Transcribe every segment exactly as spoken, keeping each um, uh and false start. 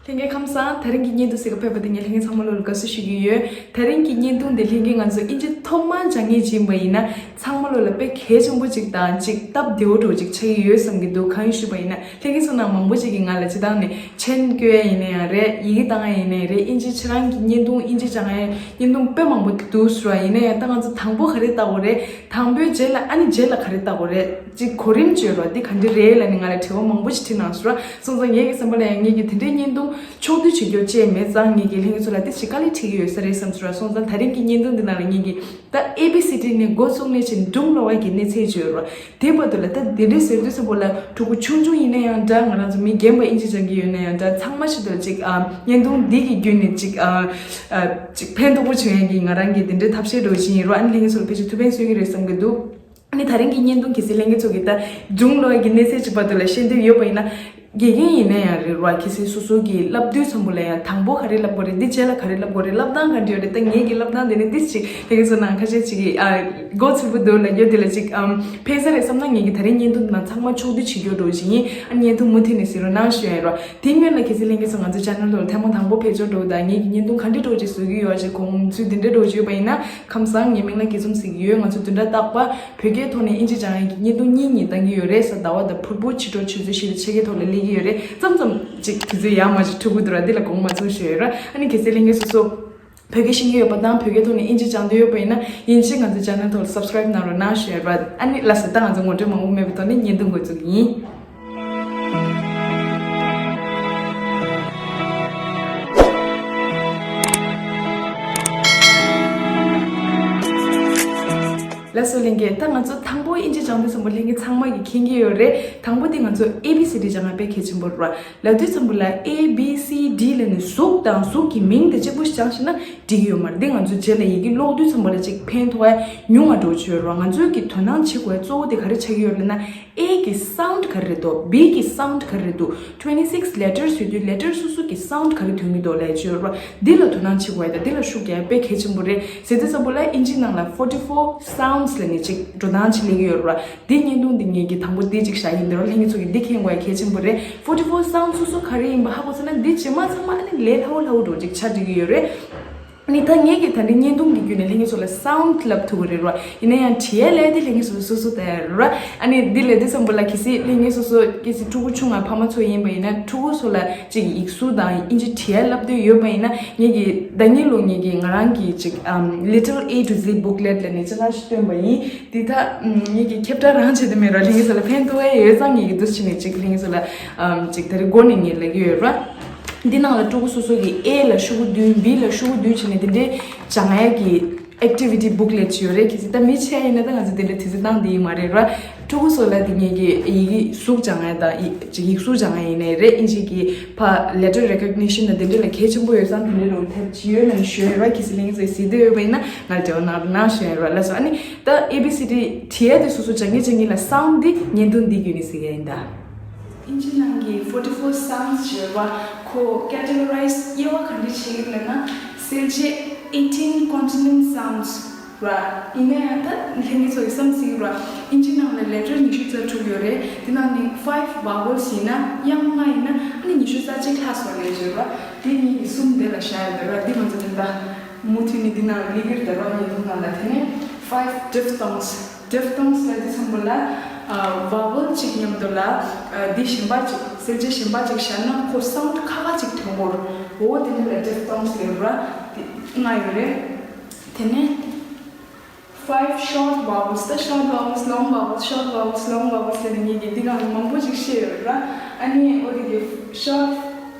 ལྷན་རྒྱས་ཁམས་བཟང་། དེ་རིང་གི་བརྙན་ཐུང་གཟིགས་ག་ཕེབས་པ་དེ་ངས་ལྷན་རྒྱས་ཚང་མ་ལོ་ལ་དགའ་བསུ་ཞུ་གི་ཡོད། དེ་རིང་གི་བརྙན་ཐུང་འདི་ལྷན་རྒྱས་ང་ཚོ་ཨིན་ཇི་ཐོག་མར་སྦྱང་མཁན་ཅིག་ཡིན་པ་ཡིན་ན་ཚང་མ་ལོ་ལ་དཔེ་གལ་ཆེན་པོ་ཅིག་དང་ཅིག་སྟབས་བདེ་བོ་འདྲ་བོ་ཅིག་ཆགས་ཀྱི་ཡོད་བསམ་གྱི་འདུག་གང་ཡིན་ཞུས་པ་ཡིན་ན་ལྷན་རྒྱས་ཚོ་ནང་མང་པོ་ཅིག་གིས་ང་ལ་སྤྱིར་བཏང་ནས་མཆན་བཀོད་ཡ་ཡིན་ན་ཡང་རེད། ཡི་གེ་བཏང་ཡ་ཡིན་ན་ཡང་རེད། ཨིན་ཇི་ཁྱེད་རང་གི་བརྙན་ཐུང་ཨིན་ཇི་སྦྱང་ཡ་བརྙན་ཐུང་དཔེ་མང་པོ་འདུག་ཟེར་བ་ཡིན་ན་ཡང་ད་ང་ཚོ་དང་པོ་ག་རེ་ལྟ་དགོས་རེད། དང་པོའི་རྗེས་ལ་ཨ་ནི་རྗེས་ལ་ག་རེ་ལྟ་དགོས་རེད། ཅིག་གོ་རིམ་བརྗོད་རོགས། འདི་ག་འདྲ་རེད་ལབ་ནས་ང་ལ་དྲི་བ་མང་པོ་ཞིག་དྲིས་གནང་སོང་ར། སོང་ཙང་ངེད་ཀྱི་བསམ་པ་ལ་ཡང་ངེད་ཀྱི་དེ་འདྲའི་བརྙན་ཐུང་ཕྱོགས་བསྡུས་བྱེད་རྒྱུ་ཅིག་མེད་ཙང་ངེད་ཀྱི་ལྷན་རྒྱས་ཚོ་ལ་དེ་ཞིག་དཀའ་ལས་འཕྲད་ཀྱི་ཡོད་ས་རེད་བསམ་སོང་ར། སོང་ཙང་དེ་རིང་གི་བརྙན་ཐུང་འདི་ནང་ལ་ངེད་ཀྱི་ད་ཨེ་བི་སི་ཌི་ནས་འགོ་བཙུགས་ནས་ཕྱིན་སྒྲུང་ཀློག་པ་གི་གནས་ཚད་བརྗོད་རོགས། དེ་བར་དུ་ལ་ད་འདི་འདྲའི་ཟེར་དུས་ཙམ་པོ་ལ་ཕྲུ་གུ་ཆུང་ཆུང་ཡིན་ན་ཡང་འདྲ། ང་རང་ཚོ་མི་རྒན་པ་ཨིན་ཇི་སྦྱང་གི་ཡོད་ན་ཡང་འདྲ། ཚང་མ་ཞིག་ཏུ་ཅིག་ཨ་བརྙན་ཐུང་འདི་གི་བརྒྱུད་ནས་ཅིག་ཨ་ཨ་ཅིག་ཕན་ཐོགས་པོ་བྱུང་ཡ་གི་ང་རང་གི་དེ་འདྲའི་ཐབས་ཤེས་འདྲ་བོ་ཞིག་ཡིན་རོགས། ཨ་ནི་ལྷན་རྒྱས་ཚོ་ལ་ཕལ་ཆེར་ཐུགས་ཕན་གསོས་ཀྱི་རེད་བསམ་གྱི་འདུག་ཨ་ནི་ད་རིང་གི་བརྙན་ཐུང་གལ་སྲིད་ལྷན་རྒྱས་ཚོ་གིས་ད་སྒྲུང་ཀློག་ཡ་གི་གནས་ཚད་ཅིག་བར་དུ་ལ་ཤེས་འདོད་ཡོད་པ་ཡིན་ན། དགེ་རྒན་ཡིན་ན་ཡང་རེད་རོགས། གལ་སྲིད་སོ་སོ་གིས་བསླབ་དུས་ཙམ་པོ་ལ་ཡང་དང་པོ་ག་རེ་བསླབ་དགོས་རེད། འདི་རྗེས་ལ་ག་རེ་བསླབ་དགོས་རེད། བསླབ་སྟངས་ག་འདྲ་ཡོད་རེད། ད་ངེད་ཀྱི་བསླབ་སྟངས་དེ་ནི་ཏིས་ཅིག་ལྷན་རྒྱས་ཚོ་ནང་ཁ་ཤས་ཅིག་གིས་ཨ་མགོ་ཚོས་པོ་འདུག་ལབ་རྒྱུ་དེ་ལ་ཅིག་ཨམ་ཕན་ས་རེད་བསམ་ན། ངེད་ཀྱི་ད་རིང་བརྙན་ཐུང་ནང་ཚང་མ་ཕྱོགས་བསྡུས་བྱེད་རྒྱུ་འདྲ་བོ་ཞིག་ཡིན། ཨ་བརྙན་ཐུང་མུ་མཐུད་ནས་གཟིགས་རོགས་གནང་ཞུ་ཡ་ཡིན་རོགས། དེ་སྔོན་ལ་གལ་སྲིད་ལྷན་རྒྱས་ཚོ་ང་ཚོ་ཆེ་ནལ་ཐོག་ལ་ཐེངས་མ་དང་པོ་ཕེབས་ཆོག་འགྲོ་དང་ངེད་ཀྱི་བརྙན་ཐུང་ག་འདྲ་འདྲ་བོ་ཅིག་བཟོ་གི་ཡོད་ཅིག་གོང་ཚུལ་འདི་འདྲ་འདྲ་བོ་ཅིག་ཡོད་པ་ཡིན་ན་ཁམས་བཟང་། ངའི་མིང་ལ་དགེ་འཛོམས་ཟེར་གྱི་ཡོད། ང་ཚོ་བདུན་ཕྲག་རྟག་པར་བོད་སྐད་ཐོག་ནས་ཨིན་ཇི་སྦྱང་ཡག་གི་བརྙན་ཐུང་གཉིས་གཉིས་བཏང་གི་ཡོད་རེད། གཟའ་ཟླ་བ་དང་ཕུར་བུ་ཕྱི་དྲོ་ཆུ་ཚོད་བཞི་དང་ཕྱེད་ཀའི་ཐོག་ལ་སླེབས་ཀྱི་ཡོད་རེད། མཚམས་མཚམས་ཅིག་དུས་ཚོད་ཡར་མར་ཅིག་འགྲོ་གི་འདུག་ར། འདི་ལ་དགོངས་མ་ཚོམས་ཞུ་ཡ་ཡིན་ར། ཨ་ནི་གལ་སྲིད་ལྷན་རྒྱས་སོ་སོ་བོད་སྐད་ཤེས་ཀྱི་ཡོད་པ་དང་བོད་སྐད་ཐོག་ནས་ཨིན་ཇི་སྦྱང་འདོད་ཡོད་པ་ཡིན་ན་ཡིན་གཅིག་ང་ཚོའི་ཆེ་ནལ་ཐོག་ལ་སབ་སི་ཀ་རེབ་གནང་རོགས་གནང་ཞུ་ཡ་ཡིན་ར། ཨ་ནི་ལགས་སོ། ད་ང་ཚོ་ངོ་སྤྲོད་མང་པོ་མེད་པའི་ཐོག་ནས་བརྙན་ཐུང་འགོ་འཛུགས་ཀྱི་ཡིན། ལགས་སོ་ལྷན་རྒྱས། ད་ང་ཚོ་དང་པོ་ཨིན་ཇི་སྦྱང་དུས་ཙམ་པོ་ལྷན་རྒྱས་ཚང་མ་གིས་མཁྱེན་གྱི་ཡོད་རེད། དང་པོ་དེ་ང་ཚོ་ཨེ་བི་སི་ཌི་སྦྱང་ཡ་དཔེ་གལ་ཆེན་པོ་རེད་བ། ལབ་དུས་ཙམ་པོ་ལ་ཨེ་བི་སི་ཌི་ལབ་ནས་གཟུགས་དང་གཟུགས་ཀྱི་མིང་དེ་གཅིག་པུ་སྦྱངས་ཤེ་ན་འགྲིག་གི་ཡོད་མ་རེད། འདི་ང་ཚོ་རྗེས་ལ་ཡི་གེ་ཀློག་དུས་ཙམ་པོ་ལ་ཅིག་ཕན་ཐོགས་ཡ་ཉུང་བ་འདྲ་བོ་ཅིག་ཡོད་རེད་བ། ང་ཚོའི་གི་དོ་སྣང་བྱེད་དགོས་ཡ་གཙོ་བོ་དེ་ག་རེ་ཆགས་ཀྱི་ཡོད་རེད་ལབ་ན། ཨེ་གི་སའུན་ཌི་ག་རེ་རེད་འདུག་བི་གི་སའུན་ཌི་ག་རེ་རེད་འདུག twenty six letters ཡོད་དུས་ལེ་ཊར་སོ་སོ་གི་སའུན་ཌི་ག་རེ་ཐོན་གྱི་འདུག་ལབ་ཡ་ཅིག་ཡོད་རེད་བ། འདི་ལ་དོ་སྣང་བྱེད་དགོས་ཡ་དང་འདི་ལ་ཤུགས་རྒྱག་ཡ་དཔེ་གལ་ཆེན་པོ་རེད། ཟེར་དུས་ཙམ་པོ་ལ་ཨིན་ཇི་ནང་ལ་forty four sounds ལབ་ནས་ཅིག་འགྲོ་སྟངས་ཅིག་སླེབས་ཀྱི་ཡོད་རེད་བ། འདི་བརྙན་ཐུང་འདི་ངེད་ཀྱིས་དང་པོ་འདི་ཅིག་བཞག་གི་ཡིན། འདི་རོ་ལྷན་རྒྱས་ཚོ་གིས་འདི་མཁྱེན་དགོས་ཡ་གལ་ཆེན་པོ་རེད། forty four sounds སོ་སོ་ག་རེ་ཡིན་པ་ཧ་གོ་ཚར་ན་འདི་རྗེས་མ་ཚང་མ་ཨ་ནི་ལས་སླ་བོ་སླ་བོ་འདྲ་བོ་ཅིག་ཆགས་འགྲོ་གི་ཡོད་རེད། ཨ་ནི་ད་ངེད་ཀྱིས་ད་རིང་བརྙན་ཐུང་གི་བརྒྱུད་ནས་ལྷན་རྒྱས་ཚོ་ལ་སའུན་ཌི་ལབ་ཐུབ་ཀྱི་རེད་ར། ཡིན་ན་ཡང་བྲིས་ཡ་ལས་དེ་ལྷན་རྒྱས་ཚོ་སོ་སོ་ལྟ་ཡ་རེད་ར། ཨ་ནི་འདི་ལབ་དུས་ཙམ་པོ་ལ་གལ་སྲིད་ལྷན་རྒྱས་སོ་སོ་གལ་སྲིད་ཕྲུ་གུ་ཆུང་ང་ཕ་མ་ཚོ་ཡིན་པ་ཡིན་ན་ཕྲུ་གུ་ཚོ་ལ་ཅིག་ཡིག་གཟུགས་དང་ཨིན་ཇི་བྲིས་ཡ་བསླབ་འདོད་ཡོད་པ་ཡིན་ན་ངེད་ཀྱིས་ཟླ་ཉིན་ལོ་ངེད་ཀྱིས་ང་རང་གི་ཅིག་ཨམ་Little A to Z booklet ལབ་ནས་ཅི་ལ་ཞིག་བཏོན་པ་ཡིན། འདི་ད་ངེད་ཀྱིས་ཁྱབ་བསྒྲགས་རང་བྱེད་དུ་མེད་ར། ལྷན་རྒྱས་ཚོ་ལ་ཕན་ཐོགས་ཡ་ཡོད་ཙང་ངེད་ཀྱིས་འདུག་བྱས་ནས་ཅིག་ལྷན་རྒྱས་ཚོ་ལ་ཨམ་ཅིག་ད་རེས་སྒོ་ནས་ངས་ལབ་ཀྱི་ཡོད་ར། འདི་ནང་ལ་ཕྲུ་གུ་སོ་སོ་གིས་ཨེ་ལ་ཤོག་གུ་བདུན། བི་ལ་ཤོག་གུ་བདུན་བྱས་ནས་འདི་འདྲའི་སྦྱང་ཡ་གི་activity booklet ཅིག་ཡོད་རེད། གལ་སྲིད་ད་མི་ཆེ་ཡིན་ན་ད་ང་ཚོ་འདི་འདྲའི་དུས་ཚོད་བཏང་འདི་ཡིན་མ་རེད་ར། ཕྲུ་གུ་ཚོ་ལ་འདི་ངེད་ཀྱི་ཡི་གེ་གཟུགས་སྦྱང་ཡ་དང་ཡི་ཅིག་ཡིག་གཟུགས་སྦྱང་ཡ་ཡིན་ནའི་རེད། ཨིན་ཇི་གི་ཕ་letter recognition དང་འདི་འདྲ་ལ་གལ་ཆེན་པོ་ཡོད་ཙང་འདི་འདྲའི་རོགས་ཐབས་ཅིག་ཡོད་ན་ཞུ་ཡ་ར། གལ་སྲིད་ལྷན་རྒྱས་ཚོས་གཟིགས་འདོད་ཡོད་པ་ཡིན་ན་ང་ལ་འབྲེལ་བ་གནང་རོགས་གནང་ཞུ་ཡ་ར། ལགས་སོ། ཨ་ནི་ད་ཨེ་བི་སི་ཌི་བྲིས་ཡ་དེ་སོ་སོ་སྦྱང་གི་སྦྱང་གི་ལ་སའུན་ཌི་འདི་བརྙན་ཐུང་འདི་བརྒྱུད་ནས་གཟིགས་ཡ་ཡིན་ད། ཨིན་ཇི་ནང་གི་forty four sounds ཞེས་པ་ཁོ་categorize དབྱེ་བ་ག་འདྲ་བྱེད་ཀྱི་ལབ་ན། གསལ་བྱེད་eighteen consonant sounds ར། ཡིན་ན་ཡང་ད་ལྷན་རྒྱས་ཚོ་ཡི་བསམ་སྲིད་ར། ཨིན་ཇི་ནང་ལ་letter ཉི་ཤུ་རྩ་དྲུག་ཡོད་རེད། དེ་ནང་ནས་five vowels ཡིན་ན་དབྱངས་ལྔ་ཡིན་ན་ཨ་ནི་ཉི་ཤུ་རྩ་གཅིག་ལྷག་སོང་ལས་བརྗོད་ར། དེ་གཉིས་ཀྱི་གསུམ་དེ་ལ་བཞག་ཡོད་ར། འདི་ང་ཚོ་ད་ལྟ་མུ་མཐུད་ནས་འདི་ནང་ལ་སླེབས་ཀྱི་རེད་ར། ཉིན་ཐུང་ནང་ལ། དེ་ནས་five diphthongs diphthongs ལབ་དུས་ཙམ་པོ་ལ་ཨ་vowel གཅིག་མཉམ་དུ་ལ་ཨ་འདི་གཞན་པ་གཅིག་གསལ་བྱེད་གཞན་པ་གཅིག་བཞག་ན་ཁོ་sound ཁ་ཁ་གཅིག་ཐོན་གྱི་ཡོད་རེད། འོ་དེ་འདྲ་ལ་diphthongs ལབ་ར། དེ་ལྔ་ཡོད་རེད། དེ་ནས་five short vowels ད་short vowels long vowels short vowels long vowels ལབ་ནས་ངེད་ཀྱིས་འདི་ག་མང་པོ་ཅིག་བཤད་ཡོད་ར། ཨ་ནི་འོ་དེ་གི་short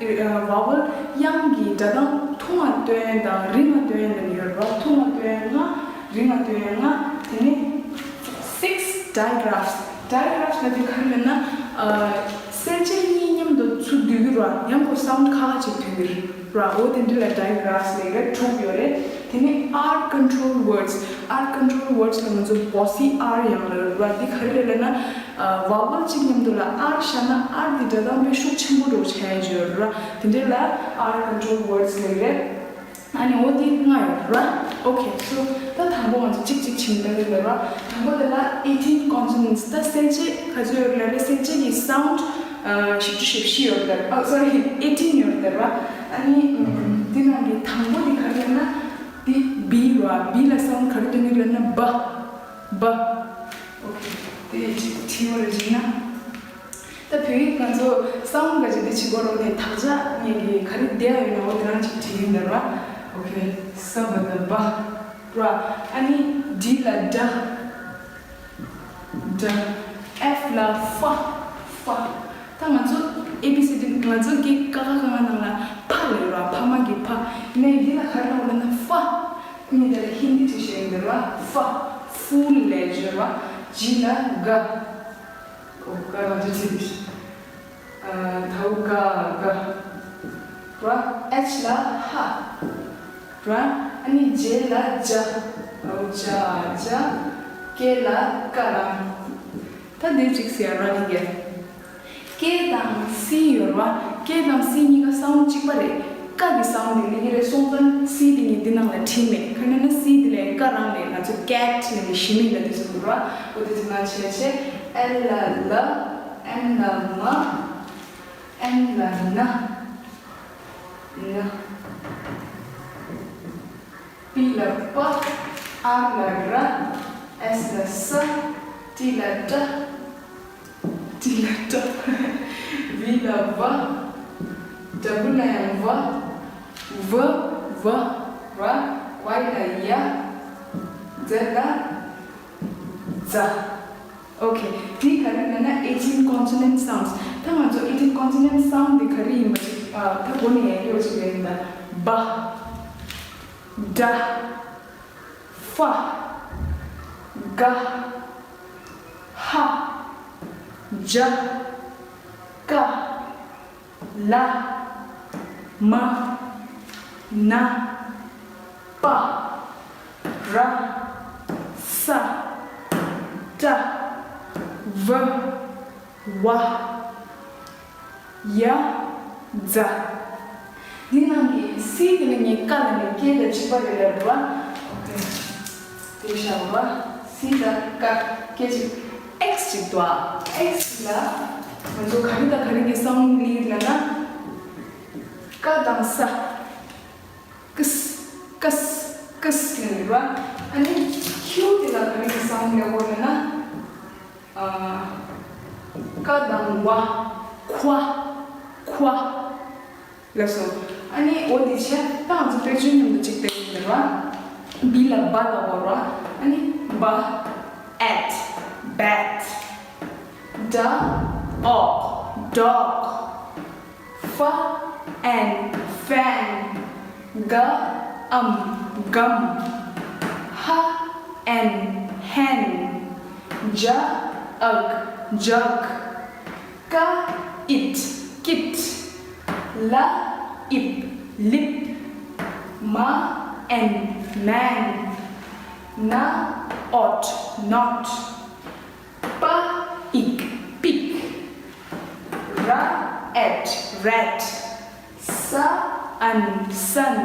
vowel དབྱངས་ཀྱི་སྒྲ་གདངས་ཐུང་བ་སྟོན་དང་རིང་བ་སྟོན་ལབ་ནས་ཡོད་ར། ཐུང་བ་སྟོན་ལྔ། རིང་བ་སྟོན་ལྔ། དེ་ནས་six digraphs digraphs ལབ་དེ་ག་རེ་ལབ་ན། ཨ་གསལ་བྱེད་གཉིས་མཉམ་དུ་ཚུར་བསྡུ་གི་ར། ཡང་ཁོ་sound ཁ་ཁ་ཅིག་ཐོན་གི་ར། འོ་དེ་འདྲ་ལ་digraphs ལབ་ར། དྲུག་ཡོད་རེད། དེ་ནས་R control words R control words ལ་ང་ཚོ་bossy R ཡང་ལབ་ར། འདི་ག་རེ་རེད་ལབ་ན། ཨ་vowel གཅིག་མཉམ་དུ་ལ་R བཞག་ན་R འདི་སྒྲ་གདངས་དཔེ་ཤུགས་ཆེན་པོ་འདྲ་བོ་ཆགས་ཡ་ཅིག་ཡོད་ར། དེ་འདྲ་ལ་R control words ལབ་རེད། ཨ་ནི་འོ་དེ་ལྔ་ཡོད་ར། Okay so ད་དང་པོ་ང་ཚོ་གཅིག་གཅིག་བྱས་ནས་ལྟ་གི་ཡོད་ར། དང་པོ་དེ་ལ་eighteen consonants ད་གསལ་བྱེད་ག་ཚོད་ཡོད་རེད་ལབ་ན། གསལ་བྱེད་ཀྱི་sound ཨ་བཞི་བཅུ་ཞེ་བཞི་ཡོད་རེད། ཨ་sorry eighteen ཡོད་རེད་ར། ནི་འདི་ནང་གི་དང་པོ་འདི་ག་རེ་ལབ་ན། འདི་བི་ར། བི་ལ་སའུན་ག་རེ་སྟོན་གྱི་ལབ་ན་བ། བ། ཨོ་ཁེ། དེ་ཅིག་བྲིས་པ་རེད་བྱས་ན། ད་བོད་ཡིག་ང་ཚོ་སའུན་ག་ཅིག་འདི་བྱེད་དགོས་རེད་དེ། དག་ཆ་ངེད་ཀྱི་ག་རེ་བསྡད་ཡོད་ན་འོ་དེ་རང་ཅིག་བྲིས་ཀྱིན་འདུག་ར། ཨོ་ཁེ། ས་བ་ད་བ། ར། ཨ་ནི་ཌི་ལ་ཌ། ཌ། ཨེཕ་ལ་ཧྥ། ཧྥ། ད་ང་ཚོ་ཨེ་བི་སི་ཌི་ང་ཚོ་གི་ཀ་ཁ་ག་ང་ནང་ལ་ཕ་ལབ་ར། ཕ་མ་གི་ཕ། ནས་འདི་ལ་ག་རེ་ལབ་ན་ཧྥ། ནི་དེ་ལ་ཧིན་དི་ཅིག་བཤད་ཡིན་འདི་ར། ཧྥ། ཧྥུ་ལས་བརྗོད་ར། ཇི་ལ་ག། ཨོ་ག་ང་ཚོ་ཚིག་ཨ་ཐའུ་ག་ག། ར། ཨེཆ་ལ་ཧ། ར། ཨ་ནི་ཇེ་ལ་ཇ། ཨོ་ཇ་ཇ། ཀེ་ལ་ཀ་རང་། ད་འདི་གཅིག་ཟེར་ཡ་ར་ལི་གེ། ཀེ་དང་སི་ཡོད་ར། ཀེ་དང་སི་གཉིས་ཀ་སའུན་གཅིག་པ་རེད། ཀ་གི་སའུན་དེ་ལི་གེ་རེད་སོང་ཙང་སི་དེ་གཉིས་འདི་ནང་ལ་བྲིས་མེད། ག་ནས་ན་སི་དེ་ལས་ཀ་རང་རེད། ང་ཚོ་ཀེ་ཊི་ལ་ནི་ཞི་མི་ལ་དེ་ཚོ་འདུག་ར། འོ་དེ་ཚོ་ནང་བྱས་བྱས། ཨེ་ལ་ལ། ཨེམ་ལ་མ། ཨེན་ལ་ན། ན། པི་ལ་པ། ཨར་ལ་ར། ཨེས་ལ་ས། ཊི་ལ་ཊ། ཊི་ལ་ཊ། བི་ལ་བ། ཌབ་ལ་ཡང་བ། བ། བ། ར། ཝའི་ལ་ཡ། ཛེད་ལ་ཛ། ཨོ་ཁེ། འདི་ག་རེ་ལབ་ན་eighteen consonant sounds། ད་ང་ཚོ་eighteen consonant sound འདི་ག་རེ་ཡིན་པ་ཅིག་ཨ་ད་གོ་ནས་ཡ་ཡོད་ཅིག་ལབ་ཡིན་ད། བ། ཌ། ཧྥ། ག། ཧ། ཇ། ཀ། ལ། མ། ན། པ། ར། ས། ཏྲ། བ། ཝ། ཡ། ཛ། འདི་ནང་གི་སི་དེ་ལ་ངས་ཀ་ལ་ནས་སྐད་དང་གཅིག་པ་རེད་ལབ་རེད་བ། དེ་བཞག་པ། སི་དང་ཀ་སྐད་ཅིག་ཨེགས་ཅིག་འདུག་ཨ། ཨེགས་ལ་ང་ཚོ་ག་རེ་དང་ག་རེ་གི་སའུན་ལི་ལབ་ན། ཀ་དང་ས། ཀིས། ཀིས། ཀིས་ལབ་རེད་བ། ཨ་ནི་ཁྱིའུ་དེ་ལ་ག་རེ་གི་སའུན་ལབ་དགོས་ལབ་ན། ཨ། ཀ་དང་བ། ཁ། ཁ། ལགས་སོ། ཨ་ནི་འོ་འདི་བྱས་ད་ང་ཚོ་དཔེ་བརྗོད་མཉམ་དུ་གཅིག་བལྟས་ཡིན་པ་རེད་བ། བི་ལ་བ་ལབ་དགོས་རེད་བ། ཨ་ནི་བ། ཨེཊ། བེཊ། ཌ། ཨོག། ཌོག། ཧྥ། ཨན། ཧྥན། ག། ཨམ། གམ། ཧ། ཨན། ཧན། ཇ། ཨག། ཇག། ཀ། ཨིཊ། ཀིཊ། ལ། ཨིབ། ལིབ། མ། ཨན། མན། ན། ཨོཊ། ནོཊ། པ། ཨིག། པིག། ར། ཨེཊ། རེཊ། ས། ཨན། སན།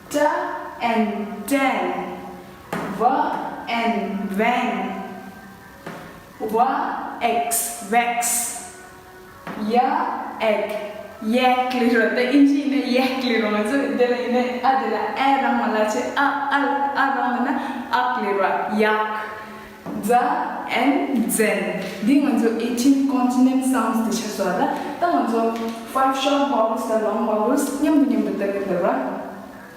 ཏ། ཨན། ཏན། བ། ཨན། བན། ཝ། ཨེགས། ཝེགས། ཡ། ཨེག། ཡེག་ལབ་རོ། ད་ཨིན་ཇི་ཡིན་ན་ཡེག་ལབ་རོ། ང་ཚོ་འདི་ལ་ཡིན་ན་ཨ་འདི་ལ་ཨེ་རང་མ་ལབ་བྱས། ཨ། ཨ། ཨ་རང་ལབ་ན་ཨག་ལབ་རོ། ཡག། ཛ། ཨན། ཛན། འདི་ང་ཚོ་eighteen consonant sounds དེ་ཆགས་སོང་། ད་ད་ང་ཚོ་five short vowels དང་long vowels མཉམ་དུ་མཉམ་དུ་བཏགས་ཀྱི་འདུག་ར།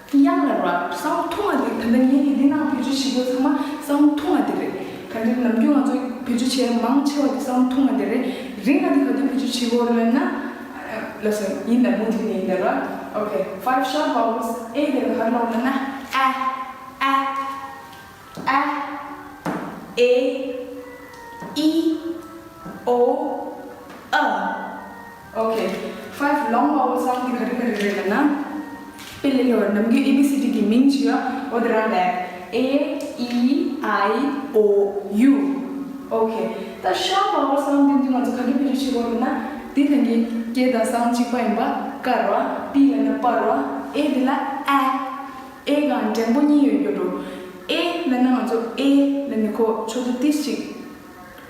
དབྱངས་ལ་ར་སའུན་ཐུང་བ་དེ། ད་ལྟ་ངེད་ཀྱིས་འདི་ནང་བེད་སྤྱོད་བྱེད་རྒྱུ་ཚང་མ་སའུན་ཐུང་བ་དེ་རེད། ག་འདྲ་ནམ་རྒྱུན་ང་ཚོ་བེད་སྤྱོད་བྱེད་མང་ཆེ་བ་དེ་སའུན་ཐུང་བ་དེ་རེད། རིང་བ་དེ་ག་དུས་བེད་སྤྱོད་བྱེད་དགོས་རེད་ལབ་ན། ལགས་སོ། ཡིན་ད་མུ་མཐུད་ནས་ཡིན་ད་ར། ཨོ་ཁེ། Five short vowels། ཨེ་དེ་ལ་ག་རེ་ལབ་ན། ཨ། ཨ། ཨ། ཨེ། ཨི། ཨོ། ཨ། ཨོ་ཁེ། Five long vowel sound དེ་ག་རེ་ག་རེ་རེད་ལབ་ན། དཔེ་ལེ་ལོ་ནམ་རྒྱུན་ཨེ་བི་སི་ཌི་གི་མིང་བྱས་ཡོད། འོ་དེ་རང་ལབ། ཨེ། ཨི། ཨའི། ཨོ། ཡུ། ཨོ་ཁེ། ད་ཤོཊ་ཝ་ཝལ་སའུན་དེ་འདི་ང་ཚོ་ག་འདྲ་བེད་སྤྱོད་བྱེད་དགོས་རེད་ན། འདི་ད་གིན་སྐད་དང་སའུན་གཅིག་པ་ཡིན་པ། ཀ་རེད་བ། པི་ལབ་ན་པ་རེད་བ། ཨེ་འདི་ལ་ཨ། ཨེ་གང་འགྲེང་བུ་གཉིས་ཡོད་རྒྱུ་འགྲོ། ཨེ་ལབ་ན་ང་ཚོ་ཨེ་ལབ་ནི་ཁོ་ཆུ་ཚོད་ཏིས་ཅིག་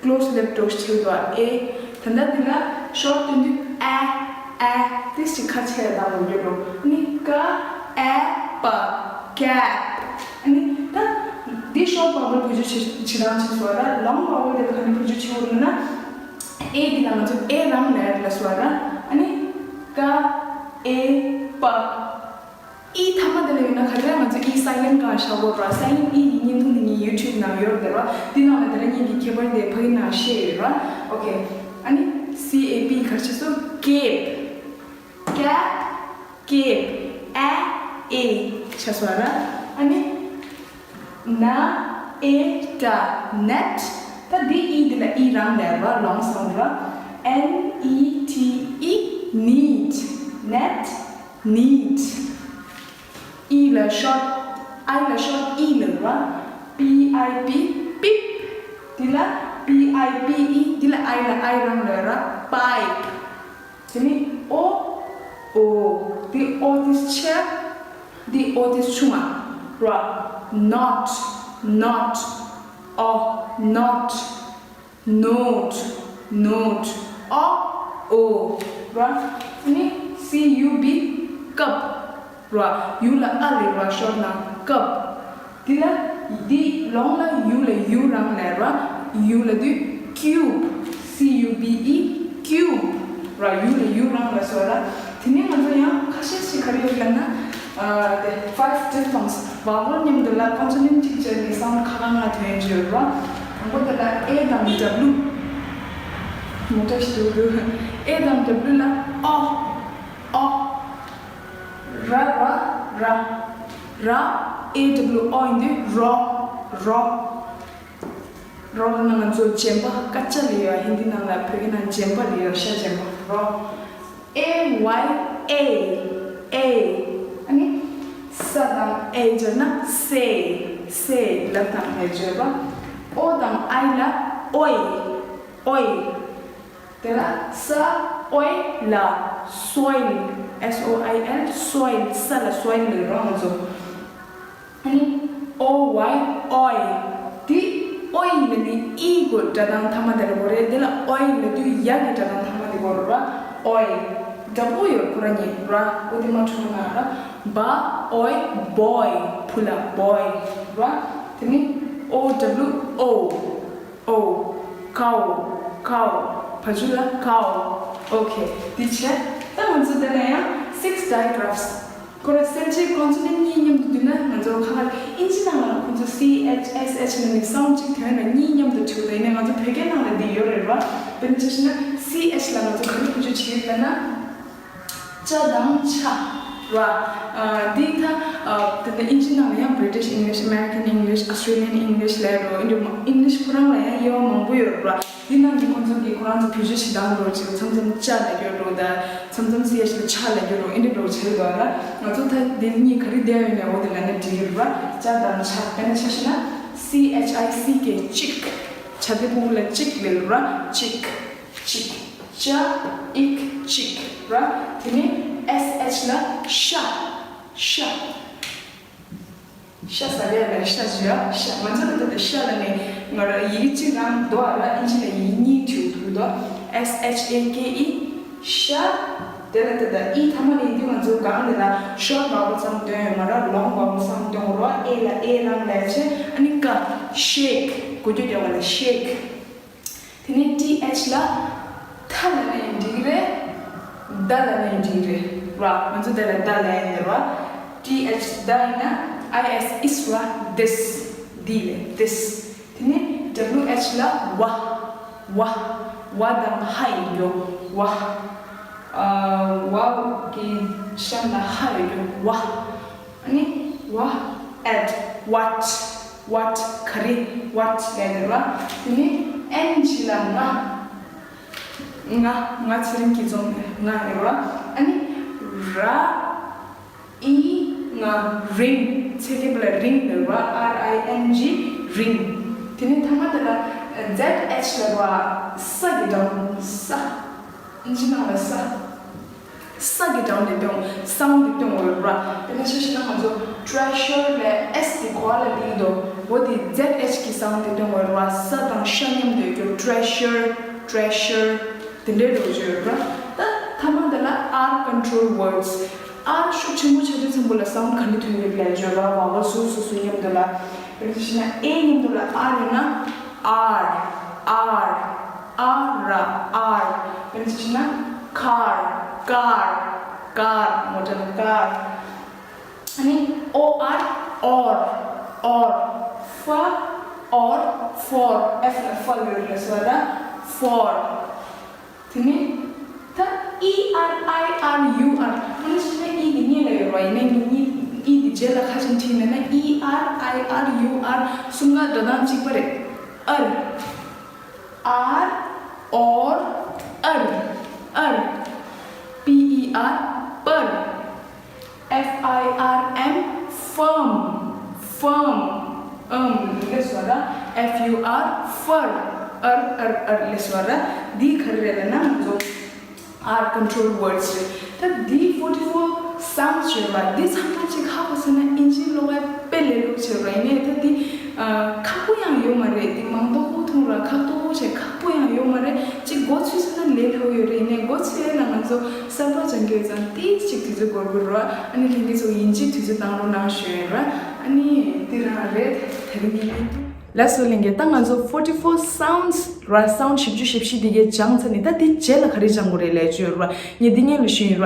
ཀློ་སི་ལེབ་འགྲོ་ཞིག་བྱེད་དགོས། ཨེ། ད་ལྟ་འདི་ལ་ཤོཊ་སྟོན་དུས་ཨ། ཨ་ཏིས་ཅིག་ཁ་ཆེ་བཏང་ཡོད་འགྲོ། ཨ་ནི་ཀ་ཨ་པ་ཀེབ། ཨ་ནི་ད་འདི་ཤོར་ཊི་བ་ཝལ་བེད་སྤྱོད་བྱེད་བྱེད་སྟངས་ཅིག་བཟོ་ར། ལོང་ཊི་བ་ཝལ་དེ་ལ་ག་ནས་བེད་སྤྱོད་བྱེད་དགོས་རེད་ན། ཨེ་འདི་ལ་ང་ཚོ་ཨེ་རང་ལབ་ལ་བཟོ་ར། ཨ་ནི་ཀ་ཨེ་པ། ཨི་མཐའ་མ་དེ་ལ་ཡོད་ན་ག་དེ་ང་ཚོ་ཨི་སའི་ལེན་ཊི་གང་བཞག་དགོས་ར། སའི་ལེན་ཊི་ཨི་ཡི་བརྙན་ཐུང་དེ་ངའི་ཡུ་ཊུབ་ནང་ཡོད་རེད་ར། འདི་ནང་ལ་དེ་རིང་ངེད་ཀྱི་ཁྱད་པར་དེ་ཕ་གི་ནང་བཤད་ཡོད་ར། ཨོ་ཁེ། ཨ་ནི་སི་ཨེ་པི་ག་རེ་བྱས་སོང་། ཀེབ། ཀེབ། ཀེབ། ཨ་ཨེ་བྱས་སོང་ར། ཨ་ནི་ན་ཨེ་ཏྲ་ནེཊ། ད་འདི་ཨི་འདི་ལ་ཨི་རང་ལབ་ར། ལོང་སོང་ར། ཨེན་ཨི་ཊི་ཨི་ནིཊ། ནེཊ། ནིཊ། ཨི་ལ་ཤོར་ཊི། ཨའི་ལ་ཤོར་ཊི་ཨི་ལབ་ར། པི་ཨའི་པི། པིབ། འདི་ལ་པི་ཨའི་པི་ཨི། འདི་ལ་ཨའི་ལ་ཨའི་རང་ལབ་ར། པའིབ། དེ་ནི་ཨོ། ཨོ། འདི་ཨོ་དེ་ཆེ། འདི་ཨོ་དེ་ཆུང་ང་ར། ནོཊ། ནོཊ། ཨོ། ནོཊ། ནོཊ། ནོཊ། ཨོ། ཨོ། ར། དེ་ནི་སི་ཡུ་བི། ཀབ། ར། ཡུ་ལ་ཨ་ལབ་ར། ཤོར་ཊི་ནང་ཀབ། འདི་ལ་འདི་ལོང་ལ་ཡུ་ལ་ཡུ་རང་ལབ་ར། ཡུ་ལ་དུས་ཀིའུབ། སི་ཡུ་བི་ཨི། ཀིའུབ། ར། ཡུ་ལ་ཡུ་རང་ལབ་སོང་ར། དེ་ནས་ང་ཚོ་ཡང་ཁ་ཤས་ཤིག་ག་རེ་ཡོད་ལབ་ན། ཨ་དེ་ཕའིབ་ཌིཕ་ཐོངས། བ་ཝལ་མཉམ་དུ་ལ་ཀོན་སོ་ནེནཊ་གཅིག་བྱས་ནས་སའུནཌ་ཁ་ཁ་ལྔ་ཐོན་གྱི་ཡོད་ར། དང་པོ་དེ་ལ་ཨེ་དང་ཌབ་ལུ། མོ་ཊ་ཞིག་འདུག་འདུག་ཨེ་དང་ཌབ་ལུ་ལ་ཨོ། ཨོ། ར་ར་ར། ར། ཨེ་ཌབ་ལུ་ཨོ་ཡིན་དུས་རོ། རོ། རོ་ལབ་ན་ང་ཚོ་རྗེན་པ། ཀ་ཅ་ལབ་ཡོད། ཧིན་དི་ནང་ལ་བོད་སྐད་ནང་རྗེན་པ་ལབ་ཡོད། ཤ་རྗེན་པ། རོ། ཨེ་ཝའི་ཨེ། ཨེ། ཨ་ནི་ས་དང་ཨེ་སྦྱར་ན་སེ། སེ་ལབ་དང་ལབ་བརྗོད་པ། ཨོ་དང་ཨའི་ལ་ཨོའི། ཨོའི། དེ་ལ་ས་ཨོའི་ལ་སོའིལ། ཨེས་ཨོ་ཨའི་ཨེལ། སོའིལ། ས་ལ་སོའིལ་ལབ་རོ་ང་ཚོ། ཨ་ནི་ཨོ་ཝའི་ཨོའི། དེ་ཨོའི་ལབ་ནི་ཨི་གི་སྒྲ་གདངས་མཐའ་མ་དེ་ལ་གོ་རེད། དེ་ལ་ཨོའི་ལབ་དུས་ཡ་གི་སྒྲ་གདངས་མཐའ་མ་དེ་གོ་རེད་པ། ཨོའི། ཌབ་ཨོ་ཡོད་ཁོ་ར་གཉིས་ར། ཨོ་དེ་མ་འཁྲུལ་ན་ར། བ་ཨོའི་བོའི། བུ་ལ་བོའི་ར། དེ་ནི་ཨོ་ཌབ་ལུ་ཨོ། ཨོ། ཀའོ། ཀའོ། བ་ཇུ་ལ་ཀའོ། ཨོ་ཁེ། འདི་བྱས། ད་ང་ཚོ་དེ་ན་ཡང་six digraphs། ཁོ་ར་གསལ་བྱེད་ཀོན་སོ་ནེནཊ་གཉིས་མཉམ་དུ་བསྡུས་ན་ང་ཚོ་ཁ་ཁ་ཨིན་ཇི་ནང་ལ་ཁོ་ཚོ་སི་ཨེཆ་ཨེས་ཨེཆ་ནང་ནས་སའུནཌ་གཅིག་ཐོན་ན་གཉིས་མཉམ་དུ་བྲིས་པ་ཡིན་ན། ང་ཚོ་བོད་སྐད་ནང་ལ་འདི་ཡོད་རེད་པ། དཔེར་ན་ཆ་བཞག་ན་སི་ཨེཆ་ལ་ང་ཚོ་ག་རེ་བེད་སྤྱོད་བྱེད་ཡོད་ལབ་ན། ཅ་དང་ཆ་ར། ཨ་འདི་ད་ཨ་ད་ལྟ་ཨིན་ཇི་ནང་ལ་ཡང་British English, American English, Australian English ལབ་རོ། ཨིན་ཇི་ཨིན་ཇི་ཁོ་རང་ལ་ཡང་དབྱེ་བ་མང་པོ་ཡོད་ར། འདི་ནང་གི་ཁོང་ཚོ་གིས་ཁོ་རང་ཚོ་བེད་སྤྱོད་བྱེད་སྟངས་རོ་ཅིག་མཚམས་མཚམས་ཅ་ལབ་ཀྱི་ཡོད་རོ། ད་མཚམས་མཚམས་སི་ཨེཆ་ལ་ཆ་ལབ་ཀྱི་ཡོད་རོ། ཨིན་ཇི་རོ་བྱེད་དོ་ར། ང་ཚོ་ད་འདི་གཉིས་ག་རེ་བསྡད་ཡོད་ན་འོ་དེ་ལབ་ན་འགྲིག་གི་ར། ཅ་དང་ཆ། དཔེར་ན་ཆ་བཞག་ན་སི་ཨེཆ་ཨའི་སི་ཀེ་གཅིག་ཆ་དེ་ཕྲུ་གུ་ལ་གཅིག་ལབ་ར། གཅིག་གཅིག་ཅ་ཨིག་གཅིག་ར། དེ་ནས་ཨེས་ཨེཆ་ལ་ཤ། ཤ། ཤ་ཟ་ཡ་ལ་ཤ་ཟེར་ཡ། ཤ། ང་ཚོ་ལ་ད་ལྟ་ཤ་ལ་ནི་ང་ར་ཡིག་གཅིག་རང་འདུག་ཨ་ར། ཨིན་ཇི་ལ་ཡིག་གཉིས་བྲིས་འདུག་དོ། ཨེས་ཨེཆ་ཨེ་ཀེ་ཨི། ཤ། དེ་ལ་ད་ལྟ་ཨི་མཐའ་མ་ལ་ཡིན་དུས་ང་ཚོ་གང་དེ་ལ་ཤོརཊ་བ་ཝལ་སའུནཌ་བཏོན་ཡོད་མ་ར། ལོང་བ་ཝལ་སའུནཌ་བཏོན་རོ། ཨེ་ལ་ཨེ་རང་ལབ་བྱས། ཨ་ནི་ཀ་ཤེག། གོ་རྒྱུ་རྒྱག་པ་ལ་ཤེག། དེ་ནས་ཊི་ཨེཆ་ལ་ཐ་ལབ་ན་ཡང་འགྲིག་གི་རེད། ད་ལབ་ན་ཡང་འགྲིག་གི་རེད་ར། ང་ཚོ་དེ་ལ་ད་ལབ་ཡ་ཡིན་ར། ཊི་ཨེཆ་ད་ཡིན་ན་ཨའི་ཨེས་ཨིས་ར། དིས། འདི་ལས་དིས། དེ་ནས་ཌབ་ལུ་ཨེཆ་ལ་ཝ། ཝ། ཝ་དང་ཧ་ཡིན་རྒྱུ། ཝ། ཨ་ཝ་གི་གཤམ་ལ་ཧ་ཡོད་རྒྱུ། ཝ། ཨ་ནི་ཝ་ཨེཊ། ཝཊ། ཝཊ། ག་རེ། ཝཊ་ལབ་ཡོད་ར། དེ་ནས་ཨེན་ཇི་ལ་ང་། ང་། ང་ཚེ་རིང་སྐྱིད་འཛོམས་ང་ཡོད་ར། ཨ་ནི་ར་ཨི་ང་། རིང་། ཚེ་རིང་ལ་རིང་ལབ་ར། ཨར་ཨའི་ཨེན་ཇི། རིང་། དེ་ནས་མཐའ་མ་དེ་ལ་ཛེད་ཨེཆ་ལབ་ར། ས་གི་སྒྲ། ས། ཨིན་ཇི་ནང་ལ་ས། ས་གི་སྒྲ་དེ་སྟོན། སའུནཌ་དེ་སྟོན་འོས་ར། དཔེར་ན་ཆ་བཞག་ན་ང་ཚོ་ཊྲེ་ཤར་ལ་ཨེས་དེ་གོ་བ་ལ་ལིང་དོ། འོ་དེ་ཛེད་ཨེཆ་གི་སའུནཌ་དེ་སྟོན་འོས་ར། ས་དང་ཤ་མཉམ་དུ་ཡོད་རྒྱུ། ཊྲེ་ཤར། ཊྲེ་ཤར། དེ་འདྲའི་འགྲོ་རྒྱུ་ཡོད་ར། ད་མཐའ་མ་དེ་ལ་ R control words. R ཤུགས་ཆེན་པོ་ཆགས་དུས་ཙམ་པ་ལ་sound ག་འདྲ་ཐོན་གྱི་རེད་ལབ་བརྗོད་ར། vowel སོ་སོ་སོ་མཉམ་དུ་ལ། དཔེར་ན་ཆ་བཞག་ན་A མཉམ་དུ་ལ་R ཡོད་ན། R R R ར་R། དཔེར་ན་ཆ་བཞག་ན་car car car མོ་ཊ་ལ་car། ཨ་ནི་O R or or for or for F ལ་for ཡོད་རེད་ཟེར་བ་ད་for། དེ་ནས་ད་E R I R U R ཨ་ནི་ཕྱི་ནས་E དེ་སྔོན་ལ་ཡོད་རེད་བ། ཡིན་ནའི་ངེད་གཉིས་E དེ་རྗེས་ལ་ཁ་ཅིག་བྲིས་ནས་ན་E R I R U R གསུམ་ཀ་སྒྲ་གདངས་གཅིག་པ་རེད། ཨར། R or ཨར། ཨར། P E R པར། F I R M firm firm ཨམ་ལས་སོ་ར། F U R fur ཨར་ཨར་ཨར་ལས་སོ་ར། འདི་ག་རེ་རེད་ལབ་ན་ང་ཚོ་R control words རེད། ད་འདི་forty four sounds ཡོད་པ་འདི་ཚང་མ་ཅིག་ཧ་གོ་སོང་ན་ཨིན་ཇི་ཀློག་ཡ་དཔེ་ལས་སླ་པོ་ཆགས་རེད། ཡིན་ནའི་ད་འདི་ཁག་པོ་ཡང་ཡོད་མ་རེད། འདི་མང་ཏོག་ཏོ་མཐོང་ར་ཁག་ཏོག་ཏོ་བྱས་ཁག་པོ་ཡང་ཡོད་མ་རེད། ཅིག་མགོ་ཚོས་སོང་ན་ལས་སླ་པོ་ཡོད་རེད། ཡིན་ནའི་མགོ་ཚོས་ཡ་ལ་ང་ཚོ་གསར་པ་སྦྱང་གི་ཡོད་ཙང་ཏིག་ཅིག་དུས་ཚོད་འགོར་གི་རེད། ཨ་ནི་ལྷན་རྒྱས་ཚོ་ཡིན་གཅིག་དུས་ཚོད་བཏང་རོགས་གནང་ཞུ་ཡིན་ར། ཨ་ནི་འདི་རང་རེད་དེ་རིང་གི་ཡིན། ལགས་སོ་ལྷན་རྒྱས། ད་ང་ཚོ་forty four sounds ར་sound བཞི་བཅུ་ཞེ་བཞི་དེ་གའི་སྦྱངས་ཚར་ནས་ད་དེ་རྗེས་ལ་ག་རེ་སྦྱང་དགོས་རེད་ལབ་ཅོ་ཡོད་ར། ངས་འདི་སྔོན་ལ་ཞུས་ཡིན་ར།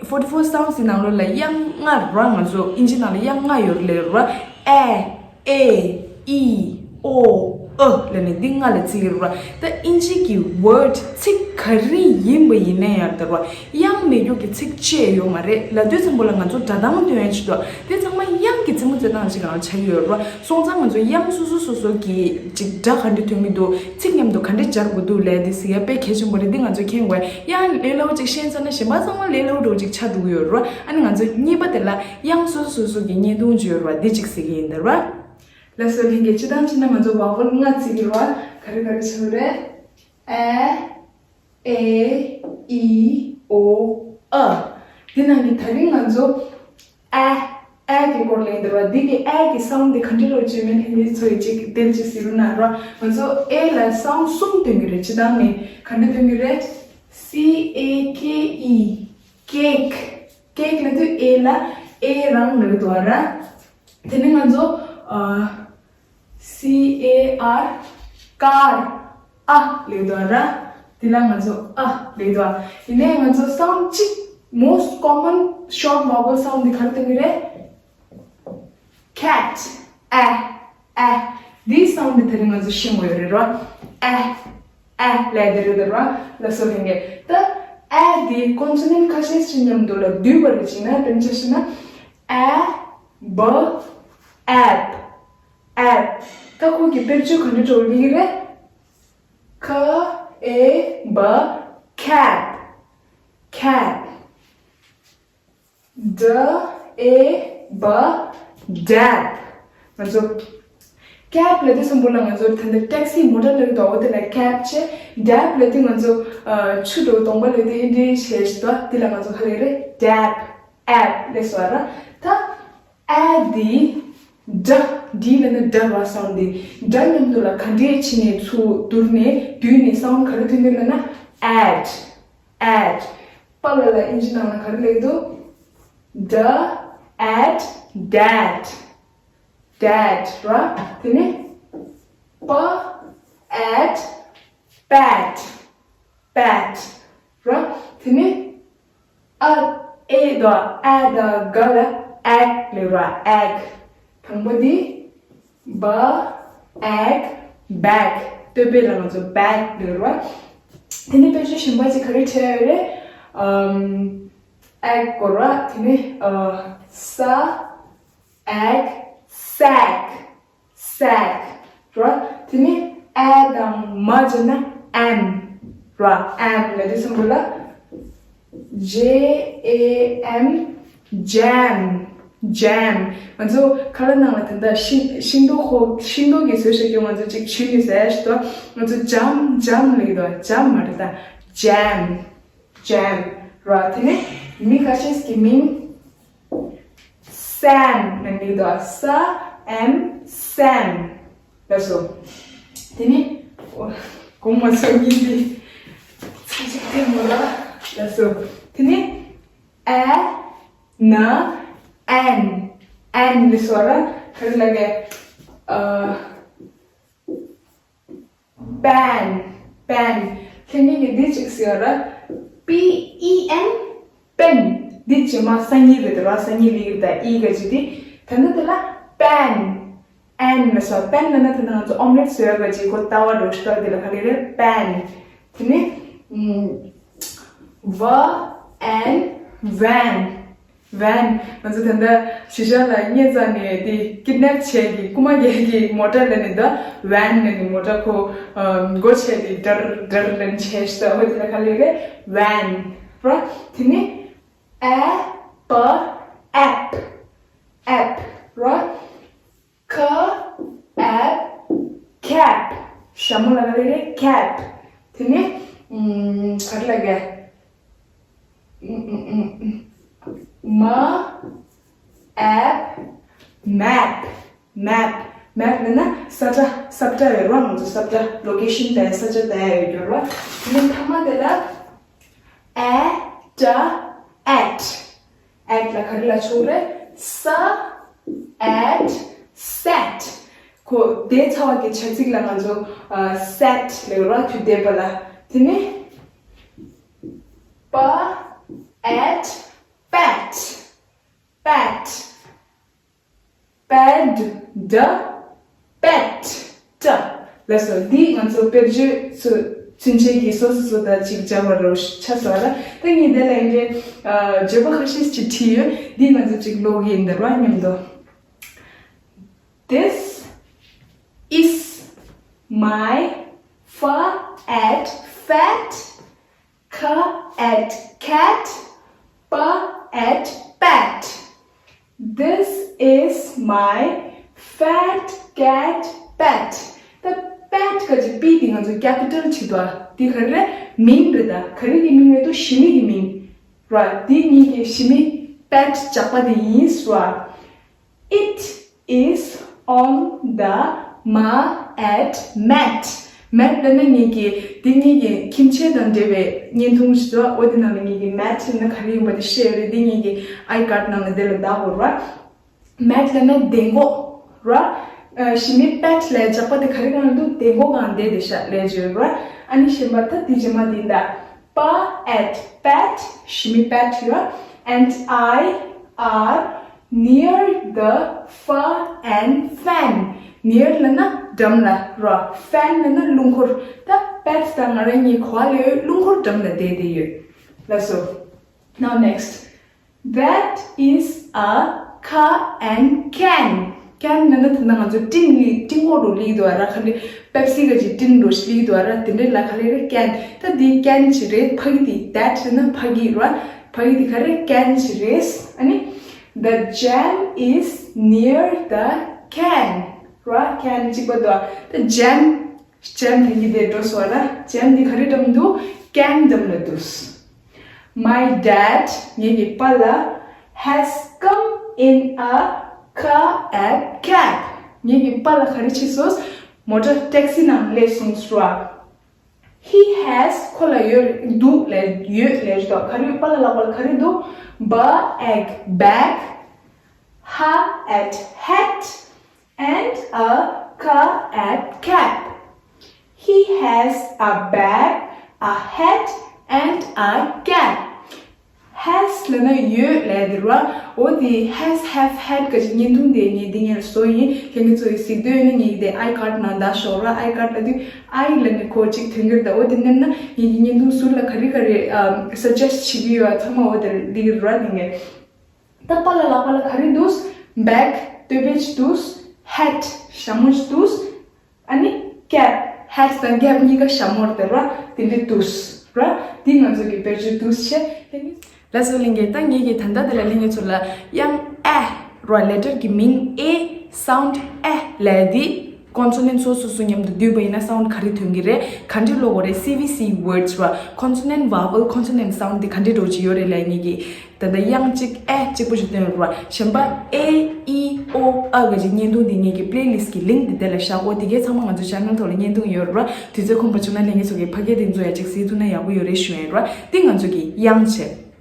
forty four sounds དེ་ནང་ལོགས་ལ་དབྱངས་ལྔ་ར། ང་ཚོ་ཨིན་ཇི་ནང་ལ་དབྱངས་ལྔ་ཡོད་རེད་ལབ་ཡོད་ར། ཨེ། ཨེ། ཨི། ཨོ། ཨ་ལབ་ནས་འདི་ལྔ་ལ་བརྩི་གི་རེད་བ། ད་ཨིན་ཇི་གི་word ཚིག་ག་རེ་ཡིན་པ་ཡིན་ན་ཡང་རེད་བ། དབྱངས་མེད་རྒྱུ་གི་ཚིག་ཅིག་ཡོད་མ་རེད། ལབ་དུས་ཙམ་པ་ལ་ང་ཚོ་སྒྲ་གདངས་སྟོན་ཡ་ཆེད་དུ་དེ་ཚང་མ་དབྱངས་ཀྱི་རྩེད་མོ་རྩེ་སྟངས་ཅིག་གང་ཆགས་ཡོད་རེད་བ། སོང་ཙང་ང་ཚོ་དབྱངས་སོ་སོ་སོ་སོ་གི་ཅིག་སྒྲ་ག་འདྲ་ཐོན་གི་འདུག་ཚིག་མཉམ་དུ་ག་འདྲ་སྦྱར་དགོས་འདུག་ལབ་དེ་གཟིགས་ཡ་དཔེ་གལ་ཆེན་པོ་རེད། འདི་ང་ཚོ་མཁྱེན་དགོས། དབྱངས་ལས་སླ་པོ་ཅིག་ཤེས་ཚར་ན་གཞན་པ་ཚང་མ་ལས་སླ་པོ་འདྲ་བོ་ཅིག་ཆགས་འགྲོ་གི་ཡོད་རེད་བ། ཨ་ནི་ང་ཚོ་གཉིས་པ་དེ་ལ་དབྱངས་སོ་སོ་སོ་སོ་གི་བརྙན་ཐུང་ཅིག་ཡོད་རེད་བ། འདི་ཅིག་གཟིགས་ཀྱི་ཡིན་ད་རེད་བ། ལགས་སོ་ལྷན་རྒྱས། སྤྱིར་བཏང་བྱས་ན་ང་ཚོ་vowel ལྔ་བརྩི་གི་རེད་བ། ག་རེ་ག་རེ་བྱེད་དགོས་རེད། ཨེ། ཨེ། ཨི། ཨོ། ཨ། འདི་ནང་གི་ད་རིང་ང་ཚོ་ཨ། ཨ་གི་སྐོར་ལ་ཡིན་ད་རེད་བ། འདི་གི་ཨ་གི་sound དེ་ག་འདྲ་རེད་ཅེས་མེད་ལྷན་རྒྱས་ཚོ་ཡི་ཅིག་དེབ་ཅིག་གཟིགས་རོགས་གནང་རོགས། ང་ཚོ་ཨེ་ལ་sound གསུམ་ཐོན་གི་རེད། སྤྱིར་བཏང་ནས་ག་འདྲ་ཐོན་གི་རེད། C A K E cake cake ལབ་དུས་ཨེ་ལ་ཨེ་རང་ལབ་འདུག་ར། དེ་ནས་ང་ཚོ་ཨ། C A R car ཨ་ལབ་འདུག་ར། དེ་ལ་ང་ཚོ་ཨ་ལབ་འདུག་ཡིན་ནའི་ང་ཚོ་sound གཅིག་most common short vowel sound འདི་ག་རེ་ཐོན་གི་རེད། cat ཨ། ཨ། འདིའི་sound འདི་དེ་རིང་ང་ཚོ་ཤེས་དགོས་ཡོད་རེད་ར། ཨ། ཨ་ལབ་དེ་རེད་ར། ལགས་སོ་ལྷན་རྒྱས། ད་ཨ་འདི་consonant ཁ་ཤས་ཅིག་མཉམ་དུ་ལ་བསྡུས་པ་རེད་ཅེ་ན། དཔེར་ན་ཆ་བཞག་ན་ཨ། བ། ཨེབ། ཨེབ། ད་ཁོ་གི་དཔེར་བརྗོད་ག་འདྲ་འགྲོ་གི་རེད། ཁ་ཨེ་བ། ཁེབ། ཁེབ། ཌ་ཨེ་བ། ཌེབ། ང་ཚོ་ཁེབ་ལབ་དུས་ཙམ་པ་ལ་ང་ཚོ་ད་ལྟ་ཊེག་སི་མོ་ཊ་ལབ་ཀྱི་འདུག་འོ་དེ་ལ་ཁེབ་བྱས། ཌེབ་ལབ་དུས་ང་ཚོ་ཨ་ཆུ་འདྲ་བོ་གདོང་པ་ལ་དེ་འདྲ་བྱས་ཤིག་འདུག་དེ་ལ་ང་ཚོ་ག་རེ་རེད། ཌེབ། ཨེབ་ལབ་སོང་ར། ད་ཨ་འདི་ཌ། ཌི་ལབ་ན་ཌ་ར་སོང་འདི། ཌ་མཉམ་དུ་ལ་ག་འདྲས་བྱས་ནས་ཚུར་བསྡུར་ནས་བསྡུས་ནས་སའུན་ག་རེ་ཐོན་གྱི་ལབ་ན་ཨེད། ཨེད། པ་ལ་ལ་ཨིན་ཇི་ནང་ལ་ག་རེ་ལབ་འདུག་ཌ་ཨེད་ཌེད། ཌེད་ར། དེ་ནས་པ་ཨེད་པེད། པེད་ར། དེ་ནས་ཨ་ཨེ་དང་ཨ་དང་ག་ལ་ཨེག་ལབ་ར། ཨེག། དང་པོ་འདི་བ་ཨེག་བེག། སྟོད་པའི་ལ་ང་ཚོ་བེག་ལབ་ར། དེ་ནས་དཔེ་ཆ་གཞན་པ་ཅིག་ག་རེ་བྲིས་ཡོད་རེད། ཨམ། ཨེག་གོ་ར། དེ་ནས་ཨ་ས། ཨེག། སེག། སེག་ར། དེ་ནས་ཨེ་དང་མ་བརྗེས་ན་ཨེམ་ར། ཨེམ་ལབ་དུས་ཙམ་པ་ལ་ཇེ་ཨེ་ཨེམ། ཇེམ། ཇེམ། ང་ཚོ་ཁ་ལག་ནང་ལ་ད་ལྟ་ཤིང་ཤིང་ཏོག་ཁོ་ཤིང་ཏོག་གི་བཟོས་བཞག་རྒྱུ་ང་ཚོ་ཅིག་བྱུས་ནས་ཟ་ཡ་ཞིག་འདུག་ང་ཚོ་ཇམ་ཇམ་ལབ་ཀྱི་འདུག་ཇམ་མ་རེད་ད། ཇེམ། ཇེམ་ར། དེ་ནས་མི་ཁ་ཤས་ཀྱི་མིང་སེམ་ལབ་ཀྱི་འདུག་ས་ཨེམ་སེམ། ལགས་སོ། དེ་ནས་གོང་མ་སོ་གཉིས་འདི་ཚིག་གཅིག་ཐེངས་མོ་ལ། ལགས་སོ། དེ་ནས་ ཨེ། ན། ཨན། ཨན་ལབ་སོང་ར། ག་རེ་ལབ་ཀྱི། ཨ། པེན། པེན། ལྷན་རྒྱས་ཀྱིས་འདི་གཅིག་ཟེར་བ་ར། པི་ཨི་ཨེན། པེན། འདི་རྗེས་མ་སང་ཉིན་རེད་དེ་ར། སང་ཉིན་ལབ་ཀྱི་རེད་ད། ཨི་ག་ཅིག་དེ། ད་ནི་དེ་ལ་པེན། ཨེན་ལབ་སོང་། པེན་ལབ་ན་ད་ནི་ང་ཚོ་ཨོམ་ལེཊ་བཟོ་ཡག་ག་ཅིག་གོ་ལྟ་བ་འདྲ་ཞིག་འདུག་དེ་ལ་ག་རེ་རེད། པེན། དེ་ནས་ཨམ། ཝ་ཨེན། ཝེན། ཝེན། ང་ཚོ་ད་ལྟ་གཞིས་ཆགས་ལ་སྔས་མ་ནས་དེ་ཀིཌ་ནེབ་བྱས་ཀྱི་རྐུ་མ་བརྒྱབ་ཀྱི་མོ་ཊ་ལབ་ནས། ད་ཝེན་ལབ་ནས་མོ་ཊ་ཁོ་ཨ་སྒོ་ཕྱེ་སྟེ་ཌར་ཌར་ལབ་ནས་བྱས་ཤག་འོ་དེ་ལ་ག་རེ་རེད། ཝེན་ར། དེ་ནས་ཨེ་པ་ལ། ཨེབ། ཨེབ་ར། ཁ་ཨེབ། ཁེབ། ཞྭ་མོ་ལ་ག་རེ་རེད། ཁེབ། དེ་ནས་ཨམ། ག་རེ་ལབ་ཀྱི། ཨམ། ཨམ། ཨམ། མ་ཨེབ། མེབ། མེབ། མེབ་ལབ་ན་ས་ཆ། ས་ཆ་ཡོད་ར། ང་ཚོ་ས་ཆ། ལོ་ཀེ་ཤན་ལབ་ས་ཆ་ལབ་ཡོད་ར། དེ་ནས་མཐའ་མ་དེ་ལ་ཨེ་ཊ། ཨེཊ། ཨེཊ་ལ་ག་རེ་ལབ་ཆོག་རེད། ས་ཨེཊ། སེཊ། ཁོ་བསྡད་ཚར་བ་གི་བྱ་ཚིག་ལ་ང་ཚོ་ཨ་སེཊ་ལབ་ར། དུས་འདས་པ་ལ། དེ་ནས་པ་ཨེཊ། པེཊ། པེཊ། པེ་ཌ། པེཊ། ཊ། ལགས་སོ། འདི་ང་ཚོ་དཔེར་བརྗོད་ཚུ་ཚུན་ཆད་ཀྱི་སོ་སོ་སོ་དང་གཅིག་སྦྱར་བ་རུ་ཆགས་སོང་ལ། ད་ངས་འདི་ལ་འདི་འདྲའི་ཨ་བརྗོད་པ་ཁ་ཤས་ཅིག་བྲིས་ཡོད། འདི་ང་ཚོ་གཅིག་ཀློག་གི་ཡིན་ད་ར་མཉམ་དུ། This is my fa at fat, ka at cat, pa at pat. This is my fat cat pet. ད་པེཊ་ག་ཅིག་པི་དེ་ང་ཚོ་ཀེ་པི་ཊལ་བྱེད་དོ། དེ་ག་རེ་རེད། མིང་རེད་ད། ག་རེ་གི་མིང་རེད་འདུག་ཞི་མི་གི་མིང་ར། དེ་ངེད་ཀྱི་ཞི་མི་པེཊ་ཇག་པ་དེ་ཡིན་ཟེར་བ། It is on the ma at mat. མེཊ་ལབ་ན་ངེད་ཀྱི་དེ་ངེད་ཀྱི་ཁྱིམ་ཆས་དང་འབྲེལ་བའི་བརྙན་ཐུང་ཞིག་འདུག་འོ་དེ་ནང་ལ་ངེད་ཀྱི་མེཊ་ལབ་ན་ག་རེ་ཡིན་པ་དེ་ཤེས་ཡོད་རེད། དེ་ངེད་ཀྱི་ཨའི་ཀཱཌ་ནང་ལ་དེ་ལ་བདག་དགོས་ར། མེཊ་ལབ་ན་གདན་འགོག་ར། ཨ་ཞི་མི་པེཊ་ལབ་ཇག་པ་དེ་ག་རེ་གང་འདུག་གདན་འགོག་གང་བསྡད་དེ་ཤག་ལབ་བརྗོད་ར། ཨ་ནི་གཞན་པ་ད་དེ་རྗེས་མ་དེ་ད། Pa at pet, ཞི་མི་པེཊ་ཡོད། And I are near the fa and fan. Near ལབ་ན་འགྲམ་ལ་ར། ཕེན་ལབ་ན་རླུང་འཁོར། ད་པེཊ་དང་ང་རང་གཉིས་ག་པར་ཡོད། རླུང་འཁོར་འགྲམ་ལ་བསྡད་དེ་ཡོད། ལགས་སོ། Now next. That is a ca and can. ཀེན་ལབ་ན་ད་ང་ཚོ་ཊིན་ལི་ཊིན་འོག་ཏུ་སླེབས་འདུག་ར། ག་ལེ་པེབ་སི་ག་ཅིག་ཊིན་འོག་ཏུ་སླེབས་འདུག་ར། དེ་འདྲའི་ལ་ག་ལེ་རེད། ཀེན། ད་འདི་ཀེན་ཅིག་རེད། ཕ་གི་དེ། that ལབ་ན་ཕ་གི་ར། ཕ་གི་དེ་ག་རེ་ཀེན་ཅིག་རེད། ཨ་ནི། The jam is near the can ར། ཀེན་གཅིག་པ་འདུག་ད་ཇེམ། ཇེམ་དེ་གཉིས་དེ་འགྲོ་སོང་ར། ཇེམ་དེ་ག་རེ་འགྲམ་འདུག་ཀེན་འགྲམ་ལ་འདུག My dad, ངེད་ཀྱི་པཱ་ལགས། Has come in a ca and cab. ངེད་ཀྱི་པཱ་ལགས་ག་རེ་བྱས་སོང་། མོ་ཊ་ཊེག་སི་ནང་སླེབས་སོང་ཟེར་བ། He has, ཁོ་ལ་ཡོད་འདུག་ལབ་ཡོད་ལབ་རེད་དོ། ག་རེ་པཱ་ལགས་ལག་པ་ལ་ག་རེ་འདུག་པ་ཨེག་བེག་ཧ་ཨེཊ་ཧེཊ། And a ca and cab. He has a bag, a hat, and a cap. Has ལབ་ན་ཡོད་ལབ་དེ་རེད་བ། འོ་དེ་has, have, had ག་ཅིག་བརྙན་ཐུང་དེ་ངས་འདི་ངས་བཟོ་ཡིན། ལྷན་རྒྱས་ཚོ་ཡིས་གཟིགས་འདོད་ཡོད་ན་ངས་དེ་ཨའི་ཀཱཌ་ནང་བདག་ཤོག་ར། ཨའི་ཀཱཌ་ལབ་དུས་ཨའི་ལབ་ནས་ཁོ་ཅིག་ཐོན་གྱི་རེད་ད། འོ་དེ་མནན་ན་ངས་ཀྱི་བརྙན་ཐུང་ཟུར་ལ་ག་རེ་ག་རེ་ཨམ་སཱ་ཇེ་སི་བྱེད་ཀྱི་ཡོད་ཚང་མ་འོ་དེར་སླེབས་ཀྱི་རེད་བ། དེ་ངས། ད་པཱ་ལགས་ལག་པ་ལ་ག་རེ་འདུག་བེག་སྟོད་པའི་འདུག་ཧེཊ་ཞྭ་མོ་འདུག་ཨ་ནི་ཀེབ། ཧེཊ་དང་ཀེབ་གཉིས་ཀ་ཞྭ་མོ་རེད་ར། དེ་འདྲ་འདུག་ར། འདི་ང་ཚོ་གི་དཔེར་བརྗོད་འདུག་བྱས། ལགས་སོ་ལྷན་རྒྱས། ད་ངེད་ཀྱིས་ད་ལྟ་དེ་ལ་ལྷན་རྒྱས་ཚོ་ལ་དབྱངས་ཨེ་ར། ལེ་ཊར་གྱི་མིང་ཨེ། སའུནཌ་ཨེ་ལབ་དེ། ཀོན་སོ་ནེནཊ་སོ་སོ་སོ་མཉམ་དུ་བསྡུས་པ་ཡིན་ན་སའུནཌ་ག་རེ་ཐོན་གྱི་རེད། ག་འདྲ་ཀློག་དགོས་རེད། སི་བི་སི་ཝརཌ་སི་ར། ཀོན་སོ་ནེནཊ་ཝ་ཝལ་ཀོན་སོ་ནེནཊ་སའུནཌ་དེ་ག་འདྲ་འགྲོ་གི་ཡོད་རེད་ལབ། ངེད་ཀྱིས་ད་ལྟ་དབྱངས་གཅིག་ཨེ་གཅིག་པོ་ཞིག་བཏོན་ཡོད་རེད་བ། གཞན་པ་ཨེ་ཨི་ཨོ་ཨ་ག་ཅིག་བརྙན་ཐུང་དེ་ངེད་ཀྱི་པི་ལེ་ལིསཊ་གི་ལིངཀ་དེ་དེ་ལ་བཞག་གོ། དེ་གའི་ཚང་མ་ང་ཚོ་ཆེ་ནལ་ཐོག་ལ་བརྙན་ཐུང་ཡོད་རེད་བ། དུས་ཚོད་ཁོམ་པ་བྱུང་ན་ལྷན་རྒྱས་ཚོ་གིས་ཕ་གིའི་དེ་ཚོ་ཡ་གཅིག་གཟིགས་ཐུབ་ན་ཡག་པོ་ཡོད་རེད་ཞུ་ཡ་ཡིན་ར། དེ་ང་ཚོ་གི་དབྱངས་བྱས།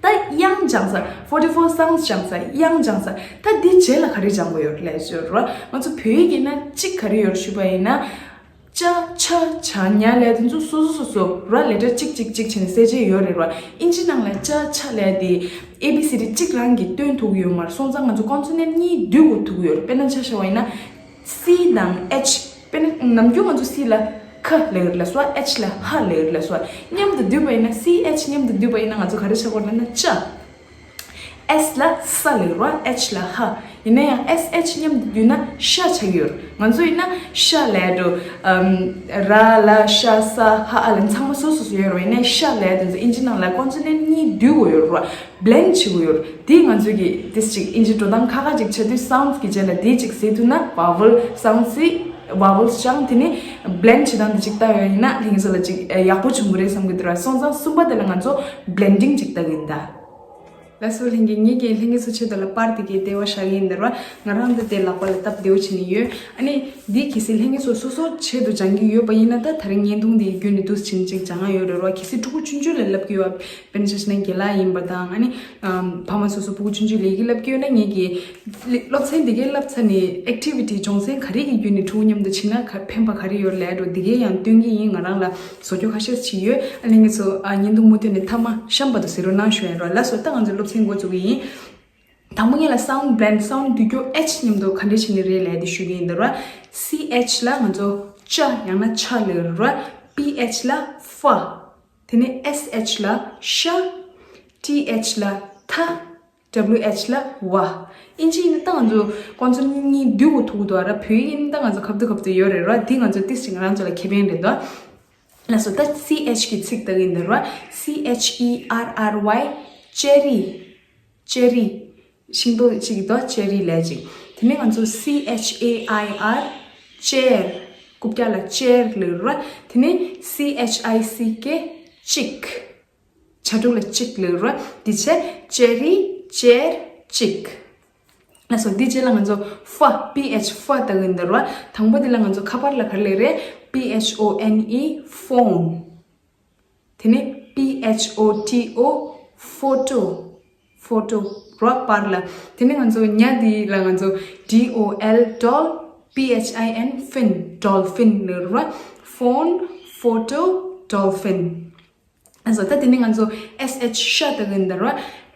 ད་དབྱངས་ སྦྱངས་ས། forty four sounds སྦྱངས་ས། དབྱངས་སྦྱངས་ས། ད་འདི་རྗེས་ལ་ག་རེ་སྦྱང་དགོས་ཡོད་ལབ་ཞུ་རོགས། ང་ཚོ་བོད་ཡིག་ཡིན་ན་གཅིག་ག་རེ་ཡོད་ཞུས་པ་ཡིན་ན། ཅ་ཆ་ཇ་ཉ་ལབ་དེ་ཚོ་སོ་སོ་སོ་སོ་ར་letter གཅིག་གཅིག་གཅིག་བྱས་ནས་གསལ་བྱེད་ཡོད་རེད་ར། ཨིན་ཇི་ནང་ལ་ཅ་ཆ་ལབ་དེ་A B C D གཅིག་རང་གིས་སྟོན་ཐུབ་ཀྱི་ཡོད་མ་རེད། སོང་ཙང་ང་ཚོ་consonant གཉིས་བསྡུས་དགོས་ཐུག་གི་ཡོད་རེད། དཔེར་ན་ཆ་བཞག་པ་ཡིན་ན། C དང་H། དཔེར་ན་ནམ་རྒྱུན་ང་ཚོ་C ལ་ཁ་ལབ་ཀྱི་རེད་ལབ་སོང་། H ལ་ཧ་ལབ་ཀྱི་རེད་ལབ་སོང་། མཉམ་དུ་བསྡུས་པ་ཡིན་ན། C H མཉམ་དུ་བསྡུས་པ་ཡིན་ན་ང་ཚོ་ག་རེ་ཆགས་ཀྱི་ཡོད་ལབ་ན་ཅ། S ལ་ས་ལབ་ཀྱི་རེད། H ལ་ཧ། ཡིན་ན་ཡང་S H མཉམ་དུ་བསྡུས་ན་ཤ་ཆགས་ཀྱི་ཡོད་རེད། ང་ཚོ་ཡིན་ན་ཤ་ལབ་འགྲོ། ཨམ། ར་ལ་ཤ་ས་ཧ་ཨ་ལ་ཚང་མ་སོ་སོ་སོ་ཡོད་རེད། ཡིན་ན་ཤ་ལབ་དེ་ཚོ་ཨིན་ཇི་ནང་ལ་consonant གཉིས་བསྡུས་དགོས་ཡོད་རེད། Blend བྱེད་དགོས་ཡོད་རེད། དེ་ང་ཚོས་ཀྱི་དེ་ཅིག་ཨིན་ཇི་འགྲོ་སྟངས་ཁག་ཁག་ཅིག་ཆགས་དུས་sounds གི་རྗེས་ལ་དེ་ཅིག་ཟེར་ཐུབ་ན། vowel sounds སི་vowels སྦྱང་། དེ་ནས་blend བྱེད་སྟངས་དེ་ཅིག་ལྟ་ཡོད་ཡིན་ན་ལྷན་རྒྱས་ཚོ་ལ་ཅིག་ཡག་པོ་བྱུང་གི་རེད་བསམ་གྱི་འདུག་ར། སོང་ཙང་གསུམ་པ་དེ་ལ་ང་ཚོ་blending ཅིག་ལྟ་གི་ཡིན་ད། ལགས་སོ་ལྷན་རྒྱས། ངེད་ཀྱིས་ལྷན་རྒྱས་ཚོ་ཆེད་དུ་ལ་པར་དེ་གའི་ལྟེ་བ་བཞག་གི་ཡིན་ད་ར། ང་རང་འདི་དེ་ལག་པ་ལ་སྟབས་བདེ་བོ་བྱས་ནས་ཡོད། ཨ་ནི་འདི་གལ་སྲིད་ལྷན་རྒྱས་ཚོ་སོ་སོ་ཆེད་དུ་སྦྱང་གི་ཡོད་པ་ཡིན་ན། ད་ད་རིང་བརྙན་ཐུང་འདི་བརྒྱུད་ནས་འདུག་སེ་བྱས་ནས་ཅིག་སྦྱང་ཡ་ཡོད་རེད་ར། གལ་སྲིད་ཕྲུ་གུ་ཆུང་ཆུང་ལ་བསླབ་ཀྱི་ཡོད། དཔེར་ན་ཆ་བཞག་ན་དགེ་ལགས་ཡིན་པ་དང་། ཨ་ནི་ཨམ། ཕ་མ་སོ་སོ་ཕྲུ་གུ་ཆུང་ཆུང་ལས་ཀྱི་བསླབ་ཀྱི་ཡོད་ན། ངེད་ཀྱིས་སློབ་ཚན་འདི་གའི་བསླབ་ཚར་ནས་activity སྦྱོང་ཚན་ག་རེ་གི་བརྒྱུད་ནས་ཕྲུ་གུ་མཉམ་དུ་ཕྱིན་ན་ག་ཕན་པ་ག་རེ་ཡོད་ལབ་འགྲོ། འདི་གའི་ཡང་སྟོན་གྱི་ཡིན། ང་རང་ལ་བཟོ་བཅོས་ཁ་ཤས་བྱས་ཡོད། ཨ་ལྷན་རྒྱས་ཚོ་ཨ་བརྙན་ཐུང་མུ་མཐུད་ནས་མཐའ་མ་གཤམ་བར་དུ་གཟིགས་རོགས་གནང་ཞུ་ཡ་ཡིན་ར། ལགས་སོ། ད་ང་ཚོ་སློབ་ཚན་འགོ་འཛུགས་ཀྱི་ཡིན། དང་པོ་ངེད་ལ་sound blend sound བསྡུས་རྒྱུ་H མཉམ་དུ་ག་འདྲས་བྱས་ནས་རེད་ལབ་དེ་ཞུ་གི་ཡིན་ད་ར། C H ལ་ང་ཚོ་ཅ་ཡང་ན་ཆ་ལབ་ར། P H ལ་ཧྥ། དེ་ནས་S H ལ་ཤ། T H ལ་ཐ། W H ལ་ཝ། ཨིན་ཇི་ཡིན་ན་ད་ང་ཚོ་consonant གཉིས་བསྡུས་དགོས་ཐུག་འདུག་ར། བོད་ཡིག་ཡིན་ན་ད་ང་ཚོ་ཁ་བསྡུ་ཁ་བསྡུ་ཡོད་རེད་ར། འདི་ང་ཚོ་ཏིས་ཅིག་ང་རང་ཚོ་ལ་ཁེ་ཕན་རེད་འདུག་ལགས་སོ། ད་C H གི་ཚིག་ལྟ་གི་ཡིན་ད་ར། C H E R R Y cherry cherry ཤིང་ཏོག་ཅིག་གི་ཏོག cherry ལབ་ཅིག་དེ་ནས་ང་ཚོ་C H A I R chair རྐུབ་བཀྱག་ལ་chair ལབ་ར། དེ་ནས་C H I C K chick བྱ་ཕྲུག་ལ་chick ལབ་ར། འདི་བྱས་cherry chair chick ལགས་སོ། འདི་རྗེས་ལ་ང་ཚོ་ཧྥ། P H ཧྥ་ལྟ་གི་ཡིན་ད་ར། དང་པོ་འདི་ལ་ང་ཚོ་ཁ་པར་ལ་ག་རེ་ལབ་རེད། P H O N E phone དེ་ནས་P H O T O photo photo ར་པར་ལ། དེ་ནས་ང་ཚོ་ཉ་འདི་ལ་ང་ཚོ་D O L doll P H I N fin dolphin ལབ་ར། phone photo dolphin ལགས་སོ། ད་དེ་ནས་ང་ཚོ་S H ཤ་ལྟ་གི་ཡིན་ད་ར།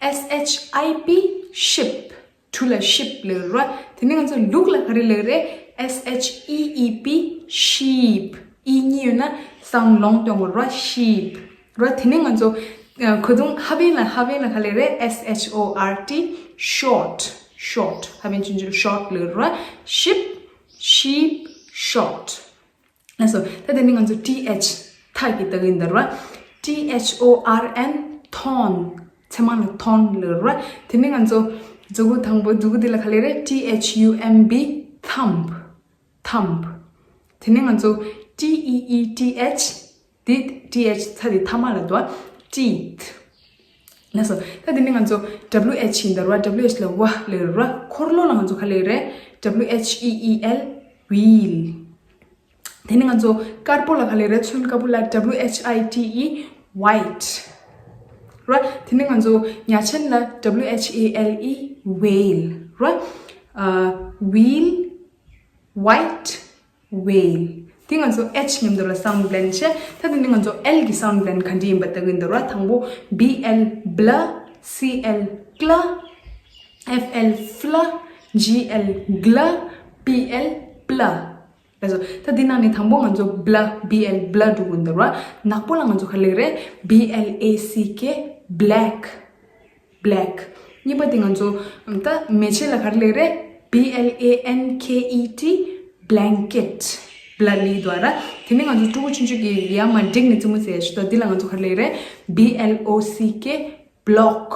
S H I P ship གྲུ་ལ་ship ལབ་ར། དེ་ནས་ང་ཚོ་ལུག་ལ་ག་རེ་ལབ་རེད། S H E E P sheep ཨི་གཉིས་ཡོད་ན་sound long གཏོང་དགོས་ར། sheep ར། དེ་ནས་ང་ཚོ་ཨ་གོས་ཐུང་ལྷ་བན་ལ་ལྷ་བན་ལ་ག་ལབ་རེད། S H O R T short short ལྷ་བན་ཆུང་ཆུང་short ལབ་ར། ship sheep short ལགས་སོ། ད་དེ་ནས་ང་ཚོ་T H ཐ་གི་ལྟ་གི་ཡིན་ད་ར། T H O R N thorn མཚེ་མ་ལ་thorn ལབ་ར། དེ་ནས་ང་ཚོ་མཛུ་གུ་དང་པོ་མཛུ་གུ་འདི་ལ་ག་ལབ་རེད། T H U M B thumb thumb དེ་ནས་ང་ཚོ་T E E T H འདི་T H ཚ་འདི་ཐ་མ་ལ་འདུག teeth ལགས་སོ། ད་དེ་ནས་ང་ཚོ་W H ཡིན་ད་ར། W H ལ་ཝ་ལབ་ར། འཁོར་ལོ་ལ་ང་ཚོ་ག་ལབ་རེད། W H E E L wheel དེ་ནས་ང་ཚོ་དཀར་པོ་ལ་ག་ལབ་རེད། ཚོན་དཀར་པོ་ལ་W H I T E white ར། དེ་ནས་ང་ཚོ་ཉ་ཆེན་ལ་W H A L E whale ར། ཨ་wheel white whale དེ་ང་ཚོ་H མཉམ་དུ་ལ་sound blend བྱས། ད་དེ་ནས་ང་ཚོ་L གི་sound blend ག་འདྲ་ཡིན་པ་ལྟ་གི་ཡིན་ད་ར། དང་པོ་B L bla C L cla F L fla G L gla P L pla ལགས་སོ། ད་འདི་ནང་ནས་དང་པོ་ང་ཚོ་bla B L bla འགྲོ་གི་ཡིན་ད་ར། ནག་པོ་ལ་ང་ཚོ་ག་ལབ་རེད། B L A C K black black གཉིས་པ་དེ་ང་ཚོ་ད་མེ་ལྕེ་ལ་ག་རེ་ལབ་རེད། B L A N K E T blanket bla ལབ་ཡོད་ར། དེ་ནས་ང་ཚོ་ཕྲུ་གུ་ཆུང་ཆུང་གི་ཡ་མ་འགྲིག་ནས་རྩེད་མོ་རྩེ་ཡ་ཞིག་འདུག་འདི་ལ་ང་ཚོ་ག་རེ་ལབ་རེད། B L O C K block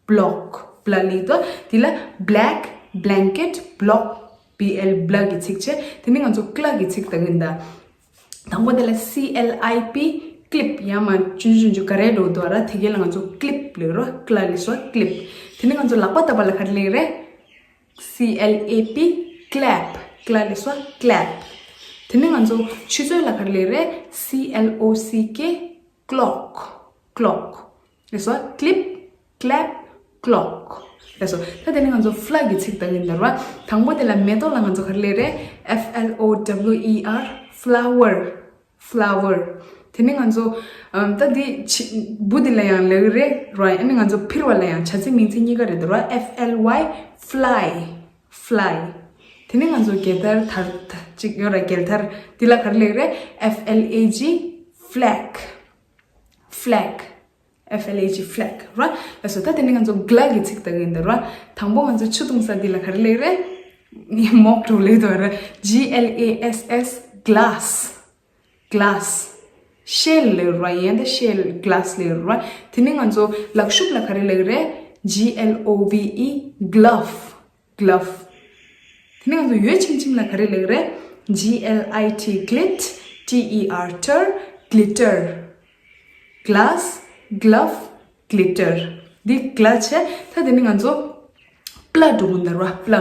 block bla ལབ་ཡོད། འདི་ལ་black blanket block B L bla གི་ཚིག་བྱས། དེ་ནས་ང་ཚོ་cla གི་ཚིག་ལྟ་གི་ཡིན་ད། དང་པོ་དེ་ལ C L I P clip ཡ་མ་ཆུང་ཆུང་ཆུང་ག་རེ་འགྲོ་འདུག་ར། དེ་གའི་ལ་ང་ཚོ་clip ལབ་ར། cla ལབ་སོ་clip དེ་ནས་ང་ཚོ་ལག་པ་བརྡབ་པ་ལ་ག་རེ་ལབ་རེད། C L A P clap cla ལབ་སོ་clap དེ་ནས་ང་ཚོ་ཆུ་ཚོད་ལ་ག་རེ་ལབ་རེད། C L O C K clock clock ལབ་སོ་clip clap clock། ལགས་སོ། ད་དེ་ནི་ང་ཚོ་fl་གི་ཚིག་དག་ཡིན་ད་ར། དང་པོ་དེ་ལ་མེ་ཏོག་ལ་ང་ཚོ་ག་རེ་ལབ་རེད། F L O W E R, flower, flower། དེ་ནི་ང་ཚོ་ཨམ་ད་འདི་ཕྱི་འབུ་འདི་ལ་ཡང་ལབ་རེད་ར། ཨ་ནི་ང་ཚོ་འཕུར་བ་ལ་ཡང་བྱ་ཚིག་མིང་ཚིག་གཉིས་ཀ་རེད་ད་ར། F L Y, fly, fly། དེ་ནི་ང་ཚོ་རྒྱལ་དར་དར་དར་ཅིག་ཡོད་ར། རྒྱལ་དར་འདི་ལ་ག་རེ་ལབ་རེད། F L A G, flag, flag, F L A G, flag། ར། ལགས་སོ། ད་དེ་ནི་ང་ཚོ་glass་གི་ཚིག་དག་ཡིན་ད་ར། དང་པོ་ང་ཚོ་ཆུ་འཐུང་ས་འདི་ལ་ག་རེ་ལབ་རེད། ངས་མོག་འགྲོ་ལབ་འདུག་ར། G L A S S, glass, glass། ཤེལ་ལབ་ར། ཡིན་ད་ཤེལ་glass་ལབ་ར། དེ་ནི་ང་ཚོ་ལག་ཤུབས་ལ་ག་རེ་ལབ་རེད། G L O V E, glove, glove། དེ་ནི་ང་ཚོ་འོད་ཆེམ་ཆེམ་ལ་ག་རེ་ལབ་རེད། G L I T, glit, T E R, ter, glitter། Glass, glove, glitter། འདི་glass་བྱས། ད་དེ་ནི་ང་ཚོ་པླ་འགྲོ་གི་ཡིན་ད་ར། པླ།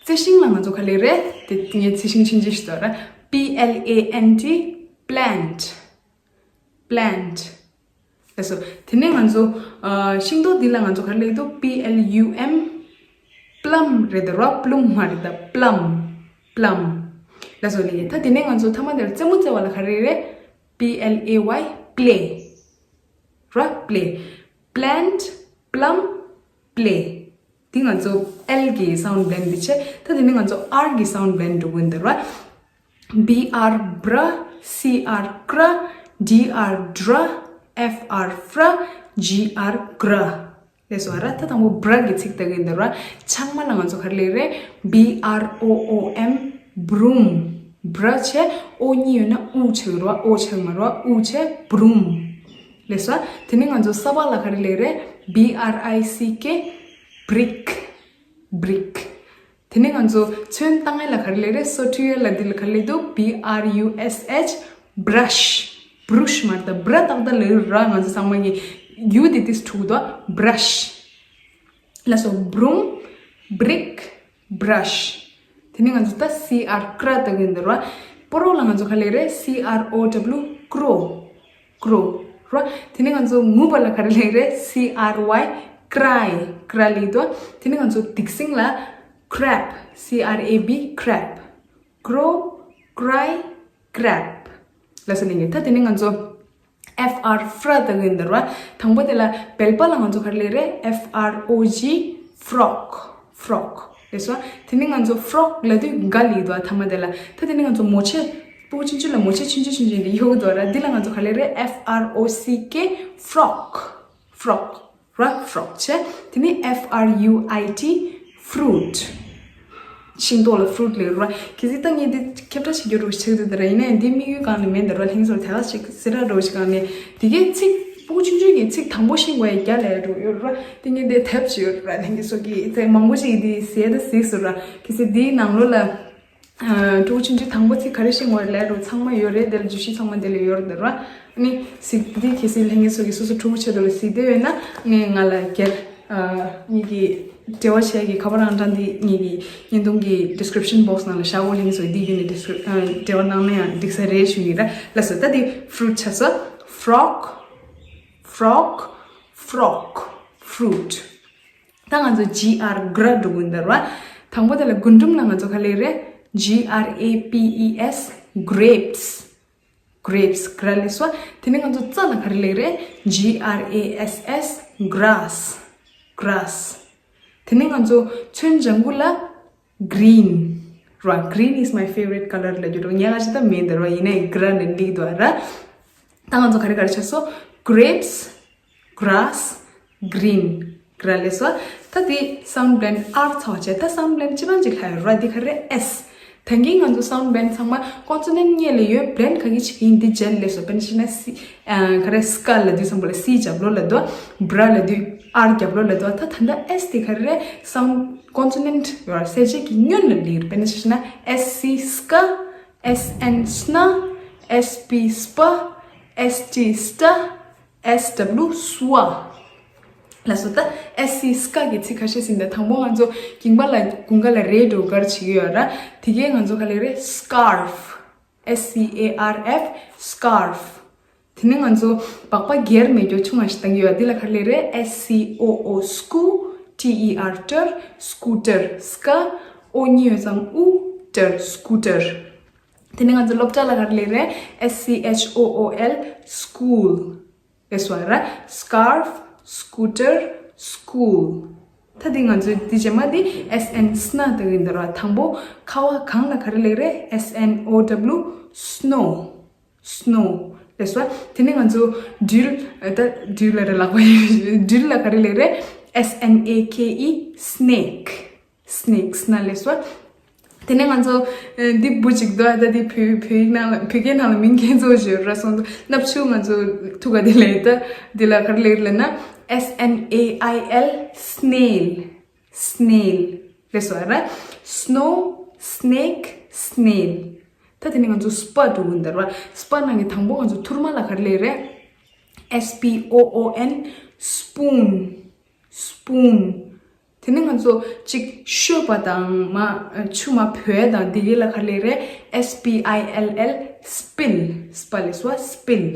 རྩི་ཤིང་ལ་ང་ཚོ་ག་རེ་ལབ་རེད། དེ་ངས་རྩི་ཤིང་ཆུང་ཆུང་ཞིག་ལབ་ར། P L A N T, plant, plant། ལགས་སོ། དེ་ནས་ང་ཚོ་ཨ་ཤིང་ཏོག་འདི་ལ་ང་ཚོ་ག་རེ་ལབ་འདུག P L U M, plum་རེད་ད་ར། plum་མ་རེད་ད། plum, plum། ལགས་སོ། ལགས། ད་དེ་ནས་ང་ཚོ་མཐའ་མ་དེར་རྩེད་མོ་རྩེ་བ་ལ་ག་རེ་རེད། P L A Y, play, ར། play། plant, plum, play། འདི་ང་ཚོ་L་གི་sound blend་འདི་བྱས། ད་དེ་ནི་ང་ཚོ་R་གི་sound blend་འགྲོ་གི་ཡིན་ད་ར། B R, bra, C R, cra, D R, dra, F R, fra, G R, gra། ལགས་སོ། ར། ད་དང་པོ་bra་གི་ཚིག་དག་ཡིན་ད་ར། ཆང་མ་ལ་ང་ཚོ་ག་རེ་ལབ་རེད། B R O O M, broom། bra་བྱས་O་གཉིས་ཡོད་ན་ཨུ་ཆགས་ར། ཨོ་ཆགས་མ་ར། ཨུ་བྱས་broom། ལགས་སོ། དེ་ནི་ང་ཚོ་ས་པ་ལ་ག་རེ་ལབ་རེད། B R I C K, brick, brick། དེ་ནི་ང་ཚོ་ཚོན་བཏང་ཡས་ལ་ག་རེ་ལབ་རེད། སོ་འཁྲུད་ཡས་ལ་འདི་ལ་ག་རེ་ལབ་འདུག B R U S H, brush, brush་མ་རེད་ད། bra་ཏག་ཏག་ལབ་ར། ང་ཚོ་ཚང་མ་གི་U་འདི་ཏིས་འཁྲུག་འདུག brush། ལགས་སོ། broom, brick, brush། དེ་ནི་ང་ཚོ་ད་C R, cra་ལབ་ཀྱི་ཡིན་ད་ར། སྤོ་རོ་ལ་ང་ཚོ་ག་རེ་ལབ་རེད། C R O W, crow, crow། ར། དེ་ནི་ང་ཚོ་ངུ་བ་ལ་ག་རེ་ལབ་ཀྱི་རེད། C R Y, cry, cry་ལབ་ཀྱི་འདུག་དེ་ནི་ང་ཚོ་སྡིག་སྲིན་ལ་crab, C R A B, crab། crow, cry, crab། ལགས་སོ། ལགས་ཀྱི། ད་དེ་ནི་ང་ཚོ་F R, fra་ལབ་ཀྱི་ཡིན་ད་ར། དང་པོ་དེ་ལ་བལ་པ་ལ་ང་ཚོ་ག་རེ་ལབ་ཀྱི་རེད། F R O G, frog, frog། ལགས་སོ། དེ་ནི་ང་ཚོ་frog་ལབ་དུས་སྒ་ལབ་ཀྱི་འདུག་མཐའ་མ་དེ་ལ། ད་དེ་ནི་ང་ཚོ་མོ་ཆེ་སྤུ་གུ་ཆུང་ཆུང་ལ་མོ་ཆེ་ཆུང་ཆུང་ཆུང་ཆུང་དེ་ཡོད་ཀྱི་འདུག་ར། འདི་ལ་ང་ཚོ་ག་རེ་ལབ་ཀྱི་རེད། F R O C K, frock, frock། ར། frog་བྱས། དེ་ནི་F R U I T, fruit། ཤིང་ཏོག་ལ་fruit་ལབ་ཀྱི་ར། གལ་སྲིད་ད་ངས་འདི་ཁྱབ་བསྒྲགས་བྱེད་རྒྱུ་རོགས་བྱེད་ཀྱི་འདུག་ད་ར། ཡིན་ནའི་འདི་དམིགས་ཡུལ་གང་ནས་མེད་ད་ར། ལྷན་རྒྱས་ཚོར་དེ་ག་ཞིག་སེ་ར་རོགས་ཞིག་གང་ནས་དེ་གའི་ཚིག་སྤུ་གུ་ཆུང་ཆུང་གི་ཚིག་དང་པོ་ཤེས་དགོས་ཡ་རྒྱ་ལས་རོགས་ཡོད་ར། དེ་ངས་འདི་དེབ་ཅིག་ཡོད་ར། ལྷན་རྒྱས་ཚོ་གི་ཚིག་མང་པོ་ཞིག་འདི་ཟེར་ད་གཟིགས་སོང་ར། གལ་སྲིད་འདིའི་ནང་ལོགས་ལ། ཨ། ཕྲུ་གུ་ཆུང་ཆུང་དང་པོ་ཚིག་ག་རེ་ཤེས་དགོས་ལབ་རོགས་ཚང་མ་ཡོད་རེད། དེ་ལ་བརྗོད་གཞི་ཚང་མ་དེ་ལ་ཡོད་རེད་ར། ཨ་ནི་གཟིགས་འདི་གལ་སྲིད་ལྷན་རྒྱས་ཚོ་གིས་སོ་སོ་ཕྲུ་གུ་ཆེད་དུ་ལ་གཟིགས་འདོད་ཡོད་ན་ངས་ང་ལ་སྒེར། ཨ། ངེད་ཀྱི་འབྲེལ་བ་བྱེད་ཀྱི་ཁ་པར་ཨང་གྲངས་འདི་ངེད་ཀྱི་བརྙན་ཐུང་གི་description box་ནང་ལ་བཞག་གོ། ལྷན་རྒྱས་ཚོ་གིས་འདི་བརྒྱུད་ནས་descri- ཨ། འབྲེལ་བ་གནང་ན་ཡང་འགྲིག་ས་རེད་ཞུ་ཡིན་ར། ལགས་སོ། ད་འདི་fruit་ཆགས་སོང་། frog, frog, frog, fruit། ད་ང་ཚོ་G R, gra་འགྲོ་གི་ཡིན་ད་ར། དང་པོ་དེ་ལ་རྒུན་འབྲུམ་ལ་ང་ཚོ་ག་ལབ་རེད། G R A P E S, grapes, grapes། gra་ལབ་སོང་། དེ་ནས་ང་ཚོ་རྩྭ་ལ་ག་རེ་ལབ་རེད། G R A S S, grass, grass། དེ་ནས་ང་ཚོ་ཚོན་ལྗང་གུ་ལ་green། ར། green is my favorite color་ལབ་རྒྱུ་ར། ངས་ཁ་ཤས་ད་མེད་ད་ར། ཡིན་ནའི་gra་ནས་འགྲིག་འདུག་ར། ད་ང་ཚོ་ག་རེ་ག་རེ་ཆགས་སོང་། grapes, grass, green། gra་ལབ་སོང་། ད་དེ་sound blend R་ཚང་བ་བྱས། ད་sound blend་སྤྱི་བཏང་ཅིག་ལྷག་ཡོད་ར། འདི་ག་རེ། S། ད་གིན་ང་ཚོ་sound blend་ཚང་མ་consonant་སྔོན་ལ་ཡོད། blend་ག་གི་བྱེད་ཀྱི་ཡིན། འདི་རྗེས་ལ་སླེབས་སོང་། དཔེར་ན་བཤད་ན་C། ཨ། ག་རེ། ska་ལབ་དུས་ཙམ་པ་ལ་C་རྒྱབ་ལོགས་ལ་འདུག bra་ལབ་དུས་R་རྒྱབ་ལོགས་ལ་འདུག་ད་ད་ལྟ་S་དེ་ག་རེ། sound consonant་ཡོད་ར། གསལ་བྱེད་ཀྱི་སྔོན་ལ་སླེབས། དཔེར་ན་བཤད་ན་S C, ska, S N, sna, S P, spa, S T, sta, S W, swa། ལགས་སོ། ད་S C, ska་གི་ཚིག་ཁ་ཤས་ཟིན་ད། དང་པོ་ང་ཚོ་རྐང་པ་ལ་དགུན་ཁ་ལ་རས་འགྲོ་གར་བྱེད་ཀྱི་ཡོད་ར། དེ་གས་ང་ཚོ་ག་ལབ་རེད། scarf, S C A R F, scarf། དེ་ནས་ང་ཚོ་སྦག་སྦག་སྒེར་མེད་རྒྱུ་ཆུང་བ་ཞིག་བཏང་གི་ཡོད། འདི་ལ་ག་ལབ་རེད། S C O O, scoo, T E R ཏར། སྐུ་ཏར། སྐ་ཨོ་གཉིས་ཡོད་ཙང་ཨུ་ཏར། སྐུ་ཏར། དེ་ནས་ང་ཚོ་སློབ་གྲྭ་ལ་ག་རེ་ལབ་རེད། S C H O O L school ལབ་སོང་ར། Scarf, scooter, school. ད་དེ་ང་ཚོའི་དེ་རྗེས་མ་དེ་S N སན་ལབ་ཡིན་ད་ར། དང་པོ་ཁ་བ་གངས་ལ་ག་རེ་ལབ་རེད། S N O W snow, snow ལབ་སོང་། དེ་ནས་ང་ཚོ་སྦྲུལ། ད་སྦྲུལ་ལབ་རེད་ལག་པ་ཡིན། སྦྲུལ་ལ་ག་རེ་ལབ་རེད། S N A K E snake, snake སན་ལབ་སོང་། དེ་ནས་ང་ཚོ་ཨ་འདི་བུ་གཅིག་འདུག་ད་འདི་བོད་བོད་ཡིག་ནང་ལ་བོད་སྐད་ནང་ལ་མིང་ཁྱེད་ཚོ་བརྗོད་ར་སོང་། སྣབས་ཆུ་ང་ཚོ་ཐུག་ག་དེ་ལས་ད་འདི་ལ་ག་རེ་ལབ་ལབ་ན། S N A I L snail, snail ལབ་སོང་ར། Snow, snake, snail. ད་དེ་ནས་ང་ཚོ་སྤ་འགྲོ་གི་འདུག་ར། སྤ་ནང་གི་དང་པོ་ང་ཚོ་ཐུར་མ་ལ་ག་རེ་ལབ་རེད། S P O O N spoon, spoon. དེ་ནས་ང་ཚོ་གཅིག་བཤོས་པ་དང་མ་ཆུ་མ་བོས་དང་དེ་གའི་ལ་ག་རེ་ལབ་རེད། S P I L L spill, སྤ་ལབ་སོང་། Spill.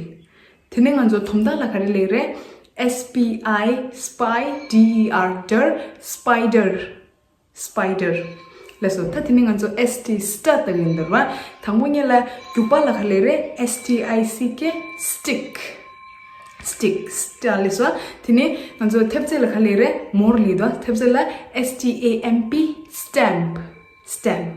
དེ་ནས་ང་ཚོ་དོམ་དག་ལ་ག་རེ་ལབ་རེད། S P I, spy, D E R ཏར། Spider, spider ལབ་སོང་། ད་དེ་ནས་ང་ཚོ་S T སྟ་ལབ་ཡིན་འདུག་ར། དང་པོ་ཉིད་ལ་རྒྱུག་པ་ལ་ག་རེ་ལབ་རེད། S T I C K stick, stick སྟ་ལབ་སོང་། དེ་ནས་ང་ཚོ་ཐེབས་རྩ་ལ་ག་རེ་ལབ་རེད། མོར་ལབ་འདུག་ཐེབས་རྩ་ལ་S T A M P stamp, stamp.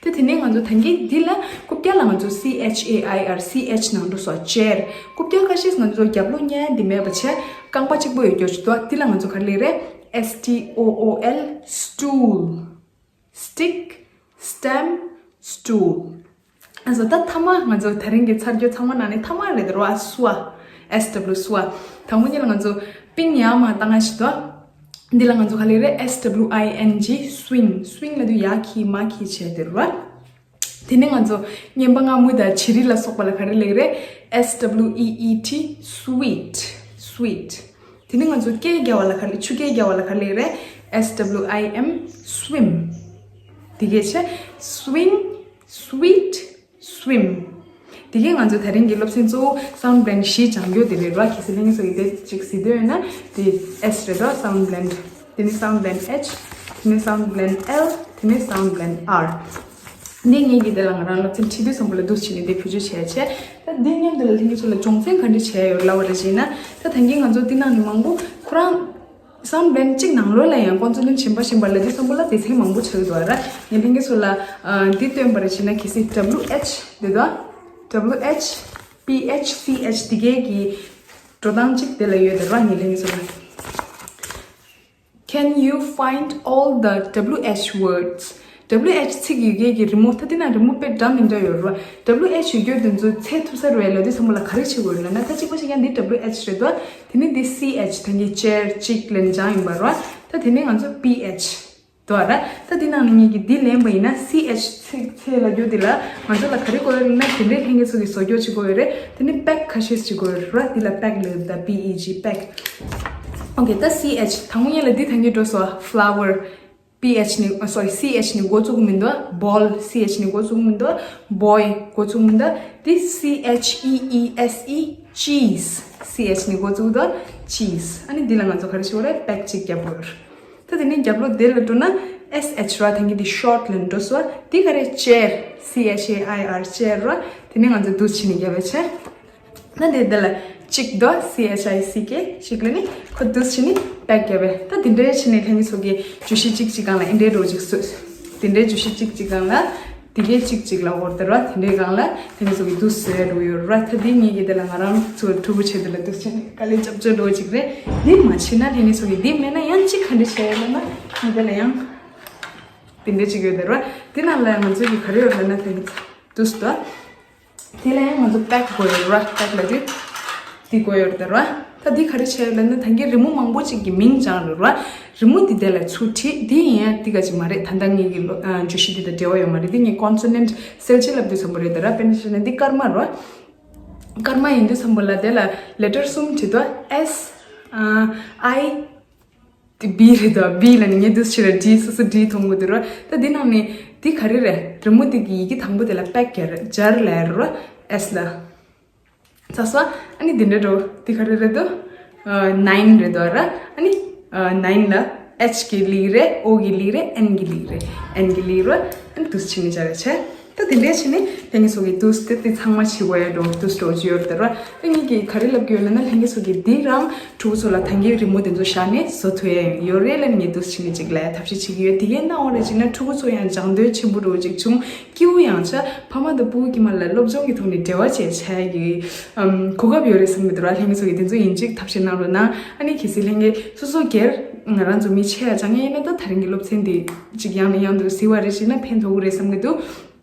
དེ་དེ་ནས་ང་ཚོ་ད་གིན་འདི་ལ་རྐུབ་བཀྱག་ལ་ང་ཚོ་C H A I R, C H ནང་འགྲོ་སོང་། ཅེར། རྐུབ་བཀྱག་ཁ་ཤས་ང་ཚོ་རྒྱབ་ལོགས་ཉལ་འདི་མེད་པ་བྱས་རྐང་པ་གཅིག་པོ་ཡོད་རྒྱུ་ཅིག་འདུག་འདི་ལ་ང་ཚོ་ག་རེ་ལབ་རེད། S T O O L stool, stick, stamp, stool. ཨ་ཟོ་ད་མཐའ་མ་ང་ཚོ་དེ་རིང་གི་ཚར་རྒྱུ་ཚང་མ་ནང་ནས་མཐའ་མ་རེད་ར། སུ་བ། S W སུ་བ། དང་པོ་ཉིད་ལ་ང་ཚོ་པིང་ཡ་མ་བཏང་ང་ཞིག་འདུག་འདི་ལ་ང་ཚོ་ག་ལབ་རེད། S W I N G swing, swing ལབ་དུས་ཡ་ཁྱི་མ་ཁྱི་བྱས་དེ་ར། དེ་ནས་ང་ཚོ་ངན་པ་ང་མུ་དང་བྱི་རིལ་ལ་སོགས་པ་ལ་ག་རེ་ལབ་རེད། S W E E T sweet, sweet. དེ་ནས་ང་ཚོ་སྐད་རྒྱག་པ་ལ་ག་རེ། ཆུ་སྐད་རྒྱག་པ་ལ་ག་རེ་ལབ་རེད། S W I M swim. དེ་གས་ཆེ། Swing, sweet, swim. དེ་གས་ང་ཚོ་དེ་རིང་གི་སློབ་ཚན་གཙོ་བོ་sound blend བཞི་སྦྱང་རྒྱུ་དེ་རེད་ར། གལ་སྲིད་ལྷན་རྒྱས་ཚོ་གིས་དེ་གཅིག་གཟིགས་འདོད་ཡོད་ན་དེ་S རེད་ར། Sound blend. དེ་ནས་sound blend H, དེ་ནས་sound blend L, དེ་ནས་sound blend R. འདི་ངེད་ཀྱིས་དེ་ལ་ང་རང་སློབ་ཚན་ཁྲིད་དུས་ཙམ་པ་ལ་འདུག་བྱས་ནས་འདི་བེད་སྤྱོད་བྱས་བྱས། ད་འདི་མཉམ་དུ་ལ་ལྷན་རྒྱས་ཚོ་ལ་སྦྱོང་ཚན་ག་འདྲ་བྱས་ཡོད་ལབ་པ་རེད་བྱས་ན། ད་ད་གིན་ང་ཚོ་འདི་ནང་ནས་མང་པོ་ཁོ་རང་sound blend གཅིག་ནང་ལོགས་ལ་ཡང་ཀོན་སོ་ནན་ཊི་གཞན་པ་གཞན་པ་ལ་འདི་ཙམ་པ་ལ་སྡེ་ཚན་མང་པོ་ཆགས་ཀྱི་འདུག་ར། ངས་ལྷན་རྒྱས་ཚོ་ལ་ཨ་འདི་སྟོན་པ་རེད་བྱས་ན། གལ་སྲིད་W H འདི་དང་W H P H C H འདི་གའི་གི་འགྲོ་སྟངས་གཅིག་དེ་ལ་ཡོད་དེ་ར། ངས་ལྷན་རྒྱས་ཚོ་ལ། Can you find all the W H words? W H ཚིག་ཡི་གེ་གི་རི་མོ། ད་འདི་ན་རི་མོ་དཔེ་འདྲ་མི་འདྲ་ཡོད་རེད་བ། W H ཡི་གེ་དེ་ཚོ་འཚོལ་ཐུབ་ས་རེད་ལབ་དུས་ཙམ་པ་ལ་ག་རེ་བྱེད་དགོས་རེད་ལབ་ན། ད་གཅིག་པ་ཞིག་ཡང་འདི་W H རེད་དོ། དེ་ནས་འདི་C H། ད་འདི་ཅེར་གཅིག་ལན་སྦྱང་ཡིན་པ་རེད་བ། ད་དེ་ནས་ང་ཚོ་P H དོ་ར། ད་འདི་ནང་ནས་ངེད་ཀྱིས་འདི་ལེན་པ་ཡིན་ན། C H ཚིག་འཚོལ་ལབ་རྒྱུ་འདི་ལ་ང་ཚོ་ལ་ག་རེ་དགོས་ཡོད་ལབ་ན། དེ་འདྲའི་ལྷན་རྒྱས་ཚོ་གིས་བཟོ་རྒྱུ་བྱེད་དགོས་ཡོད་རེད། དེ་ནས་པེག་ཁ་ཤས་བྱེད་དགོས་ཡོད་རེད་བ། འདི་ལ་པེག་ལབ་ད། P E G པེག་ཨོ་ཀེ། ད་C H དང་པོ་ཉིད་ལ་འདི་ད་གིན་འགྲོ་སོང་། Flower P H ནས། ཨ་སོ་རི། C H ནས་འགོ་བཙུགས་མི་འདུག Ball C H ནས་འགོ་བཙུགས་མི་འདུག Boy འགོ་བཙུགས་མི་འདུག་འདི་C H E E S E cheese, C H ནས་འགོ་བཙུགས་འདུག cheese། ཨ་ནི་འདི་ལ་ང་ཚོ་ག་རེ་ཞུ་བ་རེད། པེག་གཅིག་བརྒྱབ་དགོས་རེད། ད་དེ་ནས་རྒྱབ་ལོགས་དེ་ལ་འགྲོ་ན་S H ར། ད་གིན་འདི་ཤོར་ལ་འགྲོ་སོང་། འདི་ག་རེ། ཅེར། C H A I R ཅེར་ར། དེ་ནས་ང་ཚོ་འདུག་བྱས་ནས་བརྒྱབ་པ་བྱས། ད་འདི་འདི་ལ་གཅིག་འདུག C H I C K གཅིག་ལ་ནི་ཁོ་འདུག་བྱས་ནས་པེག་བརྒྱབ་པས། ད་འདི་འདྲའི་བྱས་ནས་ལྷན་རྒྱས་ཚོ་གིས་བརྗོད་གཞི་གཅིག་གཅིག་སྒང་ལ་འདི་འདྲའི་འགྲོ་གཅིག་བཟོས། འདི་འདྲའི་བརྗོད་གཞི་གཅིག་གཅིག་སྒང་ལ་འདི་གའི་གཅིག་གཅིག་ལ་འོར་དེ་ར། དེ་འདྲའི་སྒང་ལ་ལྷན་རྒྱས་ཚོ་གིས་འདུག་བཟོས་འགྲོ་ཡོད་ར། ད་འདི་ངེད་ཀྱིས་དེ་ལ་ང་རང་ཚོ་ཕྲུ་གུ་བྱས་དེ་ལ་འདུག་བྱས་ནས་དཀའ་ལས་རྒྱབ་སྐྱོར་འགྲོ་གཅིག་རེད། འདི་མ་བྱས་ན་ལྷན་རྒྱས་ཚོ་གིས་འདི་མེད་ན་ཡང་གཅིག་ག་འདྲ་བྱས་ཡོད་ལབ་ན། ངས་དེ་ལ་ཡང་དེ་འདྲའི་གཅིག་ཡོད་དེ་ར། འདི་ནང་ལ་ང་ཚོ་གིས་ག་རེ་ཡོད་ལབ་ན། དེ་འདུག་སྟོ། དེ་ལ་ཡང་ང་ཚོ་པེག་དགོས་ཡོད་ར། པེག་ལབ་དུས་འདི་དགོས་ཡོད་རེད་ར། ད་འདི་ག་རེ་བྱས་ཡོད་ལབ་ན། ད་གིན་རི་མོ་མང་པོ་ཅིག་གི་མིང་སྦྱངས་རེད་ར། རི་མོ་འདི་དེ་ལ་ཚུར་བྲིས། འདི་ཡིན་ཡང་འདི་ག་ཅིག་མ་རེད། ད་ལྟ་ངེད་ཀྱི་ལོ་ཨ་བརྗོད་གཞི་འདི་དང་འབྲེལ་བ་ཡོད་མ་རེད། འདི་ངས་ཀོན་སོ་ནན་ཊི་གསལ་བྱེད་ལབ་དུས་ཙམ་པ་རེད་ད་ར། དཔེར་ན་བཤད་ན་འདི་སྐར་མ་ར། སྐར་མ་ཡིན་དུས་ཙམ་པ་ལ་དེ་ལ་ལེ་ཊར་གསུམ་བྲིས་དོ། S ཨ་I དེ་B རེད་དོ། B ལ་ནི་ངས་འདུག་བྱས་ར། D སོ་སོ་D མཐོང་གི་འདུག་ར། ད་འདི་ནང་ནས་འདི་ག་རེ་རེད། རི་མོ་འདི་གི་ཡི་གེ་དང་པོ་དེ་ལ་པེག་ཡ་ར། སྦྱར་ལབ་ཡ་ར། S ལ། ཚ་སོ། ཨ་ནི་འདི་འདྲ་འགྲོ། འདི་ག་རེ་རེད་དོ། ཨ་ནའིན་རེད་དོ་ར། ཨ་ནི་ཨ་ནའིན་ལ་ H གི་ལིག་རེད། O གི་ལིག་རེད། N གི་ལིག་རེད། N གི་ལིག་རེད། ཨན་དུས་ཕྱིན་ནས་བྱ་བའི་ཆེ། ད་དེ་འདྲའི་ཕྱིན་ནས་ལྷན་རྒྱས་ཚོ་གི་དུས་དེ་དེ་ཚང་མ་ཕྱི་བ་ཡ་འགྲོ་དུས་འགྲོ་ཅི་ཡོད་དེ་ར། ད་ངེད་ཀྱིས་ག་རེ་ལབ་ཀྱི་ཡོད་ལབ་ན། ལྷན་རྒྱས་ཚོ་གི་འདི་རང་ཕྲུ་གུ་ཚོ་ལ་ཐང་གའི་རི་མོ་དེ་ཚོ་བཞག་ནས་བཟོ་ཐུབ་ཡ་ཡོད་རེད་ལབ་ངས་དུས་ཕྱིན་ནས་ཅིག་ལ་ཐབས་ཤེས་བྱེད་ཀྱི་ཡོད། དེ་གའི་སྣང་བ་རེ་བྱས་ན་ཕྲུ་གུ་ཚོ་ཡང་སྦྱང་འདོད་ཆེན་པོ་འགྲོ་ཅིག་བྱུང་། སྐྱིད་པོ་ཡང་ཆགས། ཕ་མ་དང་སྤུ་གུ་དཀྱིལ་མ་ལ་སློབ་སྦྱོང་གི་ཐོག་ནས་འབྲེལ་བ་བྱས་བྱ་ཡ་གི་ཨམ་གོ་སྐབས་ཡོད་རེད་བསམ་གི་འདུག་ར། ལྷན་རྒྱས་ཚོ་གི་དེ་ཚོ་ཡིན་ཅིག་ཐབས་ཤེས་གནང་རོགས་གནང་། ཨ་ནི་གལ་སྲིད་ལྷན་རྒྱས་སོ་སོ་སྒེར་ང་རང་ཚོ་མི་ཆེ་ཡ་སྦྱང་ཡ་ཡིན་ན། ད་ད་རིང་གི་སློབ་ཚན་འདི་ཅིག་ཡང་ནས་ཡང་དུ་གཟིགས་པ་རེ་བྱས་ན་ཕན་ཐོགས་ཀྱི་རེད་བསམ་གི་འདུག།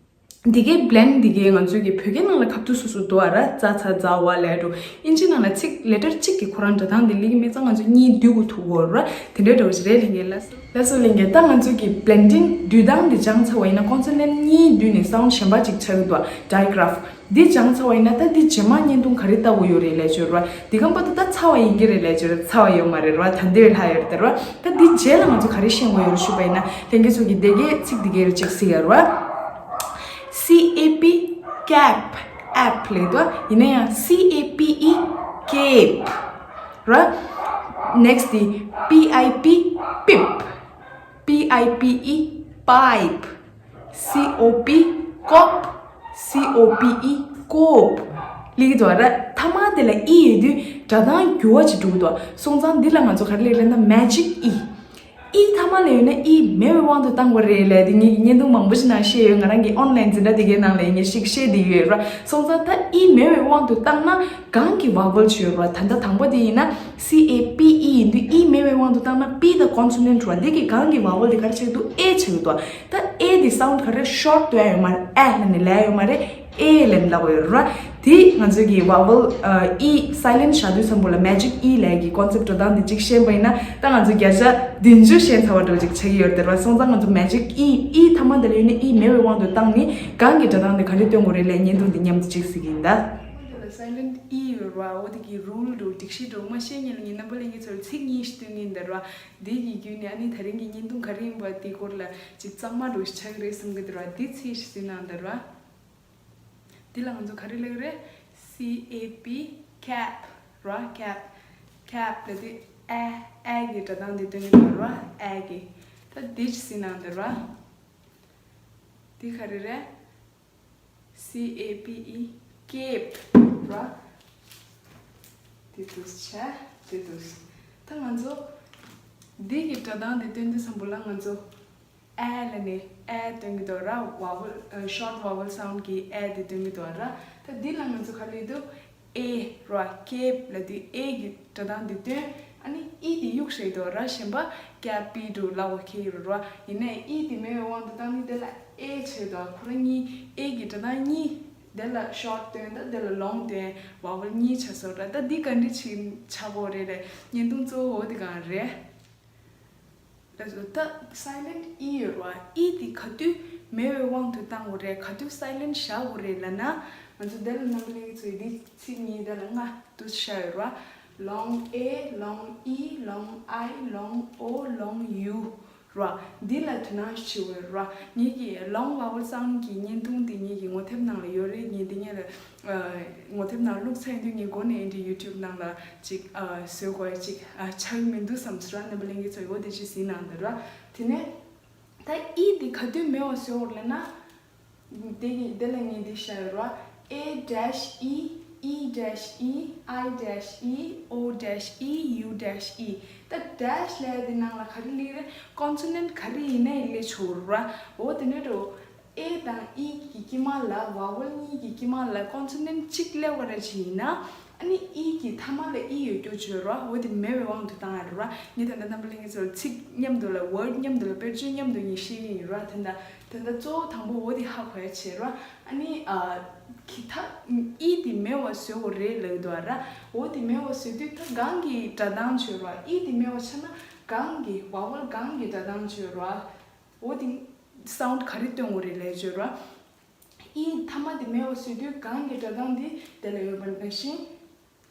འདི་གའི་བྷི་ལེན་འདི་གའི་ང་ཚོའི་གི་བོད་སྐད་ནང་ལ་ཁ་བཏུ་སོ་སོ་འདུག་ཨ་ར། ཙ་ཚ་ཛ་ཝ་ལབ་འགྲོ། ཨིན་ཇི་ནང་ལ་ཚིག་ལེ་ཊར་གཅིག་གི་ཁོ་རང་སྒྲ་གདངས་འདི་ལེགས་མེད་ཙང་ང་ཚོ་གཉིས་བསྡུས་དགོས་ཐུག་གོ་ར། དེ་འདྲའི་འདྲ་བོ་ཞིག་རེད་ལྷན་རྒྱས་ལ། ལགས་སོ་ལྷན་རྒྱས། ད་ང་ཚོའི་གི་བྷི་ལེན་ཌིང་བསྡུས་སྟངས་འདི་སྦྱངས་ཚར་བ་ཡིན་ན། ཀོན་སོ་ནན་གཉིས་བསྡུས་ནས་སའུན་ཌི་གཞན་པ་ཅིག་ཆགས་ཀྱི་འདུག་ཨ། ཌའི་གྷ་ར་ཕི། འདི་སྦྱངས་ཚར་བ་ཡིན་ན། ད་འདི་རྗེས་མ་བརྙན་ཐུང་ག་རེ་ལྟ་དགོས་ཡོད་རེད་ལབ་བྱས་ར། འདི་གམ་པ་ད་ད་ཚར་བ་ཡིན་གྱི་རེད་ལབ་བྱས་ར། ཚར་བ་ཡོད་མ་རེད་ར། ད་འདི་ལྷག་ཡོད་རེད་དེ་ར། ད་འདི་རྗེས་ལ་ང་ཚོ་ག་རེ་ཤེས་དགོས་ཡོད་རེད་ཞུས་པ་ཡིན་ན། ལྷན་རྒྱས་ཚོ་གི་འདི་གའི་ཚིག་འདི་གའི་རེ་ཅིག་གཟིགས་ཡ་ར། C A P, cap, app ལབ་འདུག་ཨ། ཡིན་ན་ཡང་C A P E, cape ར། ནེག་སི་ཊི་འདི་P I P, pip, P I P E, pipe, C O P, cop, C O P E, cope ལབ་ཀྱི་འདུག་ར། ཐ་མ་དེ་ལ་ཨི་ཡོད་དུས་སྒྲ་གདངས་འགྱུར་བ་ཅིག་འགྲོ་གི་འདུག་སོང་ཙང་འདི་ལ་ང་ཚོ་ག་རེ་ལབ་ལབ་ན། མེ་ཇིག་ཨི། ཨི་ཐ་མ་ལ་ཡོད་ན་ཨི་མེད་པའི་དབང་དུ་བཏང་དགོས་རེད་ལབ་དེ་ངས་བརྙན་ཐུང་མང་པོ་ཞིག་ནང་བཤད་ཡོད། ང་རང་གི་ཨོན་ལན་འཛིན་གྲྭ་དེ་གའི་ནང་ལ་ངས་ཞིག་བཤད་བསྡད་ཡོད་ར། སོང་ཙང་ད་ཨི་མེད་པའི་དབང་དུ་བཏང་ན་གང་གི་ཝ་ཝལ་ཅིག་ཡོད་ར། ད་ལྟ་དང་པོ་དེ་ཡིན་ན་C A P E ཡིན་དུས་ཨི་མེད་པའི་དབང་དུ་བཏང་ན་པི་དང་ཀོན་སོ་ནན་ར། འདི་གི་གང་གི་ཝ་ཝལ་དེ་ག་རེ་ཆགས་འདུག་ཨེ་ཆགས་འདུག་ད་ཨེ་དེ་སའུན་ཌི་ག་རེ་ཤོར་འདུག་ཡ་ཡོད་མ་རེད། ཨེ་ལབ་ནས་ལབ་ཡ་ཡོད་མ་རེད། ཨེ་ལབ་ནས་ལབ་ཡོད་ར། དེ་ང་ཚོའི་གི་ཝ་ཝལ་ཨི་སའི་ལེན་ཊི་བཞག་དུས་ཙམ་པོ་ལ་མེ་ཇིག་ཨི་ལབ་ཡ་གི་ཀོན་སེབ་ཊི་སྒྲ་གདངས་དེ་གཅིག་ཤེས་པ་ཡིན་ན། ད་ང་ཚོ་བརྒྱ་ཆ་བདུན་ཅུ་ཤེས་ཚར་བ་འདྲ་བོ་ཅིག་ཆགས་ཀྱི་ཡོད་རེད་དེ་ར། སོང་ཙང་ང་ཚོ་མེ་ཇིག་ཨི་ཨི་ཐ་མ་དེ་ལ་ཡོད་ན་ཨི་མེད་པའི་དབང་དུ་བཏང་ནས་གང་གི་སྒྲ་གདངས་དེ་ག་རེ་སྟོན་དགོས་རེད་ལབ་བརྙན་ཐུང་དེ་མཉམ་དུ་གཅིག་གཟིགས་ཀྱི་ཡིན་ད། དེ་ལ་སའི་ལེན་ཊི་ཨི་ཡོད་ར། འོ་དེ་གི་རུལ་འདྲ་བོ་སྒྲིག་གཞི་འདྲ་བོ་མ་ཤེས་མཁན་ལ་ངས་རྣམ་པ་ལྷན་རྒྱས་ཚོར་ཚིག་གཉིས་ཤིག་སྟོན་གྱི་ཡིན་ད་ར། དེ་གི་བརྒྱུད་ནས་ཨ་ནི་ད་རིང་གི་བརྙན་ཐུང་ག་རེ་ཡིན་པ་དེ་སྐོར་ལ་ཅིག་གཙང་མ་འདྲ་བོ་ཞིག་ཆགས་ཀྱི་རེད་བསམ་གྱི་འདུག་ར། དེ་ཚིག་ཞིག་གཟིགས་གནང་ད་ར། འདི་ལ་ང་ཚོ་ག་རེ་ལབ་ཀྱི་རེད། C A P, cap ར། cap, cap ལབ་དུས་ཨེ་ཨེ་གི་སྒྲ་གདངས་འདི་སྟོན་གྱི་འདུག་ར། ཨེ་གི། ད་འདི་ཅིག་གཟིགས་གནང་ད་ར། འདི་ག་རེ་རེད། C A P E, cape ར། འདི་འདུག་བྱས། འདི་འདུག་ད་ང་ཚོ་འདི་གི་སྒྲ་གདངས་འདི་སྟོན་དུས་ཙམ་པོ་ལ་ང་ཚོ་ཨེ་ལབ་ནས་ཨེ་སྟོན་གྱི་འདུག་ར། ཝ་ཝལ། ཤོར་ཊི་ཝ་ཝལ་སའུན་ཌི་གི་ཨེ་དེ་སྟོན་གྱི་འདུག་ར། ད་འདི་ལ་ང་ཚོ་ག་རེ་འདུག་ཨེ་ར། ཀེབ་ལབ་དུས་ཨེ་གི་སྒྲ་གདངས་འདི་སྟོན། ཨ་ནི་ཨི་དེ་གཡུག་བཞག་གི་འདུག་ར། གཞན་པ་ཀེབ་པི་འདྲ་ལབ་པ་ཁེལ་གྱི་རེད་ར། ཡིན་ནའི་ཨི་དེ་མེད་པའི་དབང་དུ་བཏང་ནས་དེ་ལ་ཨེ་བྱས་འདུག་ཁོ་རང་གཉིས་ཨེ་གི་སྒྲ་གདངས་གཉིས། དེ་ལ་ཤོར་ཊི་སྟོན་དང་དེ་ལ་ལོང་སྟོན། ཝ་ཝལ་གཉིས་ཆགས་སོང་ར། ད་འདི་ག་འདྲ་ཅིག་ཆགས་ཀྱི་ཡོད་རེད་ལབ་བརྙན་ཐུང་གཙོ་བོ་འོ་དེ་གང་རེད། ལགས་སོ། ད་སའི་ལེན་ཊི་ཨི་ཡོད་རེད་བ། ཨི་དེ་ག་དུས་མེད་པའི་དབང་དུ་བཏང་དགོས་རེད། ག་དུས་སའི་ལེན་ཊི་བཞག་དགོས་རེད་ལབ་ན། ང་ཚོ་འདི་ལ་རྣམ་པ་ལྷན་རྒྱས་ཚོས་འདི་ཚིག་གཉིས་དེ་ལ་ལྔ་འདུག་བཞག་ཡོད་རེད་བ། ལོང་ཨེ། ལོང་ཨི། ལོང་ཨའི། ལོང་ཨོ། ལོང་ཡུ་རེད་བ། འདི་ལ་དོ་སྣང་ཞིག་བྱེད་དགོས་རེད་བ། ངེད་ཀྱི་ལོང་ཝ་ཝལ་སའུན་ཌི་གི་བརྙན་ཐུང་འདི་ངེད་ཀྱི་ངོ་དེབ་ནང་ལ་ཡོད་རེད། ངས་འདི་ངེད་ལ་ངོ་དེབ་ནང་བླུགས་ཚར་ཡོང་དུས་ངས་འགོ་ནས་ཨེ་འདྲའི་ཡུ་ཊུབ་ནང་ལ་ཅིག་ཨ་བཟོ་དགོས་ཅིག་ཨ་ཆགས་མི་འདུག་བསམ་སོང་ར། རྣམ་པ་ལྷན་རྒྱས་ཚོ་ཡོད་དེ་ཅིག་གཟིགས་གནང་དང་ར། དེ་ནས་ད་ཨི་འདི་ག་དུས་མེད་པ་བཟོ་དགོས་ལབ་ན། དེ་གི་དེ་ལ་ངས་འདི་བཞག་ཡོད་ར། A dash E, E dash E, I dash E, O dash E, U dash E ད་ཌེཤ་ལབ་དེ་ནང་ལ་ག་རེ་སླེབས་རེད། ཀོན་སོ་ནན་ཊི་ག་རེ་ཡིན་ནའི་སླེབས་ཆོག་ར། འོ་དེ་ནས་འགྲོ། ཨེ་དང་ཨི་གི་དཀྱིལ་མ་ལ་ཝ་ཝལ་གཉིས་ཀྱི་དཀྱིལ་མ་ལ་ཀོན་སོ་ནན་ཊི་གཅིག་སླེབས་པ་ར་ཅིག་ཡིན་ན། ཨ་ནི་ཨི་གི་མཐའ་མ་ལ་ཨི་ཡོད་རྒྱུ་བརྗོད་ར། འོ་དེ་མེད་པའི་དབང་དུ་བཏང་ཡ་རེད་ར། ངས་ད་ལྟ་རྣམ་པ་ལྷན་རྒྱས་ཚོར་ཚིག་མཉམ་དུ་ལ་ཝར་ཌི་མཉམ་དུ་ལ་དཔེར་བརྗོད་མཉམ་དུ་ངས་བཤད་ཀྱི་ཡིན་ར། དེ་འདྲ་དེ་འདྲ་གཙོ་བོ་དང་པོ་འོ་དེ་ཧ་གོ་ཡ་བྱེད་ར། ཨ་ནི་ཨ་གི་ད་ཨི་དེ་མེད་པ་བཟོ་དགོས་རེད་ལབ་འདུག་ར། འོ་དེ་མེད་པ་བཟོ་དུས་ད་གང་གི་སྒྲ་གདངས་བརྗོད་ར། ཨི་དེ་མེད་པ་ཆགས་ན་གང་གི་ཝ་ཝལ་གང་གི་སྒྲ་གདངས་བརྗོད་ར། འོ་དེ་སའུན་ཌི་ག་རེ་སྟོན་དགོས་རེད་ལབ་བརྗོད་ར། ཨི་མཐའ་མ་དེ་མེད་པ་བཟོ་དུས་གང་གི་སྒྲ་གདངས་དེ་དེ་ལ་ཡོད་པ་ནང་བཞིན།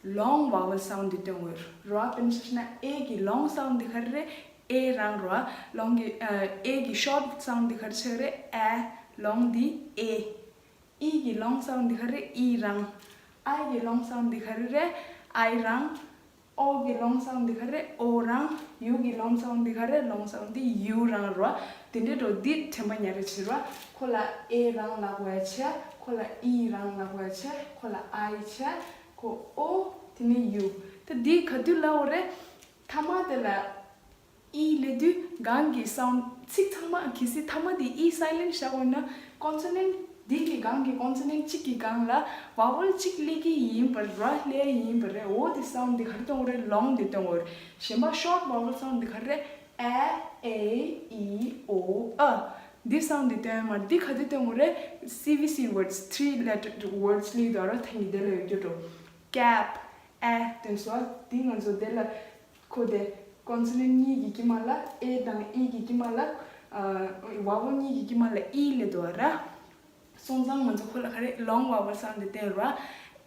ལོང་ཝ་ཝལ་སའུན་ཌི་དེ་སྟོན་དགོས་རེད་བ། དཔེར་ན་ཆ་བཞག་ན་ཨེ་གི་ལོང་སའུན་ཌི་དེ་ག་རེ་རེད། ཨེ་རང་རེད་བ། ལོང་གི་ཨ་ཨེ་གི་ཤོར་ཊི་སའུན་ཌི་དེ་ག་རེ་ཆགས་རེད། ཨེ། ལོང་དེ་ཨེ། ཨི་གི་ལོང་སའུན་ཌི་དེ་ག་རེ་རེད། ཨི་རང་། ཨའི་གི་ལོང་སའུན་ཌི་དེ་ག་རེ་རེད། ཨའི་རང་། ཨོ་གི་long sound འདི་ག་རེ། ཨོ་རང་། ཡུ་གི་long sound འདི་ག་རེ། long sound འདི་ཡུ་རང་རོ། དེ་འདྲའི་འགྲོ་འདི་དྲན་པ་ཉར་རེ་བྱེད་རོ། ཁོ་ལ་ཨེ་རང་ལབ་དགོས་ཡ་ཆེ། ཁོ་ལ་ཨི་རང་ལབ་དགོས་ཡ་ཆེ། ཁོ་ལ་ཨའི་ཆེ། ཁོ་ཨོ། དེ་ནས་ཡུ། ད་འདི་ག་དུས་ལབ་དགོས་རེད། ཐ་མ་དེ་ལ་ཨི་ལབ་དུས་གང་གི་sound ཚིག་ཚང་མ་གལ་སྲིད་ཐ་མ་དེ་ཨི་silent བཞག་དགོས་ན་consonant འདི་གི་སྒང་གི་consonant གཅིག་གི་སྒང་ལ་vowel གཅིག་སླེབས་ཀྱི་ཡིན་པ་ར། སླེབས་ཡིན་པ་རེད། འོ་དེ་sound འདི་ག་རེ་སྟོན་དགོས་རེད། long འདི་སྟོན་དགོས་རེད། གཞན་པ་short vowel sound འདི་ག་རེ་རེད། ཨ་ཨེ་ཨི་ཨོ་ཨ། འདི་sound འདི་སྟོན་མ་འདི་ག་དུས་སྟོན་དགོས་རེད། སི་བི་སི་words three letter words སླེབས་དུས་ར། ཐེངས་འདི་ལ་ཡོད་རྒྱུ་འགྲོ། cap ཨ་སྟོན་སོ། འདི་ང་ཚོ་འདི་ལ་ཁོ་དེ་consonant གཉིས་ཀྱི་དཀྱིལ་མ་ལ་ཨེ་དང་ཨི་གི་དཀྱིལ་མ་ལ་ཨ་vowel གཉིས་ཀྱི་དཀྱིལ་མ་ལ་ཨི་སླེབས་འདུག་ར། སོང་ཙང་ང་ཚོ་ཁོ་ལ་ག་རེ་long vowel sound དེ་བསྟན་ར།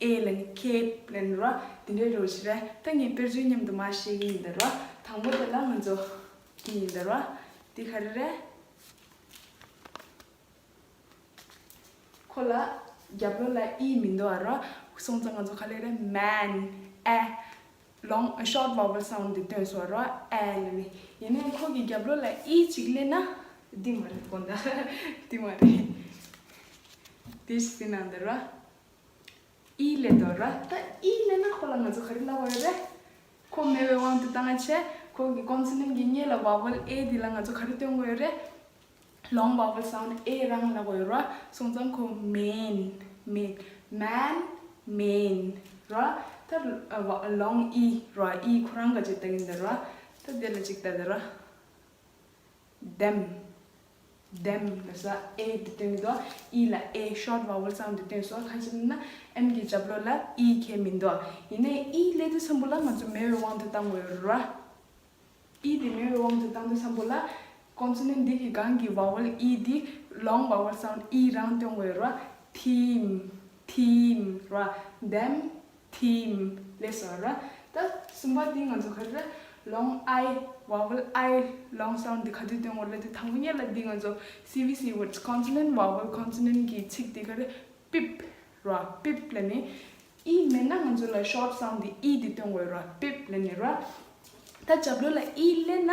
ཨེ་ལབ་ནི་ཁེབ་ལབ་ནི་ར། དེ་འདྲའི་རོ་ཞིག་རེད། ད་ངས་དཔེར་བརྗོད་མཉམ་དུ་མར་བཤད་ཀྱི་ཡིན་ད་ར། དང་པོ་དེ་ལ་ང་ཚོ་འདི་ཡིན་ད་ར། འདི་ག་རེ་རེད། ཁོ་ལ་རྒྱབ་ལོགས་ལ་ཨི་མི་འདུག་ཨ་རོ། སོང་ཙང་ང་ཚོ་ག་ལེ་རེད། man ཨ། long short vowel sound དེ་སྟོན་སོང་རོ། ཨ་ལབ་ནི། ཡིན་ནའི་ཁོ་གི་རྒྱབ་ལོགས་ལ་ཨི་གཅིག་སླེབས་ན་འདི་མ་རེད་དགོངས་དག་འདི་མ་རེད། དེ་ཞིག་ཟིན་ན་འདི་རོ། ཨི་སླེབས་འདུག་ར། ད་ཨི་སླེབས་ན་ཁོ་ལ་ང་ཚོ་ག་རེ་ལབ་དགོས་རེད། ཁོ་མེད་པའི་དབང་དུ་བཏང་བྱས་ཁོ་གི་consonant གི་སྔོན་ལ་vowel ཨེ་འདི་ལ་ང་ཚོ་ག་རེ་སྟོན་དགོས་རེད། long vowel sound ཨེ་རང་ལབ་དགོས་ར། སོང་ཙང་ཁོ་མེན། མེན། man man ར། ད་long ཨི་ར། ཨི་ཁོ་རང་ག་ཅིག་བཏང་གི་འདི་ར། ད་འདི་ལ་ཅིག་བལྟ་འདི་ར། them them ལབ་ས་ཨེ་འདི་སྟོན་གི་འདུག་ཨི་ལ་ཨེ་short vowel sound འདི་སྟོན་སོང་། ག་ཅི་ན་ཨེམ་གི་རྒྱབ་ལོགས་ལ་ཨི་ཁེ་མི་འདུག་ཡིན་ནའི་ཨི་སླེབས་དུས་ཙམ་པོ་ལ་ང་ཚོ་མེད་པའི་དབང་དུ་བཏང་དགོས་ར། ཨི་འདི་མེད་པའི་དབང་དུ་བཏང་དུས་ཙམ་པོ་ལ་consonant འདི་གི་སྒང་གི་vowel ཨི་འདི་long vowel sound ཨི་རང་སྟོན་དགོས་ར། them them ར། them them སླེབས་སོང་ར། ད་གསུམ་པ་འདི་ང་ཚོ་ག་རེ་ར། long I vowel I long sound འདི་ག་དུས་སྟོན་དགོས་ལབ་དུས་དང་པོ་ཉིད་ལ་འདི་ང་ཚོ་སི་བི་སི་words consonant vowel consonant གི་ཚིག་འདི་ག་རེ། པིབ་ར། པིབ་ལབ་ནི། ཨི་མེད་ན་ང་ཚོ་ལ་short sound འདི་ཨི་འདི་སྟོན་དགོས་ར། པིབ་ལབ་ནི་ར། ད་རྒྱབ་ལོགས་ལ་ཨི་སླེབས་ན།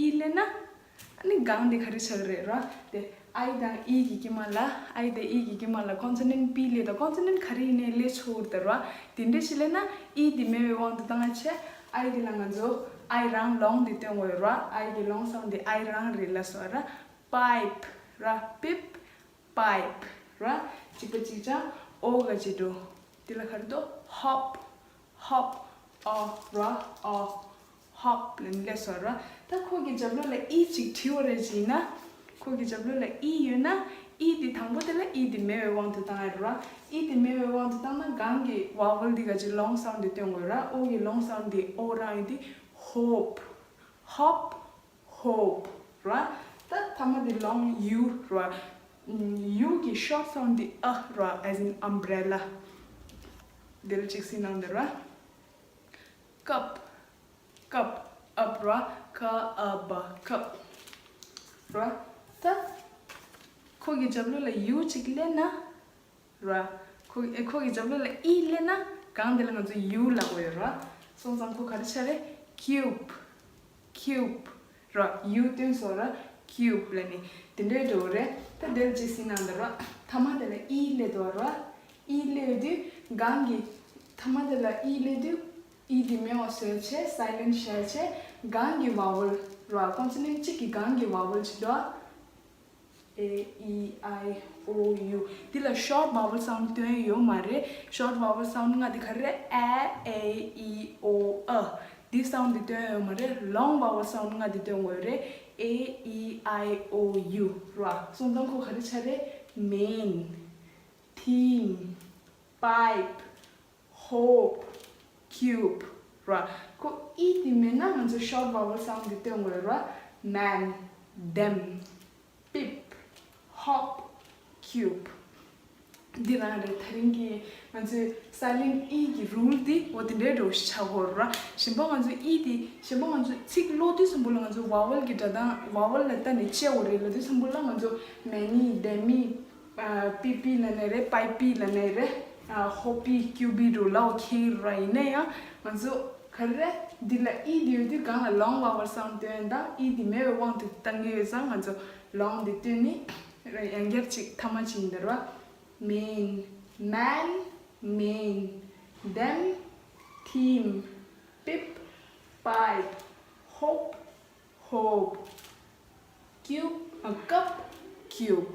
ཨི་སླེབས་ན། ཨ་ནི་སྒང་འདི་ག་རེ་ཆགས་ཀྱི་རེད་ར། དེ་ཨའི་དང་ཨི་གི་དཀྱིལ་མ་ལ་ཨའི་དང་ཨི་གི་དཀྱིལ་མ་ལ་consonant པི་སླེབས་དང་consonant ག་རེ་ཡིན་ནའི་སླེབས་ཆོག་གི་རེད་ར། དེ་འདྲ་ཞིག་སླེབས་ན་ཨི་འདི་མེད་པའི་དབང་དུ་བཏང་བྱས་ཨའི་འདི་ལ་ང་ཚོ་ཨའི་རང་long འདི་སྟོན་དགོས་ར། ཨའི་གི་long sound འདི་ཨའི་རང་རེད་ལབ་སོང་ར། པའིབ་ར། པིབ། པའིབ་ར། གཅིག་པ་གཅིག་རྐྱང་ཨོ་ག་ཅི་འགྲོ། འདི་ལ་ག་རེ་འདུག་ཧོབ། ཧོབ། ཨོ་ར། ཨོ། ཧོབ་ལབ་ནི་སླེབས་སོང་ར། ད་ཁོ་གི་རྒྱབ་ལོགས་ལ་ཨི་གཅིག་བྲིས་པ་རེད་ཅེ་ན། ཁོ་གི་རྒྱབ་ལོགས་ལ་ཨི་ཡོད་ན། ཨི་འདི་དང་པོ་དེ་ལ་ཨི་འདི་མེད་པའི་དབང་དུ་བཏང་ཡ་རེད་ར། ཨི་འདི་མེད་པའི་དབང་དུ་བཏང་ན་སྒང་གི་vowel འདི་ག་ཅི་long sound འདི་སྟོན་དགོས་ར། ཨོ་གི་long sound འདི་ཨོ་རང་ཡིན་དུས་ཧོབ། ཧོབ། ཧོབ་ར། ད་ཐ་མ་འདི་long ཡུ་ར། ཡུ་གི་short sound འདི་ཨ་ར། as in umbrella འདི་ལ་གཅིག་ཟིན་ན་འདི་ར། ཀབ། ཀབ། ཨབ་ར། ཀ་ཨ་བ། ཀབ་ར། ད་ཁོ་གི་རྒྱབ་ལོགས་ལ་ཡུ་གཅིག་སླེབས་ན། ར། ཁོ་ཨེ་ཁོ་གི་རྒྱབ་ལོགས་ལ་ཨི་སླེབས་ན་སྒང་དེ་ལ་ང་ཚོ་ཡུ་ལབ་དགོས་ཡོད་ར། སོང་ཙང་ཁོ་ག་རེ་ཆགས་རེད། ཀིའུབ། ཀིའུབ་ར། ཡུ་སྟོན་སོང་ར། ཀིའུབ་ལབ་ནི་དེ་འདྲའི་འགྲོ་རེད། ད་དེ་ལ་གཅིག་ཟིན་ན་འདི་ར། ཐ་མ་དེ་ལ་ཨི་སླེབས་འདུག་ར། ཨི་སླེབས་དུས་སྒང་གི་ཐ་མ་དེ་ལ་ཨི་སླེབས་དུས་ཨི་དེ་མེད་པ་བཟོས་བྱས་silent བྱས་བྱས་སྒང་གི་vowel ར། consonant གཅིག་གི་སྒང་གི་vowel ཅིག་འདུག་ཨེ་ཨི་ཨའི་ཨོ་ཡུ། འདི་ལ་short vowel sound སྟོན་ཡོད་མ་རེད། short vowel sound ལྔ་འདི་ག་རེ་རེད། ཨ་ཨེ་ཨི་ཨོ་ཨ། འདི་sound འདི་སྟོན་ཡོད་མ་རེད། long vowel sound ལྔ་འདི་སྟོན་དགོས་རེད། ཨེ་ཨི་ཨའི་ཨོ་ཡུ་ར། སོང་ཙང་ཁོ་ག་རེ་ཆགས་རེད། མེན། ཐིམ། པའིབ། ཧོབ། ཀིའུབ་ར། ཁོ་ཨི་དེ་མེད་ན་ང་ཚོ་short vowel sound འདི་སྟོན་དགོས་ར། མན། དེམ། པིབ། ཧོབ། ཀིའུབ། འདི་རང་རེད། ད་རིང་གི་ང་ཚོའི་silent ཨི་གི་rule འདི་འོ་དེ་འདྲའི་འགྲོ་ཞིག་ཆགས་ཡོད་ར། གཞན་པ་ང་ཚོ་ཨི་དེ་གཞན་པ་ང་ཚོ་ཚིག་ཀློག་དུས་ཙམ་པོ་ལ་ང་ཚོ་vowel གི་སྒྲ་གདངས་vowel ལ་ལྟ་ནས་བཅད་དགོས་རེད་ལབ་དུས་ཙམ་པོ་ལ་ང་ཚོ་མེ་ནི། དེ་མི། པི་པི་ལབ་ནའི་རེད། པའི་པི་ལབ་ནའི་རེད། ཧོ་པི། ཀིའུ་པི་འགྲོ་ལབ་ཁེལ་ར། ཡིན་ན་ཡང་ང་ཚོ་ ག་རེ་རེད། འདི་ལ་ཨི་འདི་ཡོད་དུས་སྒང་ལ་long vowel sound སྟོན་ད། ཨི་འདི་མེད་པའི་དབང་དུ་བཏང་གི་ཡོད་ཙང་ང་ཚོ་long འདི་སྟོན་ནི་རེད། ཡང་བསྐྱར་ཅིག་ཐ་མ་ཅིག་ཡིན་ད་ར། མེན། མན། མེན། འདེམ། ཐིམ། པིབ། པའིབ། ཧོབ། ཧོབ། ཀིའུབ། ཨ། ཀབ། ཀིའུབ།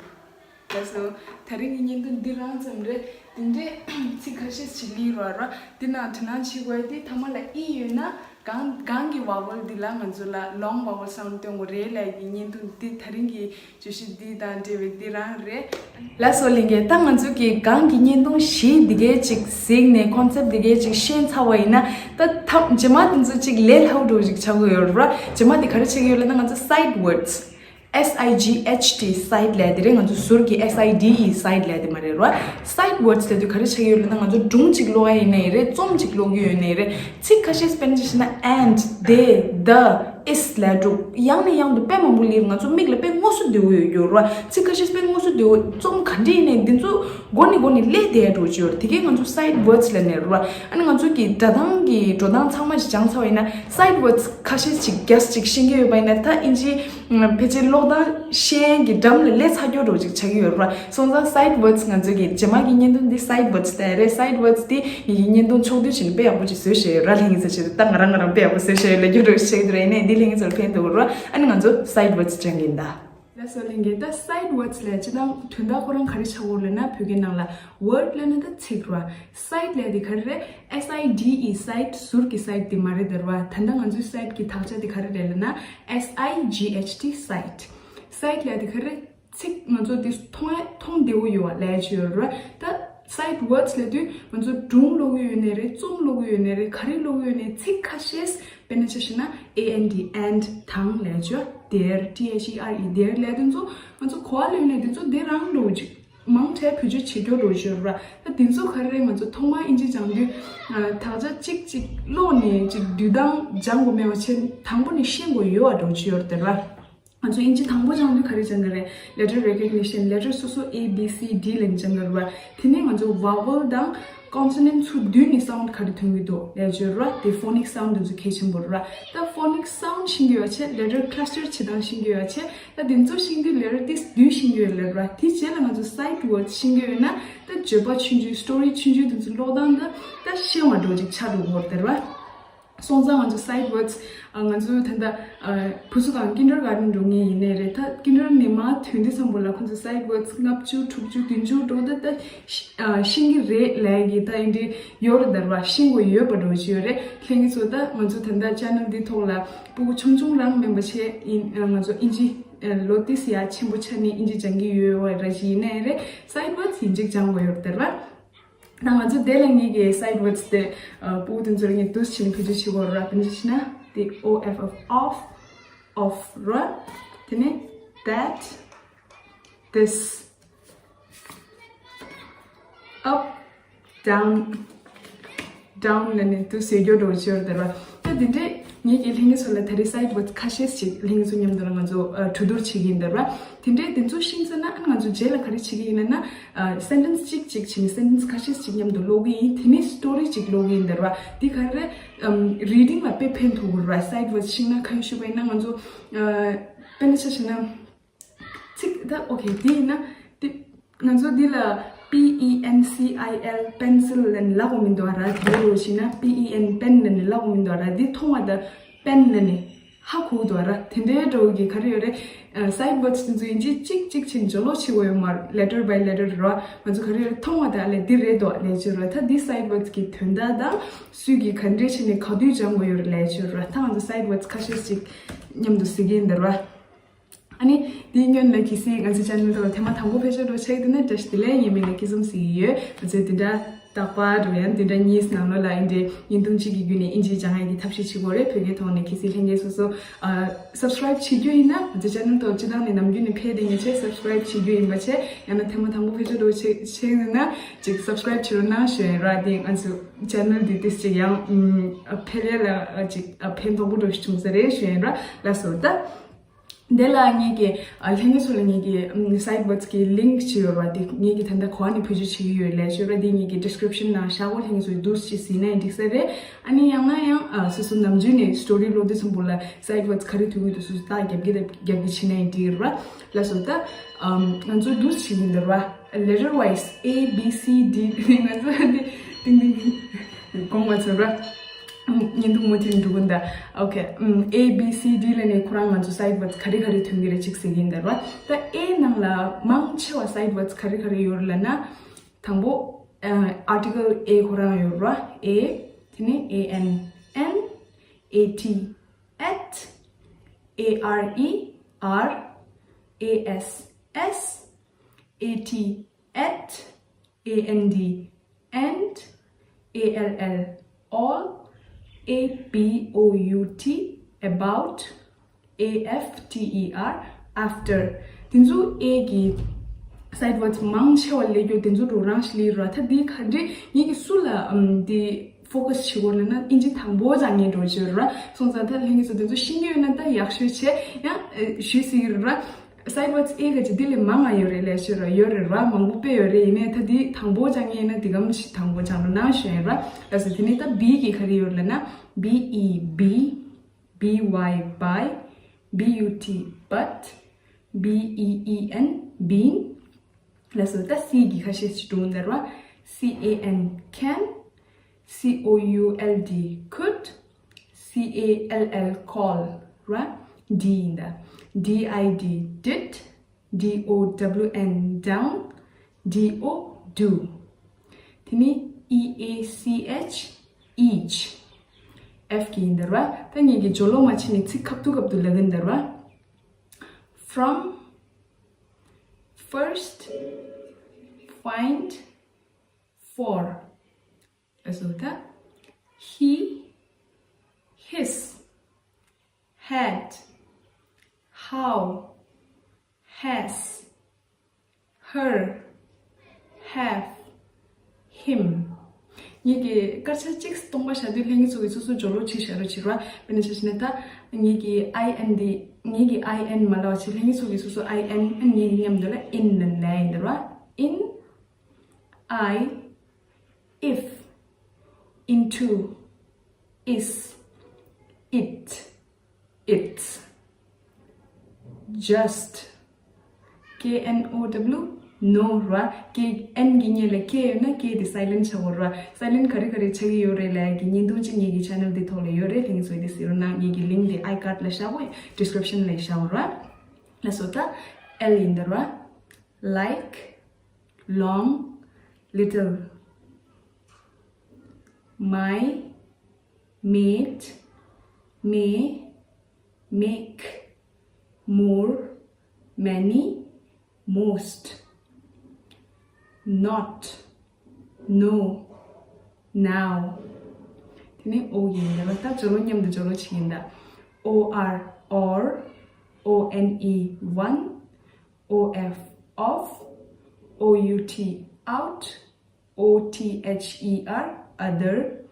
ལགས་སོ། ད་རིང་གི་བརྙན་ཐུང་འདི་རང་ཙམ་རེད། དེ་འདྲའི་ཚིག་ཁ་ཤས་ཤིག་ལི་རོ་ར། འདི་ནང་དྲི་སྣང་བྱེད་དགོས་དེ་ཐ་མ་ལ་ཨི་ཡོད་ན་གང་གང་གི་vowel འདི་ལ་ང་ཚོ་ལ་long vowel sound སྟོན་དགོས་རེད་ལབ་ཀྱི་བརྙན་ཐུང་འདི་ད་རིང་གི་བརྗོད་གཞི་འདི་དང་འབྲེལ་བའི་འདི་རང་རེད། ལགས་སོ་ལྷན་རྒྱས། ད་ང་ཚོ་གི་སྒང་གི་བརྙན་ཐུང་བཞི་འདི་གའི་ཅིག་གཟིགས་ནས་concept འདི་གའི་ཅིག་ཤེས་ཚར་བ་ཡིན་ན། ད་ཐབས་རྗེས་མ་འདི་ཚོ་ཅིག་ལས་སླ་པོ་འདྲ་ཅིག་ཆགས་ཀྱི་ཡོད་རེད་བ། རྗེས་མ་འདི་ག་རེ་ཆགས་ཀྱི་ཡོད་ལབ་ན་ང་ཚོ side words, S I G H T, side ལབ་དེ་རེད། ང་ཚོ་ཟུར་གྱི S I D E, side ལབ་དེ་མ་རེད་ར། Side words ལབ་དུས་ག་རེ་ཆགས་ཀྱི་ཡོད་ལབ་ན་ང་ཚོ་སྒྲུང་ཅིག་ཀློག་ཡ་ཡིན་ནའི་རེད། རྩོམ་ཅིག་ཀློག་གི་ཡོད་ནའི་རེད། ཚིག་ཁ་ཤས་དཔེར་ན་ཆ་བཞག་ན་and, they, the, is ལབ་འདྲ་ཡང་ནས་ཡང་དུ་དཔེ་མང་པོ་ལབ་ང་ཚོ་མིག་ལ་དཔེ་དངོས་སུ་བསྡད་ཡོད་ཡོད་ར། ཚིག་ཁ་ཤས་དཔེ་དངོས་སུ་བསྡད། རྩོམ་ག་འདྲ་ཡིན་ནའི་འདི་ཚོ་མགོ་ནས་མགོ་ནས་ཀློག་བསྡད་ཡ་འདྲ་ཅིག་ཡོད་ར། དེ་གས་ང་ཚོ་side words ལབ་ནས་ར། ཨ་ནི་ང་ཚོ་གི་སྒྲ་གདངས་ཀྱི་འགྲོ་སྟངས་ཚང་མ་ཞིག་སྦྱངས་ཚར་བ་ཡིན་ན། Side words ཁ་ཤས་ཤིག་རྒྱས་ཅིག་ཤེས་ཀྱི་ཡོད་པ་ཡིན་ན། ད་ཨིན་ཇི་ཕལ་ཆེར་ཀློག་སྟངས་ཤེས་ཡོན་གྱི་འགྲམ་ལ་སླེབས་ཚར་རྒྱུ་འདྲ་ཅིག་ཆགས་ཀྱི་ཡོད་ར། སོང་ཙང་side words ང་ཚོ་གི་རྗེས་མ་གི་བརྙན་ཐུང་འདི་side words དེ་རེད། Side words དེ་ངེད་ཀྱི་བརྙན་ཐུང་ཕྱོགས་བསྡུས་བྱས་ནས་དཔེ་ཡག་པོ་ཅིག་བཟོས་བཞག་ཡོད་ར། ལྷན་རྒྱས་ཚོ་ཆེད་དུ་ད་ང་རང་ང་རང་དཔེ་ཡག་པོ་བཟོས་བཞག་ཡོད་ལབ་རྒྱུ་འདྲ་ཞིག་ཆགས་ཀྱི་འདུག་ར། ཡིན་ནའི་འདི་ལྷན་རྒྱས་ཚོར་ཕན་ཐོགས་ར། ཨ་ནི་ང་ཚོ་side words སྦྱང་གི་ཡིན་ད། ལགས་སོ་ལྷན་རྒྱས། ད་side words ལབ་སྤྱིར་བཏང་དོན་དག་ཁོ་རང་ག་རེ་ཆགས་ཀྱི་ཡོད་ལབ་ན། བོད་སྐད་ནང་ལ་word ལབ་ན་ད་ཚིག་ར། Side ལབ་དེ་ག་རེ་རེད། S I D E, side, ཟུར་གྱི་side དེ་མ་རེད་ད་ར། ད་ལྟ་ང་ཚོའི་side གི་དག་ཆ་དེ་ག་རེ་རེད་ལབ་ན། S I G H T, sight. Sight ལབ་དེ་ག་རེ་རེད། ཚིག་ང་ཚོ་དེ་མཐོང་ཡ་མཐོང་བདེ་བོ་ཡོད་པ་ལབ་ཡ་ཅིག་ཡོད་ར། ད་side words ལབ་དུས་ང་ཚོ་སྒྲུང་ཀློག་གི་ཡོད་ནའི་རེད། རྩོམ་ཀློག་གི་ཡོད་ནའི་རེད། ག་རེ་ཀློག་གི་ཡོད་ནའི་ཚིག་ཁ་ཤས། དཔེར་ན་ཆ་བཞག་ན་and, and, དང་ལབ་ཡ་ཅིག་ཡོད། there, T H E R E, there ལབ་དེ་ཚོ་ང་ཚོ་གོ་བ་ལོན་ནའི་དེ་ཚོ་དེ་རང་འདྲ་ཅིག་མང་ཆེ་བེད་སྤྱོད་བྱེད་རྒྱུ་འདྲ་ཅིག་ཡོད་ར། ད་དེ་ཚོ་ག་རེ་རེད། ང་ཚོ་ཐོག་མར་ཨིན་ཇི་སྦྱང་དུས་དག་ཆ་གཅིག་གཅིག་ཀློག་ནས་ཅིག་འདུག་སྟངས་སྦྱང་དགོས་མེད་པ་བྱས། དང་པོ་ནས་ཤེས་དགོས་ཡོད་པ་འདྲ་ཅིག་ཡོད་རེད་ད་ར། ང་ཚོ་ཨིན་ཇི་དང་པོ་སྦྱང་དུས་ག་རེ་སྦྱང་གི་རེད། letter recognition, letter སོ་སོ་A, B, C, D ལབ་ནས་སྦྱང་གི་རེད་བ། དེ་ནས་ང་ཚོ་vowel དང་consonant ཚུར་བསྡུས་ནས་sound ག་རེ་ཐོན་གྱི་འདུག་ལབ་ཡ་ཅིག་ཡོད་ར། དེ་phonic sound དེ་ཚོ་གལ་ཆེན་པོ་རེད་བ། ད་phonic sound ཤེས་ཀྱི་ཡོད་བྱས། letter cluster བྱེད་སྟངས་ཤེས་ཀྱི་ཡོད་བྱས། ད་དེ་ཚོ་ཤེས་དུས་letter དེ་བསྡུས་ཤེས་ཀྱི་ཡོད་ལབ་ར། དེ་རྗེས་ལ་ང་ཚོ་side words ཤེས་ཀྱི་ཡོད་ན་ད་བརྗོད་པ་ཆུང་ཆུང་story ཆུང་ཆུང་དེ་ཚོ་ཀློག་སྟངས་ད་ད་ཤེས་པ་འདྲ་ཅིག་ཆགས་འགྲོ་གི་རེད་བ། སོང་ཙང་ང་ཚོ་side words ང་ཚོ་ད་ལྟ་བུ་ཚོ་དང་kindergarten འགྲོ་མཁན་ཡིན་ནའི་རེད། ད་kindergarten ནས་མར་ཐོན་དུས་ཙམ་པོ་ལ་ཁོང་ཚོ་side words ལྔ་བཅུ་དྲུག་ཅུ་བདུན་ཅུ་འགྲོ་ད་ད་ཤེས་ཀྱི་རེད་ལབ་ཀྱི་ད་ཡིན་དེ་ཡོད་རེད་ད་ར་བ། ཤེས་དགོས་ཡོད་པ་འདྲ་ཅིག་ཡོད་རེད། ལྷན་རྒྱས་ཚོ་ད་ང་ཚོ་ད་ལྟ་channel འདི་ཐོག་ལ་སྤུ་གུ་ཆུང་ཆུང་རང་མིན་པ་བྱས་ཡིན། ང་ཚོ་ཨིན་ཇི་ལོ་ཏོག་ཙམ་ཡ་ཆེན་པོ་ཆགས་ནས་ཨིན་ཇི་སྦྱང་གི་ཡོད་པ་ར་ཅིག་ཡིན་ནའི་རེད། side words ཡིན་གཅིག་སྦྱང་དགོས་ཡོད་རེད་ད་ར་བ། ད་ང་ཚོ་དེ་ལ་ངེད་ཀྱི་side words དེ་སྤུ་གུ་དེ་ཚོར་ངས་འདུག་སེ་བྱས་ནས་བེད་སྤྱོད་བྱེད་དགོས་ར། དཔེར་ན་ཆ་བཞག་ན་དེ་O F F, off, off ར། དེ་ནས་that, this, up, down, down ལབ་ནས་འདུག་སེ་ཡོད་འགྲོ་ཅིག་ཡོད་རེད་ད་ར་བ། ད་དེ་འདྲས་ངེད་ཀྱིས་ལྷན་རྒྱས་ཚོ་ལ་ད་རེས་side words ཁ་ཤས་ཤིག་ལྷན་རྒྱས་ཚོ་མཉམ་དུ་ལ་ང་ཚོ་གྲོས་བསྡུར་བྱེད་ཀྱི་ཡིན་ད་ར་བ། དེ་འདྲས་དེ་ཚོ་ཤེས་ཚར་ན་ཨ་ང་ཚོ་རྗེས་ལ་ག་རེ་བྱེད་ཀྱི་ཡིན་ལབ་ན། sentence གཅིག་གཅིག་བྱས་ནས་sentence ཁ་ཤས་ཤིག་མཉམ་དུ་ཀློག་གི་ཡིན། དེ་ནས་story གཅིག་ཀློག་གི་ཡིན་ད་ར་བ། འདི་ག་རེ་རེད། reading ལ་དཔེ་ཕན་ཐོགས་ཀྱི་རེད་བ། side words ཤེས་ན་གང་ཞུས་པ་ཡིན་ན་ང་ཚོ་དཔེར་ན་ཆ་བཞག་ན་ཚིག་ད་okay འདི་ཡིན་ན་འདི་ང་ཚོ་འདི་ལ་P E N C I L, pencil ལབ་ནས་ཀློག་གི་མི་འདུག་ར། དེ་རུ་བྱས་ན་P E N, pen ལབ་ནས་ཀློག་གི་མི་འདུག་ར། འདི་མཐོང་བ་ད་pen ལབ་ནས་ཧ་གོ་འདུག་ར། དེ་འདྲའི་འདྲ་བོ་གི་ག་རེ་ཡོད་རེད། side words དེ་ཚོ་ཡིན་གཅིག་གཅིག་བྱས་ནས་སྦྱོར་ཀློག་བྱེད་དགོས་ཡོད་མ་རེད། letter by letter རེད་བ། ང་ཚོ་ག་རེ་ཡོད་རེད། མཐོང་བ་དང་ལས་འདི་རེད་འདུག་ལབ་ཀྱི་རེད་བ། ད་འདི་side words གི་དོན་དག་དང་སུས་གི་ག་འདྲས་བྱས་ནས་ག་དུས་སྦྱང་དགོས་ཡོད་རེད་ལབ་ཀྱི་རེད་བ། ད་ང་ཚོ་side words ཁ་ཤས་ཤིག་མཉམ་དུ་གཟིགས་ཀྱི་ཡིན་ད་ར་བ། ཨ་ནི་འདིའི་སྔོན་ལ་གལ་སྲིད་ང་ཚོའི་channel ཐོག་ལ་ཐེངས་མ་དང་པོ་ཕེབས་ཤག་འདྲ་བོ་ཆགས་ཀྱི་འདུག་ན་བཀྲ་ཤིས་བདེ་ལེགས། ངའི་མིང་ལ་སྐྱིད་འཛོམས་ཟེར་གྱི་ཡོད། ང་ཚོས་འདི་འདྲ་རྟག་པར་འགྲོ་ཡང་འདི་འདྲ་གཉིས་ནང་ལོགས་ལ་འདི་འདྲའི་བརྙན་ཐུང་གཅིག་གི་བརྒྱུད་ནས་ཨིན་ཇི་སྦྱང་ཡག་གི་ཐབས་ཤེས་བྱེད་དགོས་རེད། བོད་སྐད་ཐོག་ནས། གལ་སྲིད་ལྷན་རྒྱས་སོ་སོ་ཨ་subscribe བྱེད་རྒྱུ་ཡིན་ན་ང་ཚོའི་channel ཐོག་སྤྱིར་བཏང་ནས་ནམ་རྒྱུན་ནས་ཕེབས་བསྡད་མཁན་བྱས་subscribe བྱེད་རྒྱུ་ཡིན་པ་བྱས། ཡང་ན་ཐེངས་མ་དང་པོ་ཕེབས་ཤག་འདྲ་བོ་ཆགས་ཆགས་ཡོད་ན་ཅིག་subscribe བྱེད་རོགས་གནང་ཞུ་ཡིན་ར། དེ་ང་ཚོའི་channel འདི་ཏོག་ཙམ་ཅིག་ཡང་ཨམ་འཕེལ་ཡག་ལ་ཅིག་ཕན་ཐོགས་པོ་འདྲ་བོ་ཞིག་བྱུང་ས་རེད་ཞུ་ཡིན་ར། ལགས་སོ། ད། དེ་ལ་ངེད་ཀྱི་ཨ་ལྷན་རྒྱས་ཚོ་ལ་ངེད་ཀྱི་ཨམ་སའིཌ་ཝརཌ་ཀྱི་ལིངྐ་ཅིག་ཡོད་རེད་བ། དེ་ངེད་ཀྱི་ད་ལྟ་གོ་བ་ནས་བེད་སྤྱོད་བྱེད་ཀྱི་ཡོད་ལས་ཞོར་ར། དེ་ངེད་ཀྱི་ཌི་སི་ཀི་རིབ་ཤན་ནང་བཞག་གོ། ལྷན་རྒྱས་ཚོས་འདུག་སེ་གཟིགས་ན་ཡང་འགྲིག་ས་རེད། ཨ་ནི་ཡང་ན་ཡང་ཨ་སོ་སོ་ནམ་རྒྱུན་ནས་སི་ཊོ་རི་ཀློག་དུས་ཙམ་པོ་ལ་སའིཌ་ཝརཌ་ག་རེ་ཐུག་གི་འདུག་སོ་སོ་རྟགས་རྒྱབ་ཀྱི་རྒྱབ་ཀྱི་བྱེད་ན་ཡང་འགྲིག་རེད་བ། ལགས་སོ། ད་ཨམ་ང་ཚོ་འདུག་སེ་བྱེད་ཀྱི་ཡིན་ད་རེད་བ། ལེ་ཊར་ཝའི་སི་ཨེ་བྷི་སི་ཌི་ང་ཚོ་འདི་ཏིང་ཏིང་དགོངས་པ་ཚོར་བ། ཉིན་དུ་མུ་མཐུད་འགྲོ་གི་འདུག་ཨོ་ཁེ། ཨེ་བྷི་སི་ཌི་ལ་ནི་ཁོ་རང་ང་ཚོ་སའིཌ་ཝརཌ་ག་རེ་ག་རེ་ཐོན་གྱི་རེད་ཅིག་གཟིགས་ཀྱི་ཡིན་ད་རེད་བ། ད་ཨེ་ནང་ལ་མང་ཆེ་བ་སའིཌ་ཝརཌ་ག་རེ་ག་རེ་ཡོད་རེད་ལབ་ན། དང་པོ་ཨ་ཨར་ཊི་ཀལ་ཨེ་ཁོ་རང་ཡོད་རེད་བ། ཨེ། དེ་ནས་ཨེ་ཨེན། ཨེན། ཨེ་ཊི། ཨེཊ། ཨེ་ཨར་ཨི། ཨར། ཨེ་ཨེས། ཨེས། ཨེ་ཊི། ཨེཊ། ཨེ་ཨེན་ཌི། ཨེནཌ། ཨེ་ཨེལ་ཨེལ། ཨོལ། ཨེ་བྷི་ཨོ་ཡུ་ཊི། ཨེ་བྷའུཊ། ཨེ་ཨེཕ་ཊི་ཨི་ཨར། ཨེཕ་ཊར། དེ་ཚོ་ཨེ་གི་སའིཌ་ཝརཌ་མང་ཆེ་བ་ལས་ཀྱོ་དེ་ཚོ་འགྲོ་རང་ཞིག་ལས་ར། ད་འདི་ག་འདྲེ་ངེད་ཀྱི་སུ་ལ་ཨམ་འདི་ཕོ་ཀས་བྱེད་དགོས་ལབ་ན་ཨིན་ཇི་དང་པོ་ཅང་ངས་འགྲོ་བྱོས་ར། སོང་ཙང་ད་ལྷན་རྒྱས་ཚོ་དེ་ཚོ་ཤེས་ཀྱི་ཡོད་ན་ད་ཡག་ཤོས་བྱས་ཡང་ཨེ་ཞུས་སྲིད་ཀྱི་ར། སའིཌ་ཝརཌ་ཨེ་ག་ཅིག་འདི་ལས་མང་ང་ཡོད་རེད་ལས་ཤོད་ར། ཡོད་རེད་ར། མང་པོ་དཔེ་ཡོད་རེད། ཡིན་ནའི་ད་འདི་དང་པོ་ཅང་ངས་ཡིན་ན་འདི་གམ་ཞིག་དང་པོ་ཅང་འགྲོ་ནང་ཞོན་ར། ལགས་སོ། དེ་ནས་ད་བི་གི་ག་རེ་ཡོད་ལབ་ན། བི་ཨི་བི། བི་ཝའི་བའི། བི་ཡུ་ཊི་བཊ། བི་ཨི་ཨི་ཨེན་བིན། ལགས་སོ། ད་སི་གི་ཁ་ཤས་ཤིག་འགྲོ་འདར་བ། སི་ཨེ་ཨེན་ཁེན། སི་ཨོ་ཡུ་ཨེལ་ཌི་ཁུཌ། སི་ཨེ་ཨེལ་ཨེལ་ཁོལ་ར། ཌི་ཡིན་ད། ཌི་ཨའི་ཌི་ཌིཌ། ཌི་ཨོ་ཌབ་ལུ་ཨེན་ཌའུན། ཌི་ཨོ་ཌུ། དེ་ནི་ཨི་ཨེ་སི་ཨེཆ་ཨིཆ། ཨེཕ་གི་ཡིན་འདར་བ། ད་ངེད་ཀྱི་སྦྱོར་ཀློག་མ་བྱས་ནས་ཚིག་ཁ་ཐུག་ཁ་ཐུག་ལབ་གིན་འདར་བ། From, first, find, for. ཨ་སོ་ད། He, his, had, how, has, her, have, him. ངེད་ཀྱི་སྐར་ཆ་གཅིག་སྟོང་པ་བཞག་དུས་ལྷན་རྒྱས་ཚོ་གི་སོ་སོ་སྦྱོར་ཀློག་བྱེད་བཞག་རོགས་བྱེད་རོགས། དཔེར་ན་ཆ་བཞག་ན་ད་ངེད་ཀྱི་ཨའི་ཨེན་འདི་ངེད་ཀྱི་ཨའི་ཨེན་མ་ལབ་བྱེད། ལྷན་རྒྱས་ཚོ་གི་སོ་སོ་ཨའི་ཨེན་ཨ་ངེད་ཀྱི་མཉམ་དུ་ལ་ཨིན་ལབ་ནས་ཡིན་འདུག་ར། In, I, if, into, is, it, its, just, K N O W, no ར། K N གི་སྔོན་ལ་K ཡོད་ན་K དེ་སའི་ལེནཊ་བྱ་དགོས་ར། སའི་ལེནཊ་ག་རེ་ག་རེ་ཆགས་ཀྱི་ཡོད་རེད་ལབ་ཡ་གི་བརྙན་ཐུང་གཅིག་ངེད་ཀྱི་ཆེ་ནལ་དེ་ཐོག་ལ་ཡོད་རེད། ལྷན་རྒྱས་ཚོས་དེ་གཟིགས་རོགས་གནང་། ངེད་ཀྱི་ལིངཀ་དེ་ཨའི་ཀཱཌ་ལ་བཞག་གོ་ཡ་ཌི་སི་ཀི་རིབ་ཤན་ལ་བཞག་ར། ལགས་སོ། ད་ཨེལ་ཡིན་འདར་བ། Like, long, little. My, made, may, make, more, many, most. Not, no, now. དེ་ནས་ཨོ་ཡིན་འདར་བ། ད་སྦྱོར་ཀློག་མཉམ་དུ་སྦྱོར་ཀློག་བྱེད་ཀྱི་ཡིན་ད། O R, or, O N E one, O F, of, O U T, out, O T H E R, other,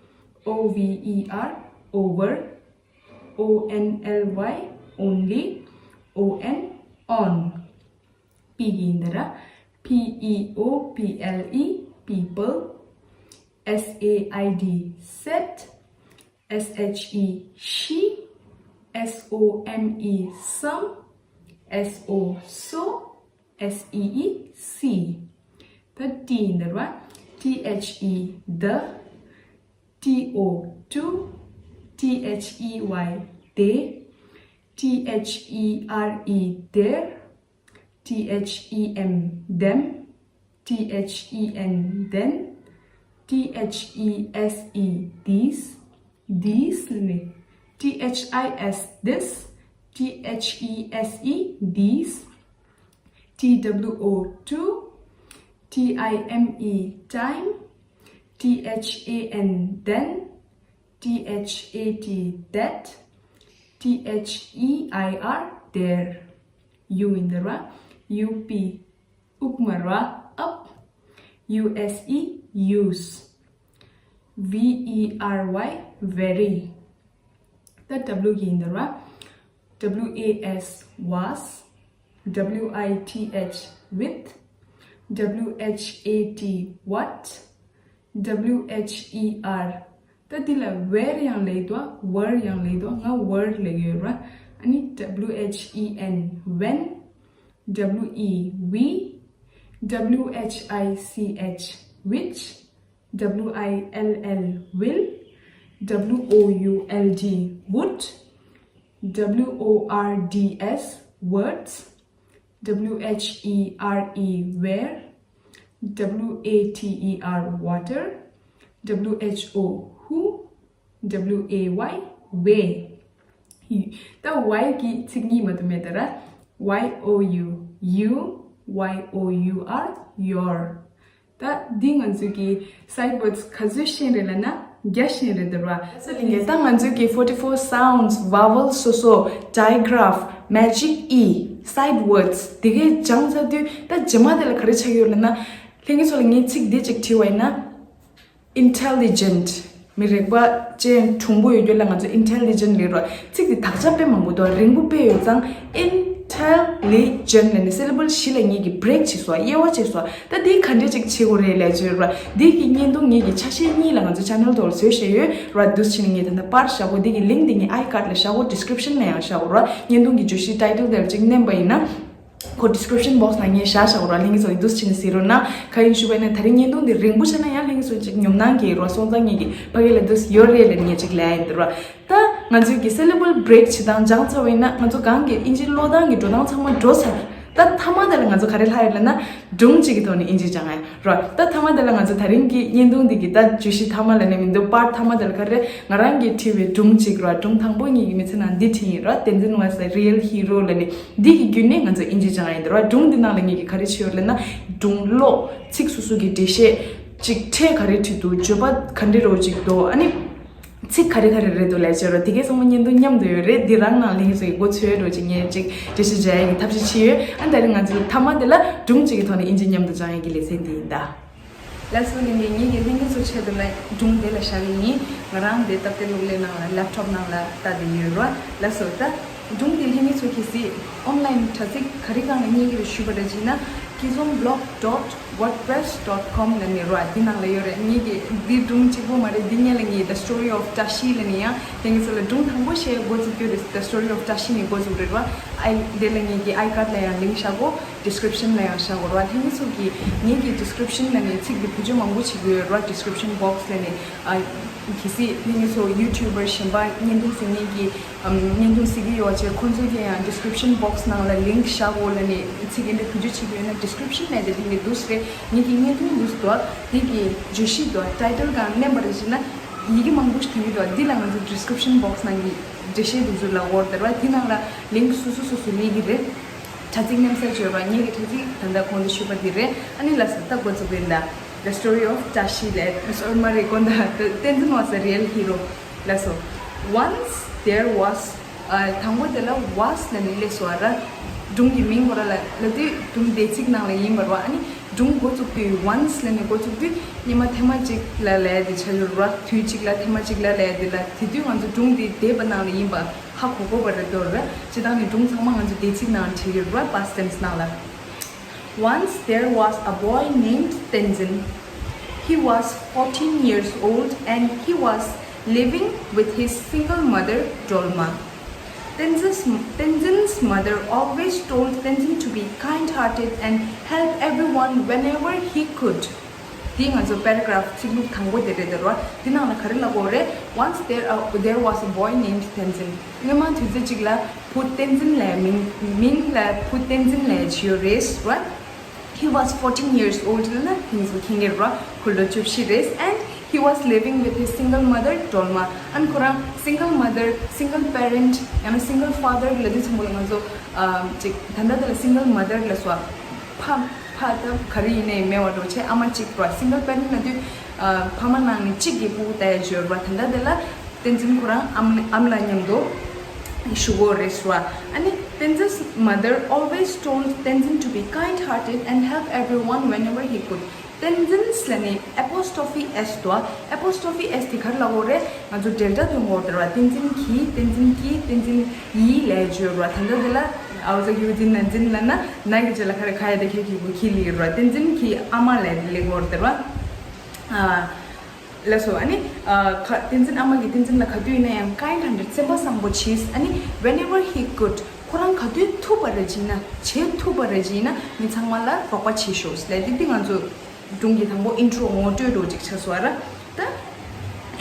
O V E R, over, O N L Y, only, O N, on. P གི་ཡིན་འདར་བ། P E O P L E, people. S A I D, said. S H E, she. S O M E, some. S O, so. S E E, see. ད་ཊི་ཡིན་འདར་བ། T H E, the. T O, to. T H E Y, they. T H E R E, there. T H E M, them. T H E N, then. T H E S E, these. These ནི། T H I S, this. T H E S E, these. T W O, two. T I M E, time. T H A N, then. T H A T, that. T H E I R, there. U ཡིན་འདར་བ། U P, ཨུབ་མར་བ། up. U S E, use. V E R Y, very. ད་W གི་ཡིན་འདར་བ། W A S, was. W I T H, with. W H A T, what. W H E R. ད་འདི་ལ་where ཡང་ལབ་འདུག་པ། were ཡང་ལབ་འདུག་པ། ང་were ལབ་ཡོད་ར། ཨ་ནི་W H E N, when. W E, we. W H I C H, which. W I L L, will. W O U L D, would. W O R D S, words. W H E R E, where. W A T E R, water. W H O, who. W A Y, way. ད་Y གི་ཚིག་གཉིས་མ་གཏོགས་མེད་ད་ར། Y O U, you. Y O U R, your. ད་འདི་ང་ཚོས་ཀྱི་sight words ག་ཚོད་ཤེས་རེད་ལབ་ན་བརྒྱ་ཤེས་རེད་ད་ར། ད་ང་ཚོས་ཀྱི་forty-four sounds, vowels སོ་སོ། Digraph, magic E, sight words དེ་གའི་སྦྱངས་ཚར་དུས་ད་རྗེས་མ་དེ་ལ་ག་རེ་ཆགས་ཡོད་ལབ་ན། ལྷན་རྒྱས་ཚོ་ལ་ངས་ཚིག་འདི་གཅིག་བྲིས་པ་ཡིན་ན། Intelligent. མི་རིག་པ་ཅན་གྲུང་པོ་ཡོད་རྒྱུ་ལ་ང་ཚོ་intelligent ལབ་ར། ཚིག་འདི་དག་ཆ་དཔེ་མང་པོ་འདུག་རིང་པོ་དཔེ་ཡོད་ཙང་intelligent ལབ་ནས་syllable བཞི་ལ་ངེད་ཀྱིས་break བྱས་སོང་། དབྱེ་བ་བྱས་སོང་། ད་འདི་ག་འདྲས་ཅིག་བྱེད་དགོས་རེད་ལབ་ཀྱི་ཡོད་ར། འདི་གི་བརྙན་ཐུང་ངེད་ཀྱི་ཆ་ཤས་གཉིས་ལ་ང་ཚོ་channel ཐོག་ལ་བཟོས་བཞག་ཡོད་ར། འདུག་སེ་བྱས་ནས་ངས་ད་ལྟ་པར་བཞག་གོ། འདི་གི་link འདི་ངས་iCard ལ་བཞག་གོ། description ལ་ཡང་བཞག་གོ་ར། བརྙན་ཐུང་གི་བརྗོད་གཞི་title དེ་ལ་ཅིག་མནན་པ་ཡིན་ན། ཁོ་description box ནང་ངས་བཞག་བཞག་ར། ལྷན་རྒྱས་ཚོ་འདུག་སེ་བྱས་ནས་གཟིགས་རོགས་གནང་། གང་ཡིན་ཞུས་པ་ཡིན་ན་ད་རིང་བརྙན་ཐུང་འདི་རིང་པོ་ཆགས་ན་ཡང་ལྷན་རྒྱས་ཚོ་ཅིག་ཉོབ་སྣང་སྐྱེ་ར། སོང་ཙང་ངེད་ཀྱི་ཕ་གི་ལ་འདུག་སེ་ཡོད་རེད་ལབ་ངས་ཅིག་ལབ་ཡིན་འདི་ར། ད་ང་ཚོའི་གི་syllable break བྱེད་སྟངས་སྦྱངས་ཚར་བ་ཡིན་ན་ང་ཚོ་གང་གི་ཨིན་ཇི་ཀློག་སྟངས་ཀྱི་འགྲོ་སྟངས་ཚང་མ་འགྲོ་ཚར། ད་མཐའ་མ་དེ་ལ་ང་ཚོ་ག་རེ་ལྷག་ཡོད་ལབ་ན་སྒྲུང་གཅིག་གི་ཐོག་ནས་ཨིན་ཇི་སྦྱང་ཡ་ར། ད་མཐའ་མ་དེ་ལ་ང་ཚོ་ད་རིང་གི་བརྙན་ཐུང་འདི་གི་ད་བརྗོད་གཞི་མཐའ་མ་ལབ་ནས་མི་འདུག་པར་མཐའ་མ་དེ་ལ་ག་རེ་ང་རང་གིས་བྲིས་པའི་སྒྲུང་གཅིག་ར། སྒྲུང་དང་པོ་ངེད་ཀྱི་མི་ཚེ་ནང་འདི་བྲིས་ཡིན་ར། བསྟན་འཛིན་ཝ་ས་real hero ལབ་ནས། འདི་གི་བརྒྱུད་ནས་ང་ཚོ་ཨིན་ཇི་སྦྱང་ཡ་ཡིན་འདི་ར། སྒྲུང་འདི་ནང་ལ་ངེད་ཀྱིས་ག་རེ་བྱས་ཡོད་ལབ་ན། སྒྲུང་ཀློག་ཚིག་སོ་སོ་གི་འགྲེལ་བཤད་ཅིག་ཕྲད་ག་རེ་བྲིས་འདུག་བརྗོད་པ་ག་འདྲ་རོ་ཅིག་འདུག་ཨ་ནི་ཚིག་ག་རེ་ག་རེ་རེད་འདུག་ལབ་བྱས་ར། དེ་གའི་ཚང་མ་བརྙན་ཐུང་མཉམ་དུ་ཡོད་རེད། འདི་རང་ནང་ལྷན་རྒྱས་ཚོ་ཡི་མགོ་ཚོས་རོ་ཅིག་ངས་ཅིག་འགྲེལ་བཤད་བྱ་ཡ་གི་ཐབས་ཤེས་བྱས་ཡོད། ཨ་ནི་ད་རིང་ང་ཚོ་མཐའ་མ་དེ་ལ་སྒྲུང་གཅིག་གི་ཐོག་ནས་ཨིན་ཇི་མཉམ་དུ་སྦྱང་ཡ་གི་ལེ་ཚན་འདི་ཡིན་ད། ལགས་སོ། ལྷན་རྒྱས་ངེད་ཀྱི་ལྷན་རྒྱས་ཚོ་ཆེད་དུ་ལ་སྒྲུང་དེ་ལ་བཞག་གི་ཡིན། ང་རང་དེ་སྟབས་བདེ་གློག་ཀླད་ནང་ལ་laptop ནང་ལ་ལྟ་དེ་ཡོད་ར། ལགས་སོ། ད་སྒྲུང་དེ་ལྷན་རྒྱས་ཚོ་གལ་སྲིད་online དྲ་ཚིགས་ག་རེ་སྒང་ལ་རྙེད་ཀྱི་རེད་ཞུས་པ་རེད་ཅེ་ན། Kizom blog dot wordpress dot com ལ་ནི་ར། འདི་ནང་ལ་ཡོད་རེད། ངེད་ཀྱི་འདི་སྒྲུང་གཅིག་པོ་མ་རེད། འདི་སྔོན་ལ་ངས་The Story of བཀྲ་ཤིས་ལ་ནི་ཡང་ལྷན་རྒྱས་ཚོ་ལ་སྒྲུང་དང་པོ་བཤད་འགོ་བཙུགས་རྒྱུ་རེད། The Story of བཀྲ་ཤིས་ནས་འགོ་བཙུགས་རེད་ར། ཨ་དེ་ལ་ངེད་ཀྱི་iCard ལ་ཡང་link བཞག་གོ། description ལ་ཡང་བཞག་གོ་ར། ལྷན་རྒྱས་ཚོ་གིས་ངེད་ཀྱི་description ལ་ནི་ཚིག་འདི་བེད་སྤྱོད་མང་པོ་བྱེད་ཀྱི་ཡོད་ར། description box ལ་ནི་ཨ་གལ་སྲིད་ལྷན་རྒྱས་ཚོ་YouTuber གཞན་པ་བརྙན་ཐུང་གཟིགས་མཁན་གྱི་ཨམ་བརྙན་ཐུང་གཟིགས་ཀྱི་ཡོད་པ་བྱས་ཁོང་ཚོ་གིས་ཡང་description box ནང་ལ་link བཞག་གོ་ལ་ནི་ཚིག་འདི་འདྲ་བེད་སྤྱོད་བྱེད་ཀྱི་ཡོད་ན་description ལ་དེ་ལྷན་རྒྱས་འདུག་སེ་རེད། ངེད་ཀྱི་བརྙན་ཐུང་འདུག་སེ་འདུག་དེ་གི་བརྗོད་གཞི་འདུག title སྒང་མནན་པ་རེད་ཅེ་ན་ཡི་གེ་མང་པོ་ཞིག་ཐོན་གྱི་འདུག་འདི་ལ་ང་ཚོ་description box ནང་གི་འགྲེལ་བཤད་འདི་ཚོ་ལ་འོར་དར་བ་འདི་ནང་ལ་link སོ་སོ་སོ་སོ་སླེབས་ཀྱི་རེད། དྲ་ཚིགས་མནན་ས་བྱོས་ར། ངེད་ཀྱི་དྲ་ཚིགས་ད་ལྟ་གོང་དུ་ཞུས་པ་འདི་རེད། ཨ་ནི་ལགས་སོ། ད་འགོ་བཙུགས་པ་ཡིན་ད། The Story of བཀྲ་ཤིས་ལབ། སོ་མ་རེད། དགོངས་དག་བསྟན་འཛིན་ཝ་ས་real hero ལགས་སོ། Once there was ཨ་དང་པོ་དེ་ལ་was ལབ་ནས་སླེབས་སོང་བ་ར། སྒྲུང་གི་མིང་ཁོ་ར་ལ་ལབ་དུས་སྒྲུང་འདས་ཚིག་ནང་ལ་ཡིན་པ་ར། ཨ་ནི་སྒྲུང་འགོ་བཙུགས་དུས་once ལབ་ནས་འགོ་བཙུགས་དུས་སྔོན་མ་ཐེངས་མ་གཅིག་ལ་ལབ་ཡ་དེ་ཆགས་ཡོད་ར། དུས་གཅིག་ལ་ཐེངས་མ་གཅིག་ལ་ལབ་ཡ་དེ་ལ། དེ་དུས་ང་ཚོ་སྒྲུང་འདི་འདས་པ་ནང་ལ་ཡིན་པ་ཧ་གོ་གོ་བ་རེད་དོ་ར། སྤྱིར་བཏང་ནི་སྒྲུང་ཚང་མ་ང་ཚོ་འདས་ཚིག་ནང་བྲིས་ཡོད་ར། past tense ནང་ལ། Once there was a boy named Tenzin. He was fourteen years old and he was living with his single mother, Dolma. Tenzin's, Tenzin's mother always told Tenzin to be kind hearted and help everyone whenever he could. དེ་ང་ཚོ་paragraph ཚིག་ལྷུག་དང་པོ་དེ་རེད་དེ་རོ། དེ་ནང་ལ་ག་རེ་ལབ་དགོས་རེད། Once there, uh, there was a boy named Tenzin. སྔོན་མ་དུས་ཚོད་ཅིག་ལ་བུ་བསྟན་འཛིན་ལབ་མིང་མིང་ལ་བུ་བསྟན་འཛིན་ལབ་བྱས་ཡོད་རེད་རོ། He was fourteen years old ལབ་ན་ང་ཚོ་མཁྱེན་གྱི་རེད་རོ། ཁོ་ལོ་བཅུ་བཞི་རེད། And he was living with his single mother, Dolma. ཨ་ནི་ཁོ་རང་single mother, single parent ཡང་ན་single father ལབ་དུས་ཚང་མ་ལ་ང་ཚོ་ཨ་ཅིག་ད་ལྟ་དེ་ལ་single mother ལབ་སོང་ཨ། ཕ་ཕ་ད་ག་རེ་ཡིན་ནའི་མེད་པ་འགྲོ་བྱས་ཨ་མ་གཅིག་ར། single parent ལབ་དུས་ཨ་ཕ་མ་ནང་ནས་གཅིག་གི་སྤུ་གུ་ལྟ་ཡ་ཅིག་ཡོད་ར། ད་ལྟ་དེ་ལ་བསྟན་འཛིན་ཁོ་རང་ཨམ་ཨམ་ལགས་མཉམ་དུ་བཞུགས་ཡོད་རེད་ཟེར་བ། ཨ་ནི་Tenzin's mother always told Tenzin to be kind hearted and help everyone whenever he could. བསྟན་འཛིན་ལབ་ནི་apostrophe s འདུག apostrophe s དེ་ག་རེ་ལབ་དགོས་རེད། ང་ཚོ་འབྲེལ་སྒྲ་འདོན་དགོས་རེད་བ། བསྟན་འཛིན་གྱིས། བསྟན་འཛིན་གྱིས། བསྟན་འཛིན་ཡིས་ལབ་བརྗོད་རེད་བ། ད་ལྟ་དེ་ལ་ཨའོ་ཟ་གི་ཡུ་འཛིན་ན་འཛིན་ལབ་ན་ན་གི་རྗེས་ལ་ག་རེ་ག་ཡ་དེ་ཁྱེད་ཀྱི་གུ་ཁྱི་ལི་རེད་བ། བསྟན་འཛིན་གྱི་ཨ་མ་ལབ་ལེགས་དགོས་རེད་བ། ལགས་སོ། ཨ་ནི་ཁ་བསྟན་འཛིན་ཨ་མ་གིས་བསྟན་འཛིན་ལ་ག་དུས་ཡིན་ན་ཡང་kind hearted སེམས་པ་བཟང་པོ་བྱས། ཨ་ནི་whenever he could ཁོ་རང་ག་དུས་ཐུབ་པ་རེད་ཅིག་ན། བྱེད་ཐུབ་པ་རེད་ཅིག་ན་མི་ཚང་མ་ལ་རོགས་པ་བྱེད་ཤོག་ཟེར་ལབ་དེ། འདི་ང་ཚོ་སྒྲུང་གི་དང་པོ་ཨིན་ཊྲོ་ངོ་སྤྲོད་འདྲ་ཅིག་ཆགས་སོང་བ་ར། ད།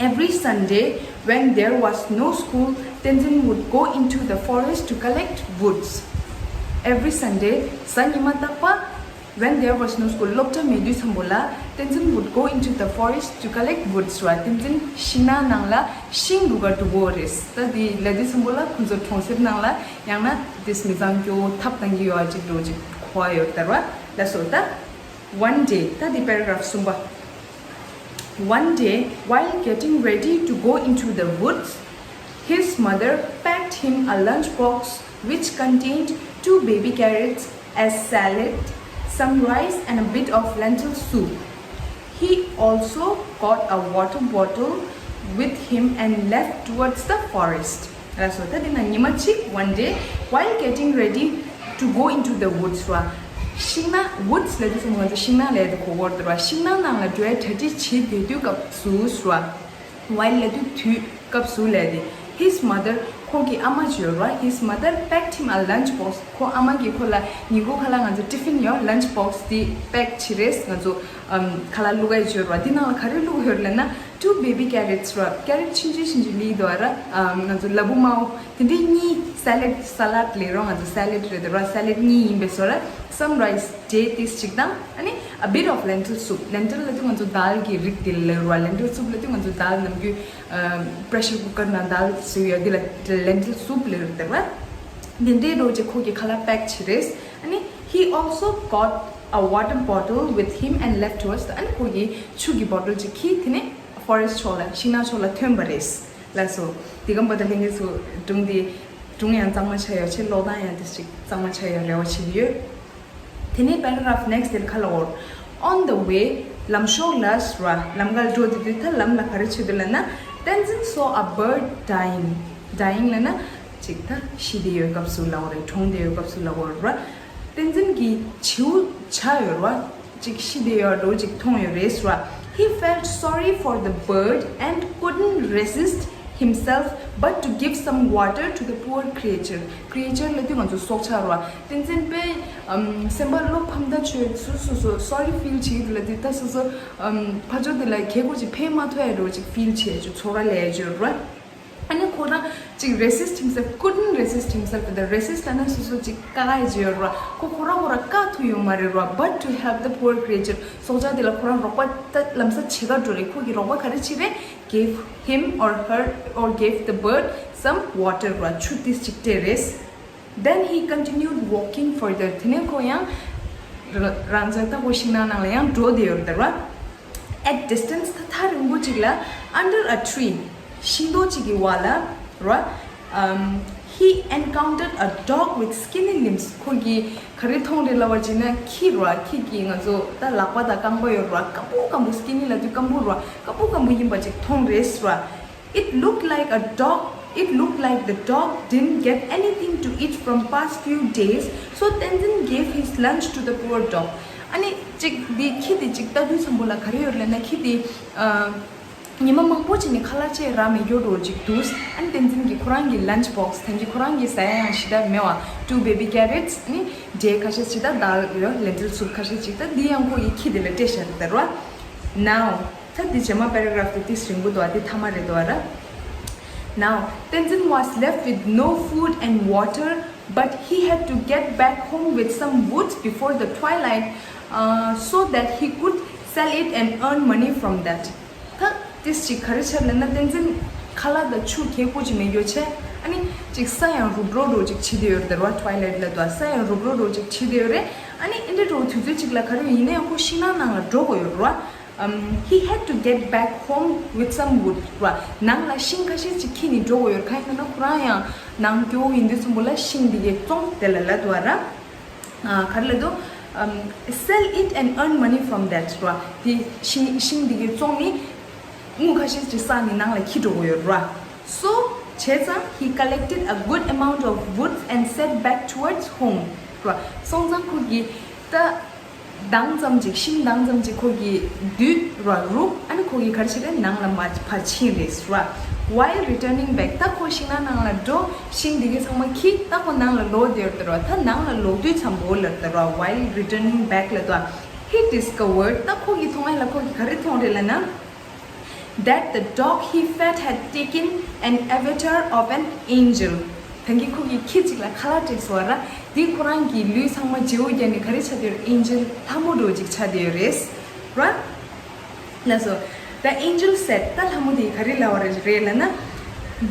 Every Sunday, when there was no school, Tenzin would go into the forest to collect woods. Every Sunday, གཟའ་ཉི་མ་རྟག་པ། When there was no school སློབ་གྲྭ་མེད་དུས་ཙམ་པོ་ལ། Tenzin would go into the forest to collect woods ར། བསྟན་འཛིན་ཤིང་ནགས་ནང་ལ་ཤིང་བླུག་ག་འགྲོ་གི་རེད། ད་དེ་ལབ་དུས་ཙམ་པོ་ལ་ཁོ་ཚོ་གྲོང་གསེབ་ནང་ལ་ཡང་ན་དེ་མི་ཚང་སྐྱོ་བོ་ཐབ་བཏང་གི་ཡོད་ཅིག་འདྲ་ཅིག་གོ་བ་ཡོད་ད་ར། ལགས་སོ། ད་One day ད་དེ་paragraph གསུམ་པ། One day, while getting ready to go into the woods, his mother packed him a lunch box which contained two baby carrots, a salad, some rice, and a bit of lentil soup. He also got a water bottle with him and left towards the forest. ལགས་སོ། ད་དེ་ན་ཉི་མ་གཅིག one day, while getting ready to go into the woods ར། ཤིང་ནགས། woods ལབ་དུས་ཙམ་པོ་ང་ཚོ་ཤིང་ནགས་ལབ་དེ་གོ་གི་རེད་བ། ཤིང་ནགས་ནང་ལ་འགྲོ་ཡ་གྲ་སྒྲིག་བྱེད་སྡོད་དུས་སྐབས་སུ་ར། While ལབ་དུས་དུས་སྐབས་སུ་ལབ་དེ། His mother ཁོང་གི་ཨ་མ་ཅིག་ཡོད་ར། His mother packed him a lunch box ཁོ་ཨ་མ་གིས་ཁོ་ལ་ཉིན་གུང་ཁ་ལག་ང་ཚོ་ཊི་ཕིན་ཡོད། lunch box དེ་pack བྱེད་རེས། ང་ཚོ་ཨམ་ཁ་ལག་བླུག་ག་ཡ་ཅིག་ཡོད་ར། དེ་ནང་ལ་ག་རེ་བླུག་ཡོད་ལབ་ན། two baby carrots ར། carrot ཆུང་ཆུང་ཆུང་ཆུང་ལི་འདུག་ར། ཨམ་ང་ཚོ་ལ་ཕུག་མའོ་དེ་འདྲའི་གཉིས། salad salad ལབ་ར། ང་ཚོ་salad རེད་འདུག་ར། salad གཉིས་ཡིན་པས་སོ་ར། some rice འབྲས་ཏིས་གཅིག་དང་། ཨ་ནི་a bit of lentil soup lentil ལབ་དུས་ང་ཚོ་དལ་གྱི་རིགས་དེ་ལབ་ར། lentil soup ལབ་དུས་ང་ཚོ་དལ་ནམ་རྒྱུན་pressure cooker ནང་དལ་བཟོས་ཡོད་དེ་ལ་lentil soup ལབ་ར། དེ་འདྲའི་འདྲ་ཅིག་ཁོ་གིས་ཁ་ལག་pack བྱེད་རེས། ཨ་ནི་he also got a water bottle with him and left towards the ཨ་ནི་ཁོ་གིས་ཆུ་གི་bottle ཅིག་ཁྱེར། དེ་ནས་forest ཕྱོགས་ལ། ཤིང་ནགས་ཕྱོགས་ལ་ཐོན་པ་རེད། ལགས་སོ། དེ་གམ་པ་ད་ལྷན་རྒྱས་ཚོ་སྒྲུང་འདི། སྒྲུང་ཡང་གཙང་མ་ཆགས་ཡོད་ཆེ། ཀློག་སྟངས་ཡང་དེ་ཅིག་གཙང་མ་ཆགས་ཡོད་རེ་བ་བྱེད་ཀྱི་ཡོད། དེ་ནས་paragraph next དེར་ཁ་ལ་འོར། On the way ལམ་ཞོར་ལ་ཟེར་བ། ལམ་ཁར་འགྲོ་དུས་དུས་ད་ལམ་ལ་ག་རེ་བྱེད་དུས་ལབ་ན། Tenzin saw a bird dying. dying ལབ་ན་ཅིག་ད་ཤི་བསྡད་ཡོད་སྐབས་སུ་ལབ་རེད། གྲོངས་བསྡད་ཡོད་སྐབས་སུ་ལབ་རེད། བསྟན་འཛིན་གྱི་བྱིའུ་ཆགས་ཡོད་རེད་བ། ཅིག་ཤི་བསྡད་ཡོད་འདྲ་ཅིག་མཐོང་ཡོད་རེད་ཟེར་བ། He felt sorry for the bird and couldn't resist himself but to give some water to the poor creature. creature ལབ་དུས་ང་ཚོ་སྲོག་ཆགས་རེད་བ། བསྟན་འཛིན་དཔེ་ཨམ་སེམས་པ་བློ་ཕམ་ད་ཆོད་སོ་སོ་སོ་sorry feel བྱེད་ཀྱི་འདུག་ལབ་དུས་ད་སོ་སོ་ཨམ་ཕར་ཕྱོགས་དེ་ལ་གད་ཀོ་ཅིག་ཕན་མ་ཐོགས་ཡ་འདྲ་ཅིག་feel བྱེད་ཅིག་ཚོར་བ་ལས་ཡ་ཅིག་ཡོད་རེད་བ། ཨ་ནི་ཁོ་རང་ཅིག་resist himself, couldn't resist himself དེ་resist ལབ་ན་སོ་སོ་ཅིག་བཀག་ཡ་ཅིག་ཡོད་རེད་བ། ཁོ་ཁོ་རང་ཁོ་རང་བཀག་ཐུབ་ཡོད་མ་རེད་རེད་བ། But to help the poor creature སྲོག་ཆགས་དེ་ལ་ཁོ་རང་རོགས་པ་ད་ལམ་སང་བྱེད་ག་འགྲོ་རེད། ཁོ་གིས་རོགས་པ་ག་རེ་བྱེད་རེད། gave him or her or gave the bird some water ར། ཆུ་ཏིས་ཅིག་སྤྲད་རེད། Then he continued walking further དེ་ནས་ཁོ་ཡང་ར་རང་ཚོ་ད་ཁོ་ཤིང་ནགས་ནང་ལ་ཡང་འགྲོ་བསྡད་ཡོད་རེད་བ། At distance ད་ཐག་རིང་པོ་ཅིག་ལ། Under a tree ཤིང་སྡོང་ཅིག་གི་བར་ལ་ར། Um, he encountered a dog with skinny limbs ཁོ་གིས་ག་རེ་མཐོང་རེད་ལབ་པ་ཅིག་ན། ཁྱི་ར། ཁྱི་གི་ང་ཚོ་ད་ལག་པ་དང་རྐང་པ་ཡོད་ར། སྐམ་པོ་སྐམ་པོ། skinny ལབ་དུས་སྐམ་པོ་ར། སྐམ་པོ་སྐམ་པོ་ཡིན་པ་ཅིག་མཐོང་རེད་ར། It looked like a dog, it looked like the dog didn't get anything to eat from past few days, so Tenzin gave his lunch to the poor dog. ཨ་ནི་ཅིག་འདི་ཁྱི་དེ་ཅིག་ལྟ་དུས་ཙམ་པོ་ལ་ག་རེ་ཡོད་ལབ་ན། ཁྱི་དེ་ཨ་ཉི་མ་མང་པོ་ཅིག་ནས་ཁ་ལག་ཅིག་རག་མེད་ཡོད་འགྲོ་ཅིག་འདུག་ཨ་ནི་བསྟན་འཛིན་གྱིས་ཁོ་རང་གི་lunch box དེ་གི་ཁོ་རང་གི་ཟ་ཡ་ཡང་ཞེ་དྲག་མེད་བ། Two baby carrots ཨ་ནི་འབྲས་ཁ་ཤས་ཅིག་དང་དལ་ཡོད། lentil soup ཁ་ཤས་ཅིག་དང་འདི་ཡང་ཁོ་ཡི་ཁྱི་དེ་ལ་སྤྲད་བཞག་རེད་ད་ར། Now ད་འདི་རྗེས་མ་paragraph དེ་ཏིས་རིང་པོ་འདུག་ཨ། འདི་མཐའ་མ་རེད་འདུག་ཨ་ར། Now, Tenzin was left with no food and water, but he had to get back home with some wood before the twilight, uh, so that he could sell it and earn money from that. ད་ཏིས་ཅིག་ག་རེ་བྱས་ལབ་ན། བསྟན་འཛིན་ཁ་ལག་དང་ཆུ་གད་ཀོ་ཅིག་མེད་ཡོད་ཆེ། ཨ་ནི་ཅིག་ས་ཡང་རུབ་རོ་རོ་ཅིག་ཕྱི་དེ་ཡོད་རེད་ད་ར། twilight ལ་དུ་ས་ཡང་རུབ་རོ་རོ་ཅིག་ཕྱི་དེ་ཡོད་རེད། ཨ་ནི་ཨིན་དྲ་རོ་དུས་ཚོད་ཅིག་ལ་ག་རེ་ཡིན་ན་ཡང་ཁོ་ཤིང་ནགས་ནང་ལ་འགྲོ་དགོས་ཡོད་རེད་བ། Um, he had to get back home with some wood ར། ནང་ལ་ཤིང་ཁ་ཤས་ཅིག་ཁྱེར་ནས་འགྲོ་དགོས་ཡོད། གང་ཡིན་ན་ཁོ་རང་ཡང་ནང་སྐྱོ་བོ་ཡིན་དུས་ཙམ་པོ་ལ་ཤིང་འདི་གའི་བཙོང་དེ་ལ་ལབ་འདུག་ཨ་ར། ཨ་ག་རེ་ལབ་འདུག um, sell it and earn money from that, ར། དེ་ཤིང་ཤིང་འདི་གི་བཙོང་ནི་དངུལ་ཁ་ཤས་ཅིག་བསགས་ནི་ནང་ལ་འཁྱེར་འགྲོ་གི་ཡོད་ར། So བྱས་ཙང་he collected a good amount of wood and set back towards home, ར། སོང་ཙང་ཁོ་གིས་ད་མདང་ཙམ་ཅིག་ཤིང་མདང་ཙམ་ཅིག་ཁོ་གིས་བསྡུས་ར་རུ། ཨ་ནི་ཁོ་གིས་ག་རེ་བྱས་རེད། ནང་ལ་མ་ཕར་ཕྱིན་རེད་ར། While returning back, ད་ཁོ་ཤིང་ནགས་ནང་ལ་འགྲོ། ཤིང་འདི་གའི་ཚང་མ་འཁྱེར། ད་ཁོ་ནང་ལ་ལོག་བསྡད་ཡོད་རེད་ར། ད་ནང་ལ་ལོག་དུས་ཙམ་པོ་ལ་རེད་ར། While returning back ལ་ད་he discovered, ད་ཁོ་གིས་མཐོང་ཡ་ལ་ཁོ་གིས་ག་རེ་མཐོང་རེད་ལབ་ན། That the dog he fed had taken an avatar of an angel. ད་གིན་ཁོ་གིས་ཁྱི་གཅིག་ལ་ཁ་ལག་སྤྲད་སོང་བ་ར། དེ་ཁོ་རང་གི་ལུས་ཚང་མ་བརྗེ་བོ་བརྒྱབ་ནས་ག་རེ་ཆགས་བསྡད་ཡོད། ཨེན་ཇེལ་ལྷ་མོ་འདྲ་བོ་ཅིག་ཆགས་བསྡད་ཡོད་རེད། ར། ལགས་སོ། The angel said, ད་ལྷ་མོ་དེས་ག་རེ་ལབ་པ་རེད་ལབ་ན།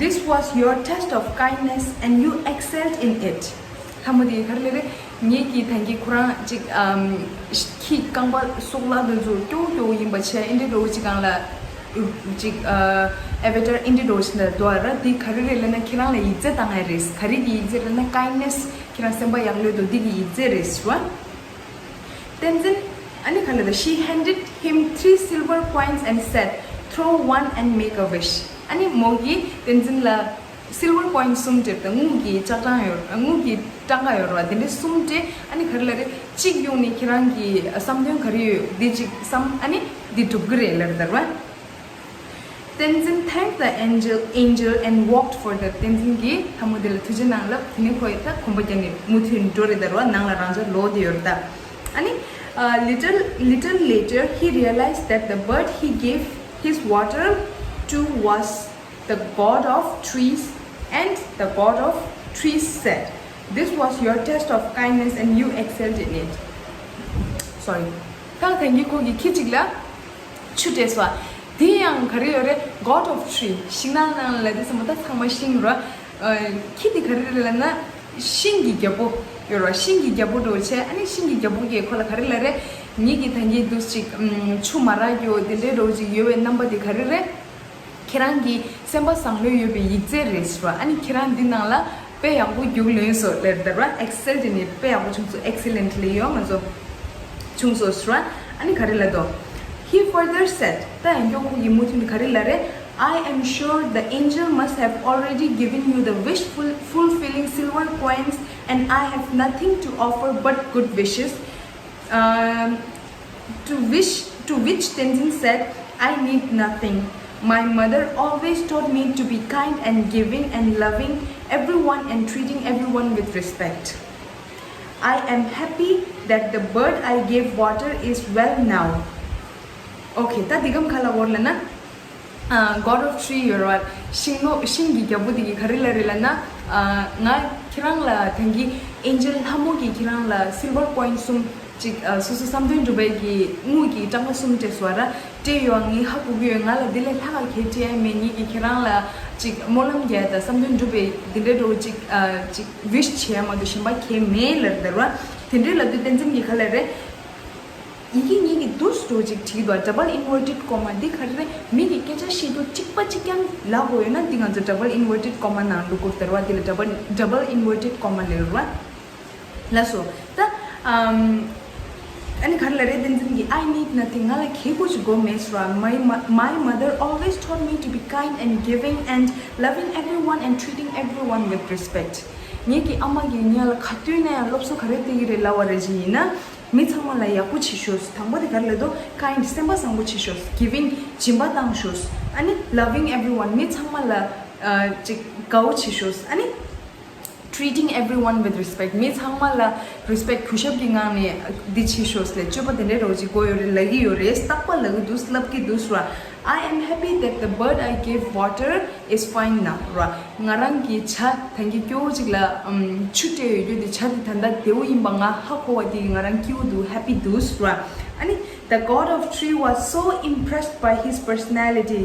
This was your test of kindness and you excelled in it. ལྷ་མོ་དེས་ག་རེ་ལབ་རེད། ངེད་ཀྱིས་ད་གིན་ཁོ་རང་ཅིག་ཨམ། ཁྱི་རྐང་པ་སོག་ལག་དེ་ཚོ་སྐྱོ་བོ་སྐྱོ་བོ་ཡིན་པ་བྱས། ཨེ་འདྲ་འདྲ་བོ་ཅིག་སྒང་ལ་ཅིག་ཨ། ཨེ་ཝེ་ཊར་ཨེ་འདྲ་འདྲ་བོ་ཅིག་ལ་འདུག་ར། དེ་ག་རེ་རེད་ལབ་ན་ཁྱེད་རང་ལ་ཡིག་ཚད་བཏང་ཡ་རེད། ག་རེ་གི་ཡིག་ཚད་ལབ་ན་kindness, ཁྱེད་རང་སེམས་པ་ཡག་ལོས་འདུག་དེ་གི་ཡིག་ཚད་རེད་ཟེར་བ། བསྟན་འཛིན། ཨ་ནི་ག་ལ་ད། She handed him three silver coins and said, throw one and make a wish. ཨ་ནི་མོ་གིས་བསྟན་འཛིན་ལ་སིལ་ཝར་ཀོ་ཡིན་གསུམ་སྤྲད། ད་དངུལ་གྱི་ལྕགས་སྤྲང་ཡོད། དངུལ་གྱི་ཊང་ཀ་ཡོད་རེད་བ། དེ་འདྲ་གསུམ་སྤྲད། ཨ་ནི་ག་རེ་ལབ་རེད། གཅིག་གཡུགས་ནས་ཁྱེད་རང་གི་བསམ་དོན་ག་རེ་ཡོད་འདི་གཅིག་བསམ། ཨ་ནི་འདི་འགྲུབ་གི་རེད་ལབ་རེད་བ། བསྟན་འཛིན་thanked the angel, angel and walked further. བསྟན་འཛིན་གྱིས་ལྷ་མོ་དེ་ལ་ཐུགས་རྗེ་གནང་ལབ། དེ་ནས་ཁོ་ཡིས་ད་གོམ་པ་བརྒྱབ་ནས་མུ་མཐུད་འགྲོ་རེད་ད་རོ། ནང་ལ་རང་ཅག་ལོག་བསྡད་ཡོད་རེད་ད། ཨ་ནི། Uh, little, little later, he realized that the bird he gave his water to was the god of trees, and the god of trees said, "This was your test of kindness and you excelled in it." Sorry. ད་ད་གིན་ཁོ་གིས་ཁྱི་གཅིག་ལ་ཆུ་སྤྲད་སོང་། དེ་ཡང་ག་རེ་ཡོད་རེད། God of tree. ཤིང་ནགས་ནང་ལ་དེ་ཚང་མ་ད་ཚང་མ་ཤིང་རེད། ཨ། ཁྱི་དེ་ག་རེ་རེད་ལབ་ན། ཤིང་གི་རྒྱལ་པོ་ཡོད་རེད། ཤིང་གི་རྒྱལ་པོ་འདྲ་བོ་བྱས། ཨ་ནི་ཤིང་གི་རྒྱལ་པོ་གིས་ཁོ་ལ་ག་རེ་ལབ་རེད། ངེད་ཀྱིས་ད་གིན་འདུག་ཅིག་ཨམ། ཆུ་མ་རག་རྒྱུ་དེ་འདྲའི་འདྲ་བོ་ཅིག་ཡོད་པའི་རྣམ་པ་དེ་ག་རེ་རེད། ཁྱེད་རང་གི་སེམས་པ་བཟང་ལོས་ཡོད་པའི་ཡིག་ཚད་རེད་ཟེར་བ། ཨ་ནི་ཁྱེད་རང་འདི་ནང་ལ་དཔེ་ཡག་པོ་རྒྱུགས་ལོན་སོང་ལབ་རེད་བ། Excelled in it. དཔེ་ཡག་པོ་བྱུང་སོང་། Excellently ཡོང་ང་ཚོ་བྱུང་སོང་ཟེར་བ། ཨ་ནི་ག་རེ་ལབ་འདུག He further said, ད་ཡང་སྐྱོ་ཁོ་གིས་མུ་མཐུད་ནས་ག་རེ་ལབ་རེད། I am sure the angel must have already given you the wish ful- fulfilling silver coins, and I have nothing to offer but good wishes. Um, to wish, to which Tenzin said, "I need nothing. My mother always taught me to be kind and giving and loving everyone and treating everyone with respect. I am happy that the bird I gave water is well now." Okay, ད་འདི་གམ་ག་ལ་བོར་ལ་ན། ཨ། God of tree ཡོད་རེད་བ། ཤིང་ནོ། ཤིང་གི་རྒྱལ་པོ་དེ་གིས་ག་རེ་ལབ་རེད་ལབ་ན། ཨ། ང་ཁྱེད་རང་ལ་ད་གིན་ཨེན་ཇེལ་ལྷ་མོ་གིས་ཁྱེད་རང་ལ་སིལ་ཝར་ཀོ་ཡིན་གསུམ་ཅིག་ཨ། སོ་སོ་བསམ་དོན་འགྲུབ་པའི་གི་དངུལ་གྱི་ཊང་ཀ་གསུམ་སྤྲད་སོང་བ་ར། སྤྲད་ཡོད། ངས་ཧ་གོ་གི་ཡོད། ང་ལ་འདི་ལས་ལྷག་ག་གལ་སྤྲད་ཡ་མེད། ངེད་ཀྱིས་ཁྱེད་རང་ལ་ཅིག་སྨོན་ལམ་རྒྱག་ཡ་དང་བསམ་དོན་འགྲུབ་པའི་འདི་འདྲའི་འདྲ་བོ་ཅིག་ཨ། ཅིག་ཝིཤ་བྱེད་ཡ་མ་གཏོགས་གཞན་པ་གལ་མེད་ལབ་རེད་བ། དེ་འདྲའི་ལབ་དུས་བསྟན་འཛིན་གྱིས་ག་ལབ་རེད། ཡི་གེ་གཉིས་ཀྱི་འདུག་སེ་འདྲ་བོ་ཅིག་བྲིས་འདུག་ཌབ་བལ་ཨིན་ཝར་ཊེཌ་ཀོ་མ། འདི་ག་རེ་རེད། མི་གི་སྐད་ཆ་བཤད་དུས་གཅིག་པ་གཅིག་རྐྱང་ལབ་དགོས་ཡོད་ན་འདི་ང་ཚོ་ཌབ་བལ་ཨིན་ཝར་ཊེཌ་ཀོ་མ་ནང་བླུག་དགོས་ཟེར་བ། འདི་ལ་ཌབ་བལ་ཌབ་བལ་ཨིན་ཝར་ཊེཌ་ཀོ་མ་ལབ་རེད་བ། ལགས་སོ། ད་ཨམ། ཨ་ནི་ག་རེ་ལབ་རེད། བསྟན་འཛིན་གྱིས། I need nothing. ང་ལ་གལ་དགོས་ཅིག་དགོས་མེད་ཟེར་བ། My mo- my mother always taught me to be kind and giving and loving everyone and treating everyone with respect. ངེད་ཀྱི་ཨ་མ་གིས་ངེད་ལ་ག་དུས་ནས་ཡང་སློབ་གསོ་ག་རེ་སྟེར་གྱི་རེད་ལབ་པ་རེད་ཅིག་ཡིན་ན། མི་ཚང་མ་ལ་ཡག་པོ་བྱེད་ཤོག་དང་པོ་དེ་ག་རེ་ལབ་འདུག kind. སེམས་པ་བཟང་པོ་བྱེད་ཤོག giving. སྦྱིན་པ་བཏང་ཤོག་ཨ་ནི་loving everyone. མི་ཚང་མ་ལ་ཨ། ཅིག་དགའ་བོ་བྱེད་ཤོག་ཨ་ནི་treating everyone with respect. མི་ཚང་མ་ལ་རི་སི་པེག་གུས་ཞབས་ཀྱི་ངང་ནས་འདི་བྱེད་ཤོག་ལབ་སྤྱོད་པ་དེ་འདྲའི་འདྲ་བོ་ཅིག་དགོས་ཡོད་རེད་ལབ་ཀྱི་ཡོད་རེད། རྟག་པར་ལབ་ཀྱི་འདུག་ལབ་ཀྱི་འདུག་ཟེར་བ། I am happy that the bird I gave water is fine now. ར། ང་རང་གི་བྱ་ད་གིན་སྐྱོ་བོ་ཅིག་ལ་ཨམ། ཆུ་སྤྲད་ཡོད་རྒྱུ་དེ། བྱ་དེ་ད་ལྟ་བདེ་བོ་ཡིན་པ་ང་ཧ་གོ་བ་དེ་ང་རང་སྐྱིད་པོ་འདུག happy འདུག་ཟེར་བ། ཨ་ནི་the god of tree was so impressed by his personality.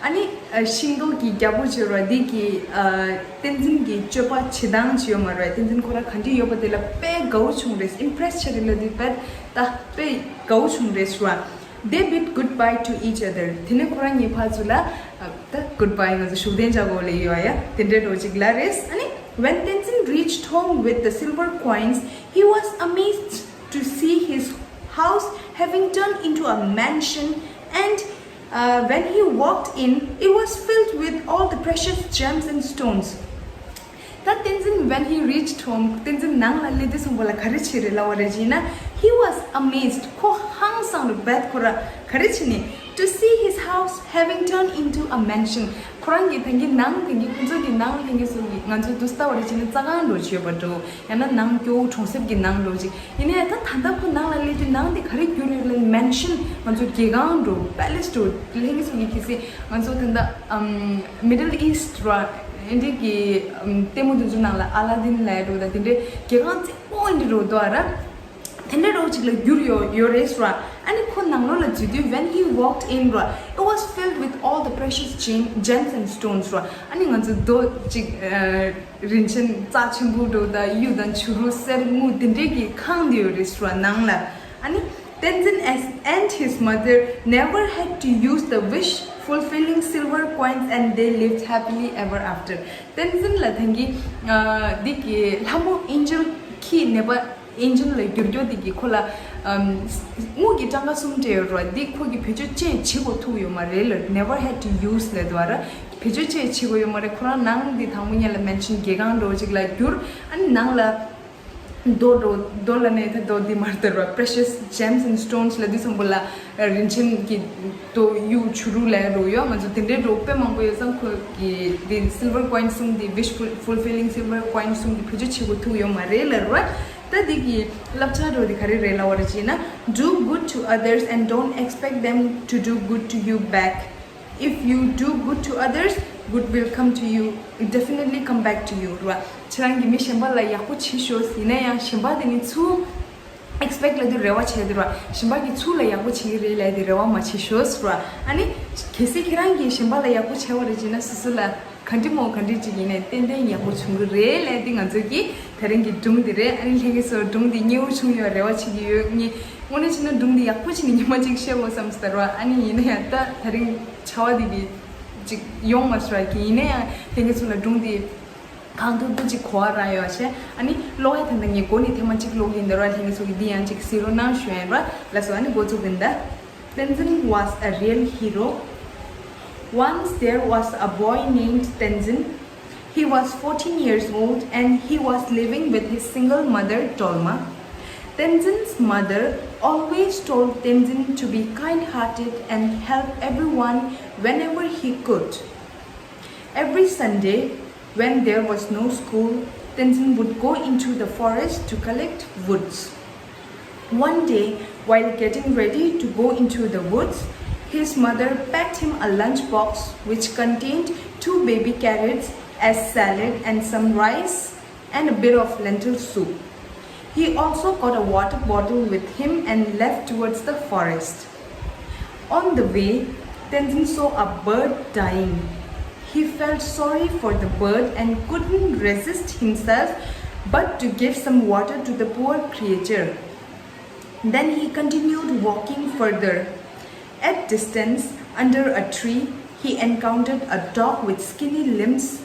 ཨ་ནི་ཨ། ཤིང་ཏོག་གི་རྒྱལ་པོ་ཟེར་བ་འདི་གིས་ཨ། བསྟན་འཛིན་གྱི་སྤྱོད་པ་བྱེད་སྟངས་ཅིག་ཡོད་མ་རེད་བ། བསྟན་འཛིན་ཁོ་རང་ག་འདྲ་ཡོད་པ་དེ་ལ་དཔེ་དགའ་བོ་བྱུང་རེད། ཨིམ་པི་རེ་སི་བྱས་རེད་ལབ་དུས་དཔེ་ད་དཔེ་དགའ་བོ་བྱུང་རེད་ཟེར་བ། They bid goodbye to each other. དེ་ནས་ཁོ་རང་གཉིས་ཕར་ཚུར་ལ་ཨ། ད་གུཌ་བྷའི། ང་ཚོ་བཞུགས་གདན་འཇགས་དགོས་ལབ་ཡོད་ཡ། དེ་འདྲའི་འདྲ་བོ་ཅིག་ལབ་རེད། ཨ་ནི་when Tenzin reached home with the silver coins, he was amazed to see his house having turned into a mansion, and uh, when he walked in, it was filled with all the precious gems and stones. ད་བསྟན་འཛིན། When he reached home, བསྟན་འཛིན་ནང་ལ་སླེབས་དུས་ཙམ་པ་ལ་ག་རེ་བྱས་རེད་ལབ་པ་རེད་ཅེ་ན། He was amazed. ཁོ་ཧང་སངས་རུ་བད་ཁོ་ར་ག་རེ་བྱས་ནས། To see his house having turned into a mansion. ཁོ་རང་གི་ད་གིན་ནང་ད་གིན་ཁོ་ཚོ་གི་ནང་ལ་ད་གིན་སོང་གི་ང་ཚོ་དུས་ལྟ་བ་རེད་ཅེ་ན་རྩྭ་ཁང་འདྲ་བྱས་པ་འདྲ། ཡང་ན་ནང་སྐྱོ་བོ་གྲོང་གསེབ་ཀྱི་ནང་འདྲ་ཅིག་ཡིན་ནའི་ད་ད་ལྟ་ཁོ་ནང་ལ་སླེབས་དུས་ནང་དེ་ག་རེ་གྱུར་ཡོད་ལབ་ན། Mansion. ང་ཚོ་རྒྱལ་ཁང་འདྲ། Palace. འདྲ་ལྷན་རྒྱས་ཚོ་གི་གལ་སྲིད་ང་ཚོ་ད་ལྟ་ཨམ་Middle East ར་ཨིན་ཌི་གི་ཨམ་ལྟད་མོ་དེ་ཚོ་ནང་ལ་ཨ་ལ་དིན་ལབ་འདྲ་ད་དེ་འདྲའི་རྒྱལ་ཁང་རྩེ་མོ་ཨིན་ཌི་འདྲ་འདུག་ཨ་ར། དེ་འདྲའི་འདྲ་ཅིག་ལ་གྱུར་ཡོད་ཡོད་རེད་ར། ཨ་ནི་ཁོ་ནང་ལོགས་ལ་འཛུལ་དུས། When he walked in ར། It was filled with all the precious gem- gems and stones ར། ཨ་ནི་ང་ཚོ་རྡོ་ཅིག་ཨ་རིན་ཆེན་རྩ་ཆེན་པོ་འདྲ་ད་གཡུ་དང་བྱུ་རུ་གསེར་དངུལ་དེ་འདྲའི་གི་ཁང་དེ་ཡོད་རེད་ར་ནང་ལ། ཨ་ནི་Tenzin as- and his mother never had to use the wish fulfilling silver coins, and they lived happily ever after. བསྟན་འཛིན་ལ་ད་གིན་ཨ་འདི་གི་ལྷ་མོ་ཨེན་ཇེལ་ཁྱི་ནད་པ་ཨེན་ཇེལ་ལ་འགྱུར་རྒྱུ་དེ་གི་ཁོ་ལ་ཨམ་དངུལ་གྱི་སྤྲང་ཀ་གསུམ་སྤྲད་ཡོད་ར། འདི་ཁོ་གི་བེད་སྤྱོད་ཅི་བྱེད་དགོས་ཐུག་ཡོད་མ་རེད་ལ། Never had to use ལབ་འདུག་ཨ་ར། བེད་སྤྱོད་ཅི་བྱེད་དགོས་ཡོད་མ་རེད། ཁོ་རང་ནང་འདི་དང་པོ་ཉིད་ལ་Mansion རྒྱལ་ཁང་འདྲ་ཅིག་ལ་གྱུར། ཨ་ནི་ནང་ལ་རྡོ་འདྲ་རྡོ་ལབ་ན་ད་རྡོ་འདི་མ་རེད་ད་ར། Precious gems and stones ལབ་དུས་ཙམ་པ་ལ་རིན་ཆེན་གྱི་རྡོ་གཡུ་བྱུ་རུ་ལབ་འདྲ་ཡོད། ང་ཚོ་དེ་འདྲའི་འདྲ་དཔེ་མང་པོ་ཡོད་ཙང་ཁོ་གི་འདི་silver coin གསུམ་འདི་wish ful- fulfilling silver coin གསུམ་འདི་བེད་སྤྱོད་བྱེད་དགོས་ཐུག་ཡོད་མ་རེད་ལབ་ར། ད་འདི་གི་བསླབ་བྱ་འདྲ་འདི་ག་རེ་རེད་ལབ་པ་རེད་ཅེ་ན། Do good to others and don't expect them to do good to you back. If you do good to others, good will come to you. It definitely come back to you. ར། ཁྱེད་རང་གིས་མི་གཞན་པ་ལ་ཡག་པོ་བྱེད་ཤོག་ཡིན་ན་ཡང་གཞན་པ་དེ་ནི་ཚུར་expect ལབ་དུས་རེ་བ་བྱས་དུས་ར། གཞན་པ་གིས་ཚུར་ལ་ཡག་པོ་བྱེད་ཀྱི་རེད་ལབ་དེ་རེ་བ་མ་བྱེད་ཤོག་ར། ཨ་ནི་གལ་སྲིད་ཁྱེད་རང་གིས་གཞན་པ་ལ་ཡག་པོ་བྱས་པ་རེད་ཅེ་ན། སོ་སོ་ལ་ག་འདྲ་མོ་ག་འདྲ་ཅིག་ཡིན་ནའི་ཏན་ཏན་ཡག་པོ་བྱུང་གི་རེད་ལབ་དེ་ང་ཚོ་གི་ད་རིང་གི་སྒྲུང་འདི་རེད། ཨ་ནི་ལྷན་རྒྱས་ཚོ་སྒྲུང་འདི་མཉེས་པོ་བྱུང་ཡོད་རེ་བ་བྱེད་ཀྱི་ཡོད། ངས་དངོས་གནས་བྱས་ན་སྒྲུང་འདི་ཡག་པོ་བྱས་ནས་ཉི་མ་གཅིག་བཤད་དགོས་བསམ་སོང་ར། ཨ་ནི་ཡིན་ན་ཡང་ད་ད་རིང་ཆར་པ་འདི་གི་ཅིག་ཡོང་མ་སོང་ར། གི་ཡིན་ན་ཡང་ལྷན་རྒྱས་ཚོ་ལ་སྒྲུང་འདི་གང་ཐུབ་ཐུབ་ཅིག་གོ་བ་རག་ཡོད་བྱས། ཨ་ནི་ཀློག་ཡ་ད་ལྟ་ངས་འགོ་ནས་ཐེངས་མ་གཅིག་ཀློག་གིན་འདུག་ར། ལྷན་རྒྱས་ཚོ་གིས་འདི་ཡང་ཅིག་གཟིགས་རོགས་གནང་ཞུ་ཡ་ཡིན་ར། ལགས་སོ། ཨ་ནི་འགོ་བཙུགས་གིན་ད། Tenzin was a real hero. Once there was a boy named Tenzin. He was fourteen years old and he was living with his single mother, Tolma. Tenzin's mother always told Tenzin to be kind hearted and help everyone whenever he could. Every Sunday, when there was no school, Tenzin would go into the forest to collect woods. One day, while getting ready to go into the woods, his mother packed him a lunchbox which contained two baby carrots, a salad, and some rice, and a bit of lentil soup. He also got a water bottle with him and left towards the forest. On the way, Tenzin saw a bird dying. He felt sorry for the bird and couldn't resist himself but to give some water to the poor creature. Then he continued walking further. At distance, under a tree, he encountered a dog with skinny limbs.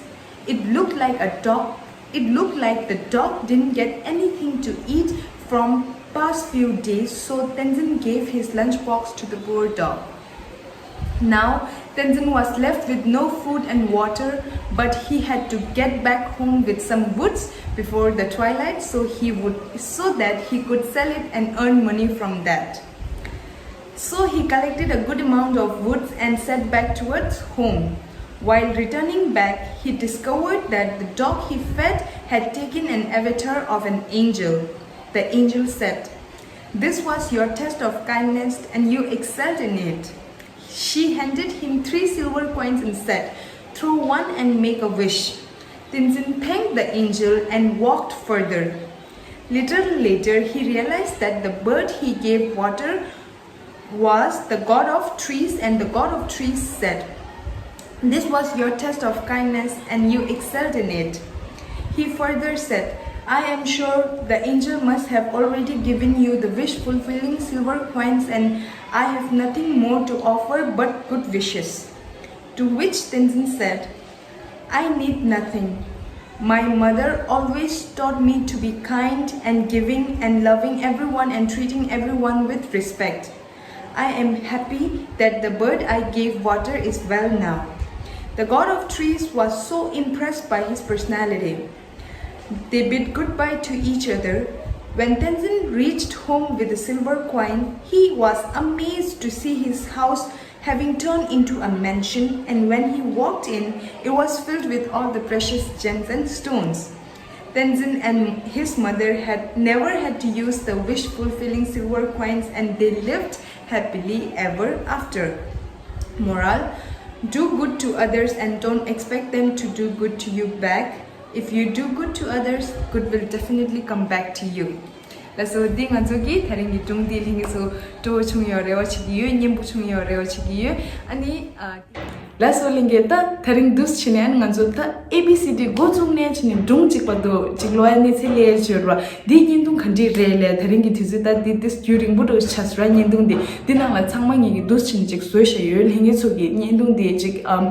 It looked like a dog. It looked like the dog didn't get anything to eat from past few days, so Tenzin gave his lunchbox to the poor dog. Now, Tenzin was left with no food and water, but he had to get back home with some woods before the twilight, so he would, so that he could sell it and earn money from that. So he collected a good amount of woods and set back towards home. While returning back, he discovered that the dog he fed had taken an avatar of an angel. The angel said, "This was your test of kindness and you excelled in it." She handed him three silver coins and said, "Throw one and make a wish." Tenzin thanked the angel and walked further. Little later, he realized that the bird he gave water was the god of trees, and the god of trees said, "This was your test of kindness, and you excelled in it." He further said, "I am sure the angel must have already given you the wish fulfilling silver coins, and I have nothing more to offer but good wishes." To which Tenzin said, "I need nothing. My mother always taught me to be kind and giving and loving everyone and treating everyone with respect. I am happy that the bird I gave water is well now. The god of trees was so impressed by his personality. They bid goodbye to each other. When Tenzin reached home with the silver coin, he was amazed to see his house having turned into a mansion, and when he walked in, it was filled with all the precious gems and stones. Tenzin and his mother had never had to use the wish fulfilling silver coins, and they lived happily ever after. Moral: do good to others and don't expect them to do good to you back. If you do good to others, good will definitely come back to you. ལགས་སོ། འདི་ང་ཚོ་གི་དེ་རིང་གི་སྒྲུང་འདི་ལྷན་རྒྱས་ཚོ་སྤྲོ་བོ་བྱུང་ཡོད་རེ་བ་བྱེད་ཀྱི་ཡོད། སྙན་པོ་བྱུང་ཡོད་རེ་བ་བྱེད་ཀྱི་ཡོད། ཨ་ནི་ཨ། ལགས་སོ། ལྷན་རྒྱས། ད་དེ་རིང་འདུག་བྱས་ནས་ཨ་ནི་ང་ཚོ་ད་ཨེ་བི་སི་ཌི་འགོ་བཙུགས་ནས་བྱས་ནས་སྒྲུང་གཅིག་བར་དུ་གཅིག་ཀློག་ཡ་གནས་ཚུལ་སླེབས་ཡོད་ར། འདིའི་བརྙན་ཐུང་ག་འདྲས་རེད་ལབ། དེ་རིང་གི་དུས་ཚོད་ད་འདི་ཏིས་རྒྱུན་རིང་པོ་འགྲོ་ཆགས་སོང་ར། བརྙན་ཐུང་འདི་འདི་ནང་ལ་ཚང་མ་ངེད་ཀྱིས་འདུག་བྱས་ནས་ཅིག་བཟོས་བཞག་ཡོད། ལྷན་རྒྱས་ཚོ་གི་བརྙན་ཐུང་འདི་ཅིག་ཨམ།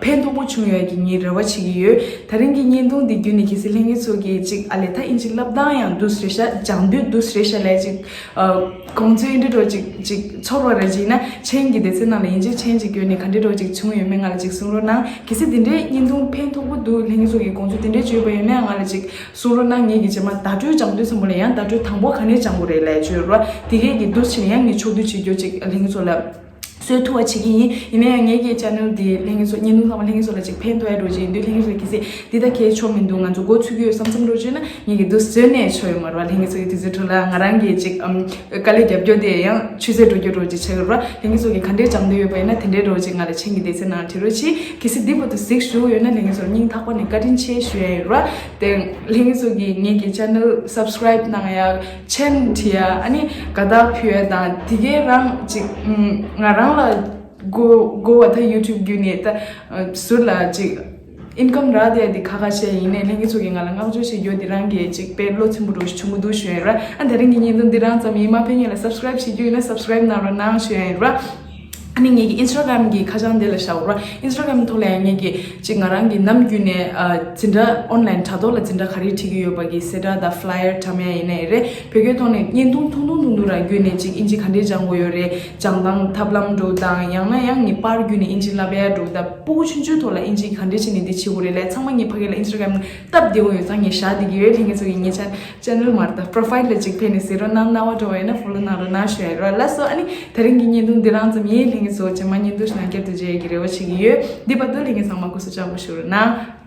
ཕན་ཐོགས་པོ་བྱུང་ཡོད་ཀྱི་ངས་རེ་བ་བྱེད་ཀྱི་ཡོད། དེ་རིང་གི་བརྙན་ཐུང་འདི་བརྒྱུད་ནས་གལ་སྲིད་ལྷན་རྒྱས་ཚོ་གིས་ཅིག་ཨ་ལས་ད་ཨིན་ཇི་བསླབ་སྟངས་ཡང་འདུག་རེད་ཤག་སྦྱང་དུས་འདུག་རེད་ཤག་ལབ་ཅིག་ཨ། དགོངས་ཚུལ་འདི་འདྲ་ཅིག་ཅིག་ཚོར་བ་རེ་ཅིག་ན་མཆན་གྱི་སྡེ་ཚན་ནང་ལ་ཡིན་གཅིག་མཆན་ཅིག་བསྐྱོན་ནས་ག་འདྲ་འདྲ་ཅིག་བྱུང་ཡོད་མེད་ང་ལ་ཅིག་གསུང་རོགས་གནང་། གལ་སྲིད་འདི་འདྲའི་བརྙན་ཐུང་ཕན་ཐོགས་པོ་འདུག་ལྷན་རྒྱས་ཚོ་གིས་དགོངས་ཚུལ་འདི་འདྲའི་བརྗོད་པ་ཡོད་ན་ང་ལ་ཅིག་གསུང་རོགས་གནང་། ངེད་ཀྱིས་རྗེས་མ་བརྡ་སྤྲོད་སྦྱང་དུས་ཙམ་པ་ལ་ཡང་བརྡ་སྤྲོད་དང་པོ་ག་ནས་སྦྱང་དགོས་རེད་ལབ་བརྗོད་རོགས། དེ་གས་ཀྱི་འདུག་བྱས་ནས་ཡང་ངས་ཕྱོགས་བསྡུས་བྱེད་རྒྱུ་ཅིག་ལྷན་རྒྱས་ཚོ་ལ། གསོལ་ཐུགས་བ་བྱེད་ཀྱི་ཡིན། ཡིན་ན་ཡང་ངེད་ཀྱི་ཆེ་ནལ་འདི་ལྷན་རྒྱས་ཚོ་བརྙན་ཐུང་ཚང་མ་ལྷན་རྒྱས་ཚོ་ལ་ཅིག་ཕན་ཐོགས་ཡ་འགྲོ་ཅིག་ཡིན་དུས་ལྷན་རྒྱས་ཚོ་གལ་སྲིད་འདི་ད་གལ་ཆོ་མི་འདུག་ང་ཚོ་འགོ་ཚུགས་ཀྱི་ཡོད་བསམ་བསམ་འགྲོ་བྱས་ན་ངེད་ཀྱི་འདུག་བཟོས་ནས་ཆོ་ཡོད་མ་རེད་བ། ལྷན་རྒྱས་ཚོ་གི་དུས་ཚོད་ཁྲོད་ལ་ང་རང་གི་ཅིག་ཨམ། དཀའ་ལས་རྒྱབ་རྒྱུ་དེ་ཡང་ཆུད་ཟོས་འགྲོ་རྒྱུ་འགྲོ་ཅིག་ཆགས་ཡོད་རེད་བ། ལྷན་རྒྱས་ཚོ་གི་ག་འདྲས་སྦྱང་འདོད་ཡོད་པ་ཡིན་ན་དེ་འདྲས་འགྲོ་ཅིག་ང་ལ་མཆན་གྱི་སྡེ་ཚན་ནང་བྲིས་རོགས་གྱིས། གལ་སྲིད་འདི་བར་དུ་གཟིགས་བཞུགས་ཡོད་ན་ལྷན་རྒྱས་ཚོར་སྙིང་ཐག་པ་ནས་བཀའ་དྲིན་ཆེ་ཞུ་ཡ་ཡོད་རེད་བ། དེ་ལྷན་རྒྱས་ཚོ་གིས་ངེད་ཀྱི་ཆེ་ནལ་སབ་སི་ཀ་རེབ་གནང་ཡ། མཆན་བྲིས་ཡ། ཨ་ནི་དགའ་རྟགས་ཕུལ་ཡ་དང་དེ་གའི་རང་ཅིག་ང་རང་ལ་དགོས་དགོས་བ་ད་ཡུ་ཊུབ་བརྒྱུད་ནས་ད་ཟུར་ལ་ཅིག་ཨིན་ཀམ་རག་བསྡད་ཡ་དེ་ཁག་ཁག་བཤད་ཡིན་ནའི་ལྷན་རྒྱས་ཚོ་གིས་ང་ལ་བསྔགས་བརྗོད་བྱེད་རྒྱུ་དེ་རང་གིས་ཅིག་དཔེ་བློ་ཚིམ་པོ་འགྲོ་ཞིག་བྱུང་གི་འདུག་ཞུ་ཡ་ཡིན་ར། ཨ་དེ་རིང་གི་བརྙན་ཐུང་འདི་རང་ཙམ་ཡིན། མ་ཕན་ཡིན་ལ་སབ་སི་ཀ་རེབ་བྱེད་རྒྱུ་ཡིན་ན་སབ་སི་ཀ་རེབ་གནང་རོགས་གནང་ཞུ་ཡ་ཡིན་ར། ཨ་ནི་ངེད་ཀྱི་ཨིན་སི་ཊ་གྷ་རམ་གྱི་ཁ་བྱང་དེ་ལ་བཞག་རོགས། ཨིན་སི་ཊ་གྷ་རམ་ཐོག་ལ་ཡང་ངེད་ཀྱིས་ཅིག་ང་རང་གི་ནམ་རྒྱུན་ནས་ཨ་འཛིན་གྲྭ་ཨོན་ལན་དྲ་ཐོག་ལ་འཛིན་གྲྭ་ག་རེ་ཁྲིད་ཀྱི་ཡོད་པ་གི་གསལ་བསྒྲགས་དང་ཕི་ལ་ཡར་འདྲ་མིན་ཡིན་ནའི་རེད། བོད་སྐད་ཐོག་ནས་བརྙན་ཐུང་ཐུང་ཐུང་ཐུང་ཐུང་རང་བརྒྱུད་ནས་ཅིག་ཨིན་ཇི་ག་འདྲས་སྦྱང་དགོས་ཡོད་རེད། སྦྱང་སྟངས་ཐབས་ལམ་འདྲ་བོ་དང་ཡང་ན་ཡང་ངའི་པར་བརྒྱུད་ནས་ཨིན་ཇི་བསླབ་ཡ་འདྲ་བོ་དང་སྤུ་གུ་ཆུང་ཆུང་ཐོག་ལ་ཨིན་ཇི་ག་འདྲས་བྱས་ནས་འདི་བྱེད་དགོས་རེད་ལབ་ཚང་མ་ངའི་ཕ་གི་ལ་ཨིན་སི་ཊ་གྷ་རམ་སྟབས་བདེ་བོ་ཡོད་ཙང་ངས་བཞག་བསྡད་ཀྱི་ཡོད། ལྷན་རྒྱས་ཚོ་གིས་ངའི་ཆེ་ནལ་མ་རེད་ད་པོ་རོ་ཕའིལ་ལ་ཅིག་ཕེབས་ནས་གཟིགས་རོགས་གནང་། སྣང་བ་འགྲོ་བ་ཡིན་ན་ཕོ་ལོ་གནང་རོགས་གནང་ཞུ་ཡ་ཡིན་ར། ལགས་སོ། ཨ་ནི་དེ་རིང་གི་བརྙན་ཐུང་འདི་རང་ཙམ་ཡིན། ལྷན་རྒྱས་ཚོ་རྗེས་མ་བརྙན་ཐུང་ཞིག་ནང་བསྐྱར་དུ་མཇལ་ཡ་གི་རེ་བ་བྱེད་ཀྱི་ཡོད། འདི་བར་དུ་ལྷན་རྒྱས་ཚང་མ་སྐུ་གཟུགས་བཅག་པོ་བཞུགས་རོགས་གནང་།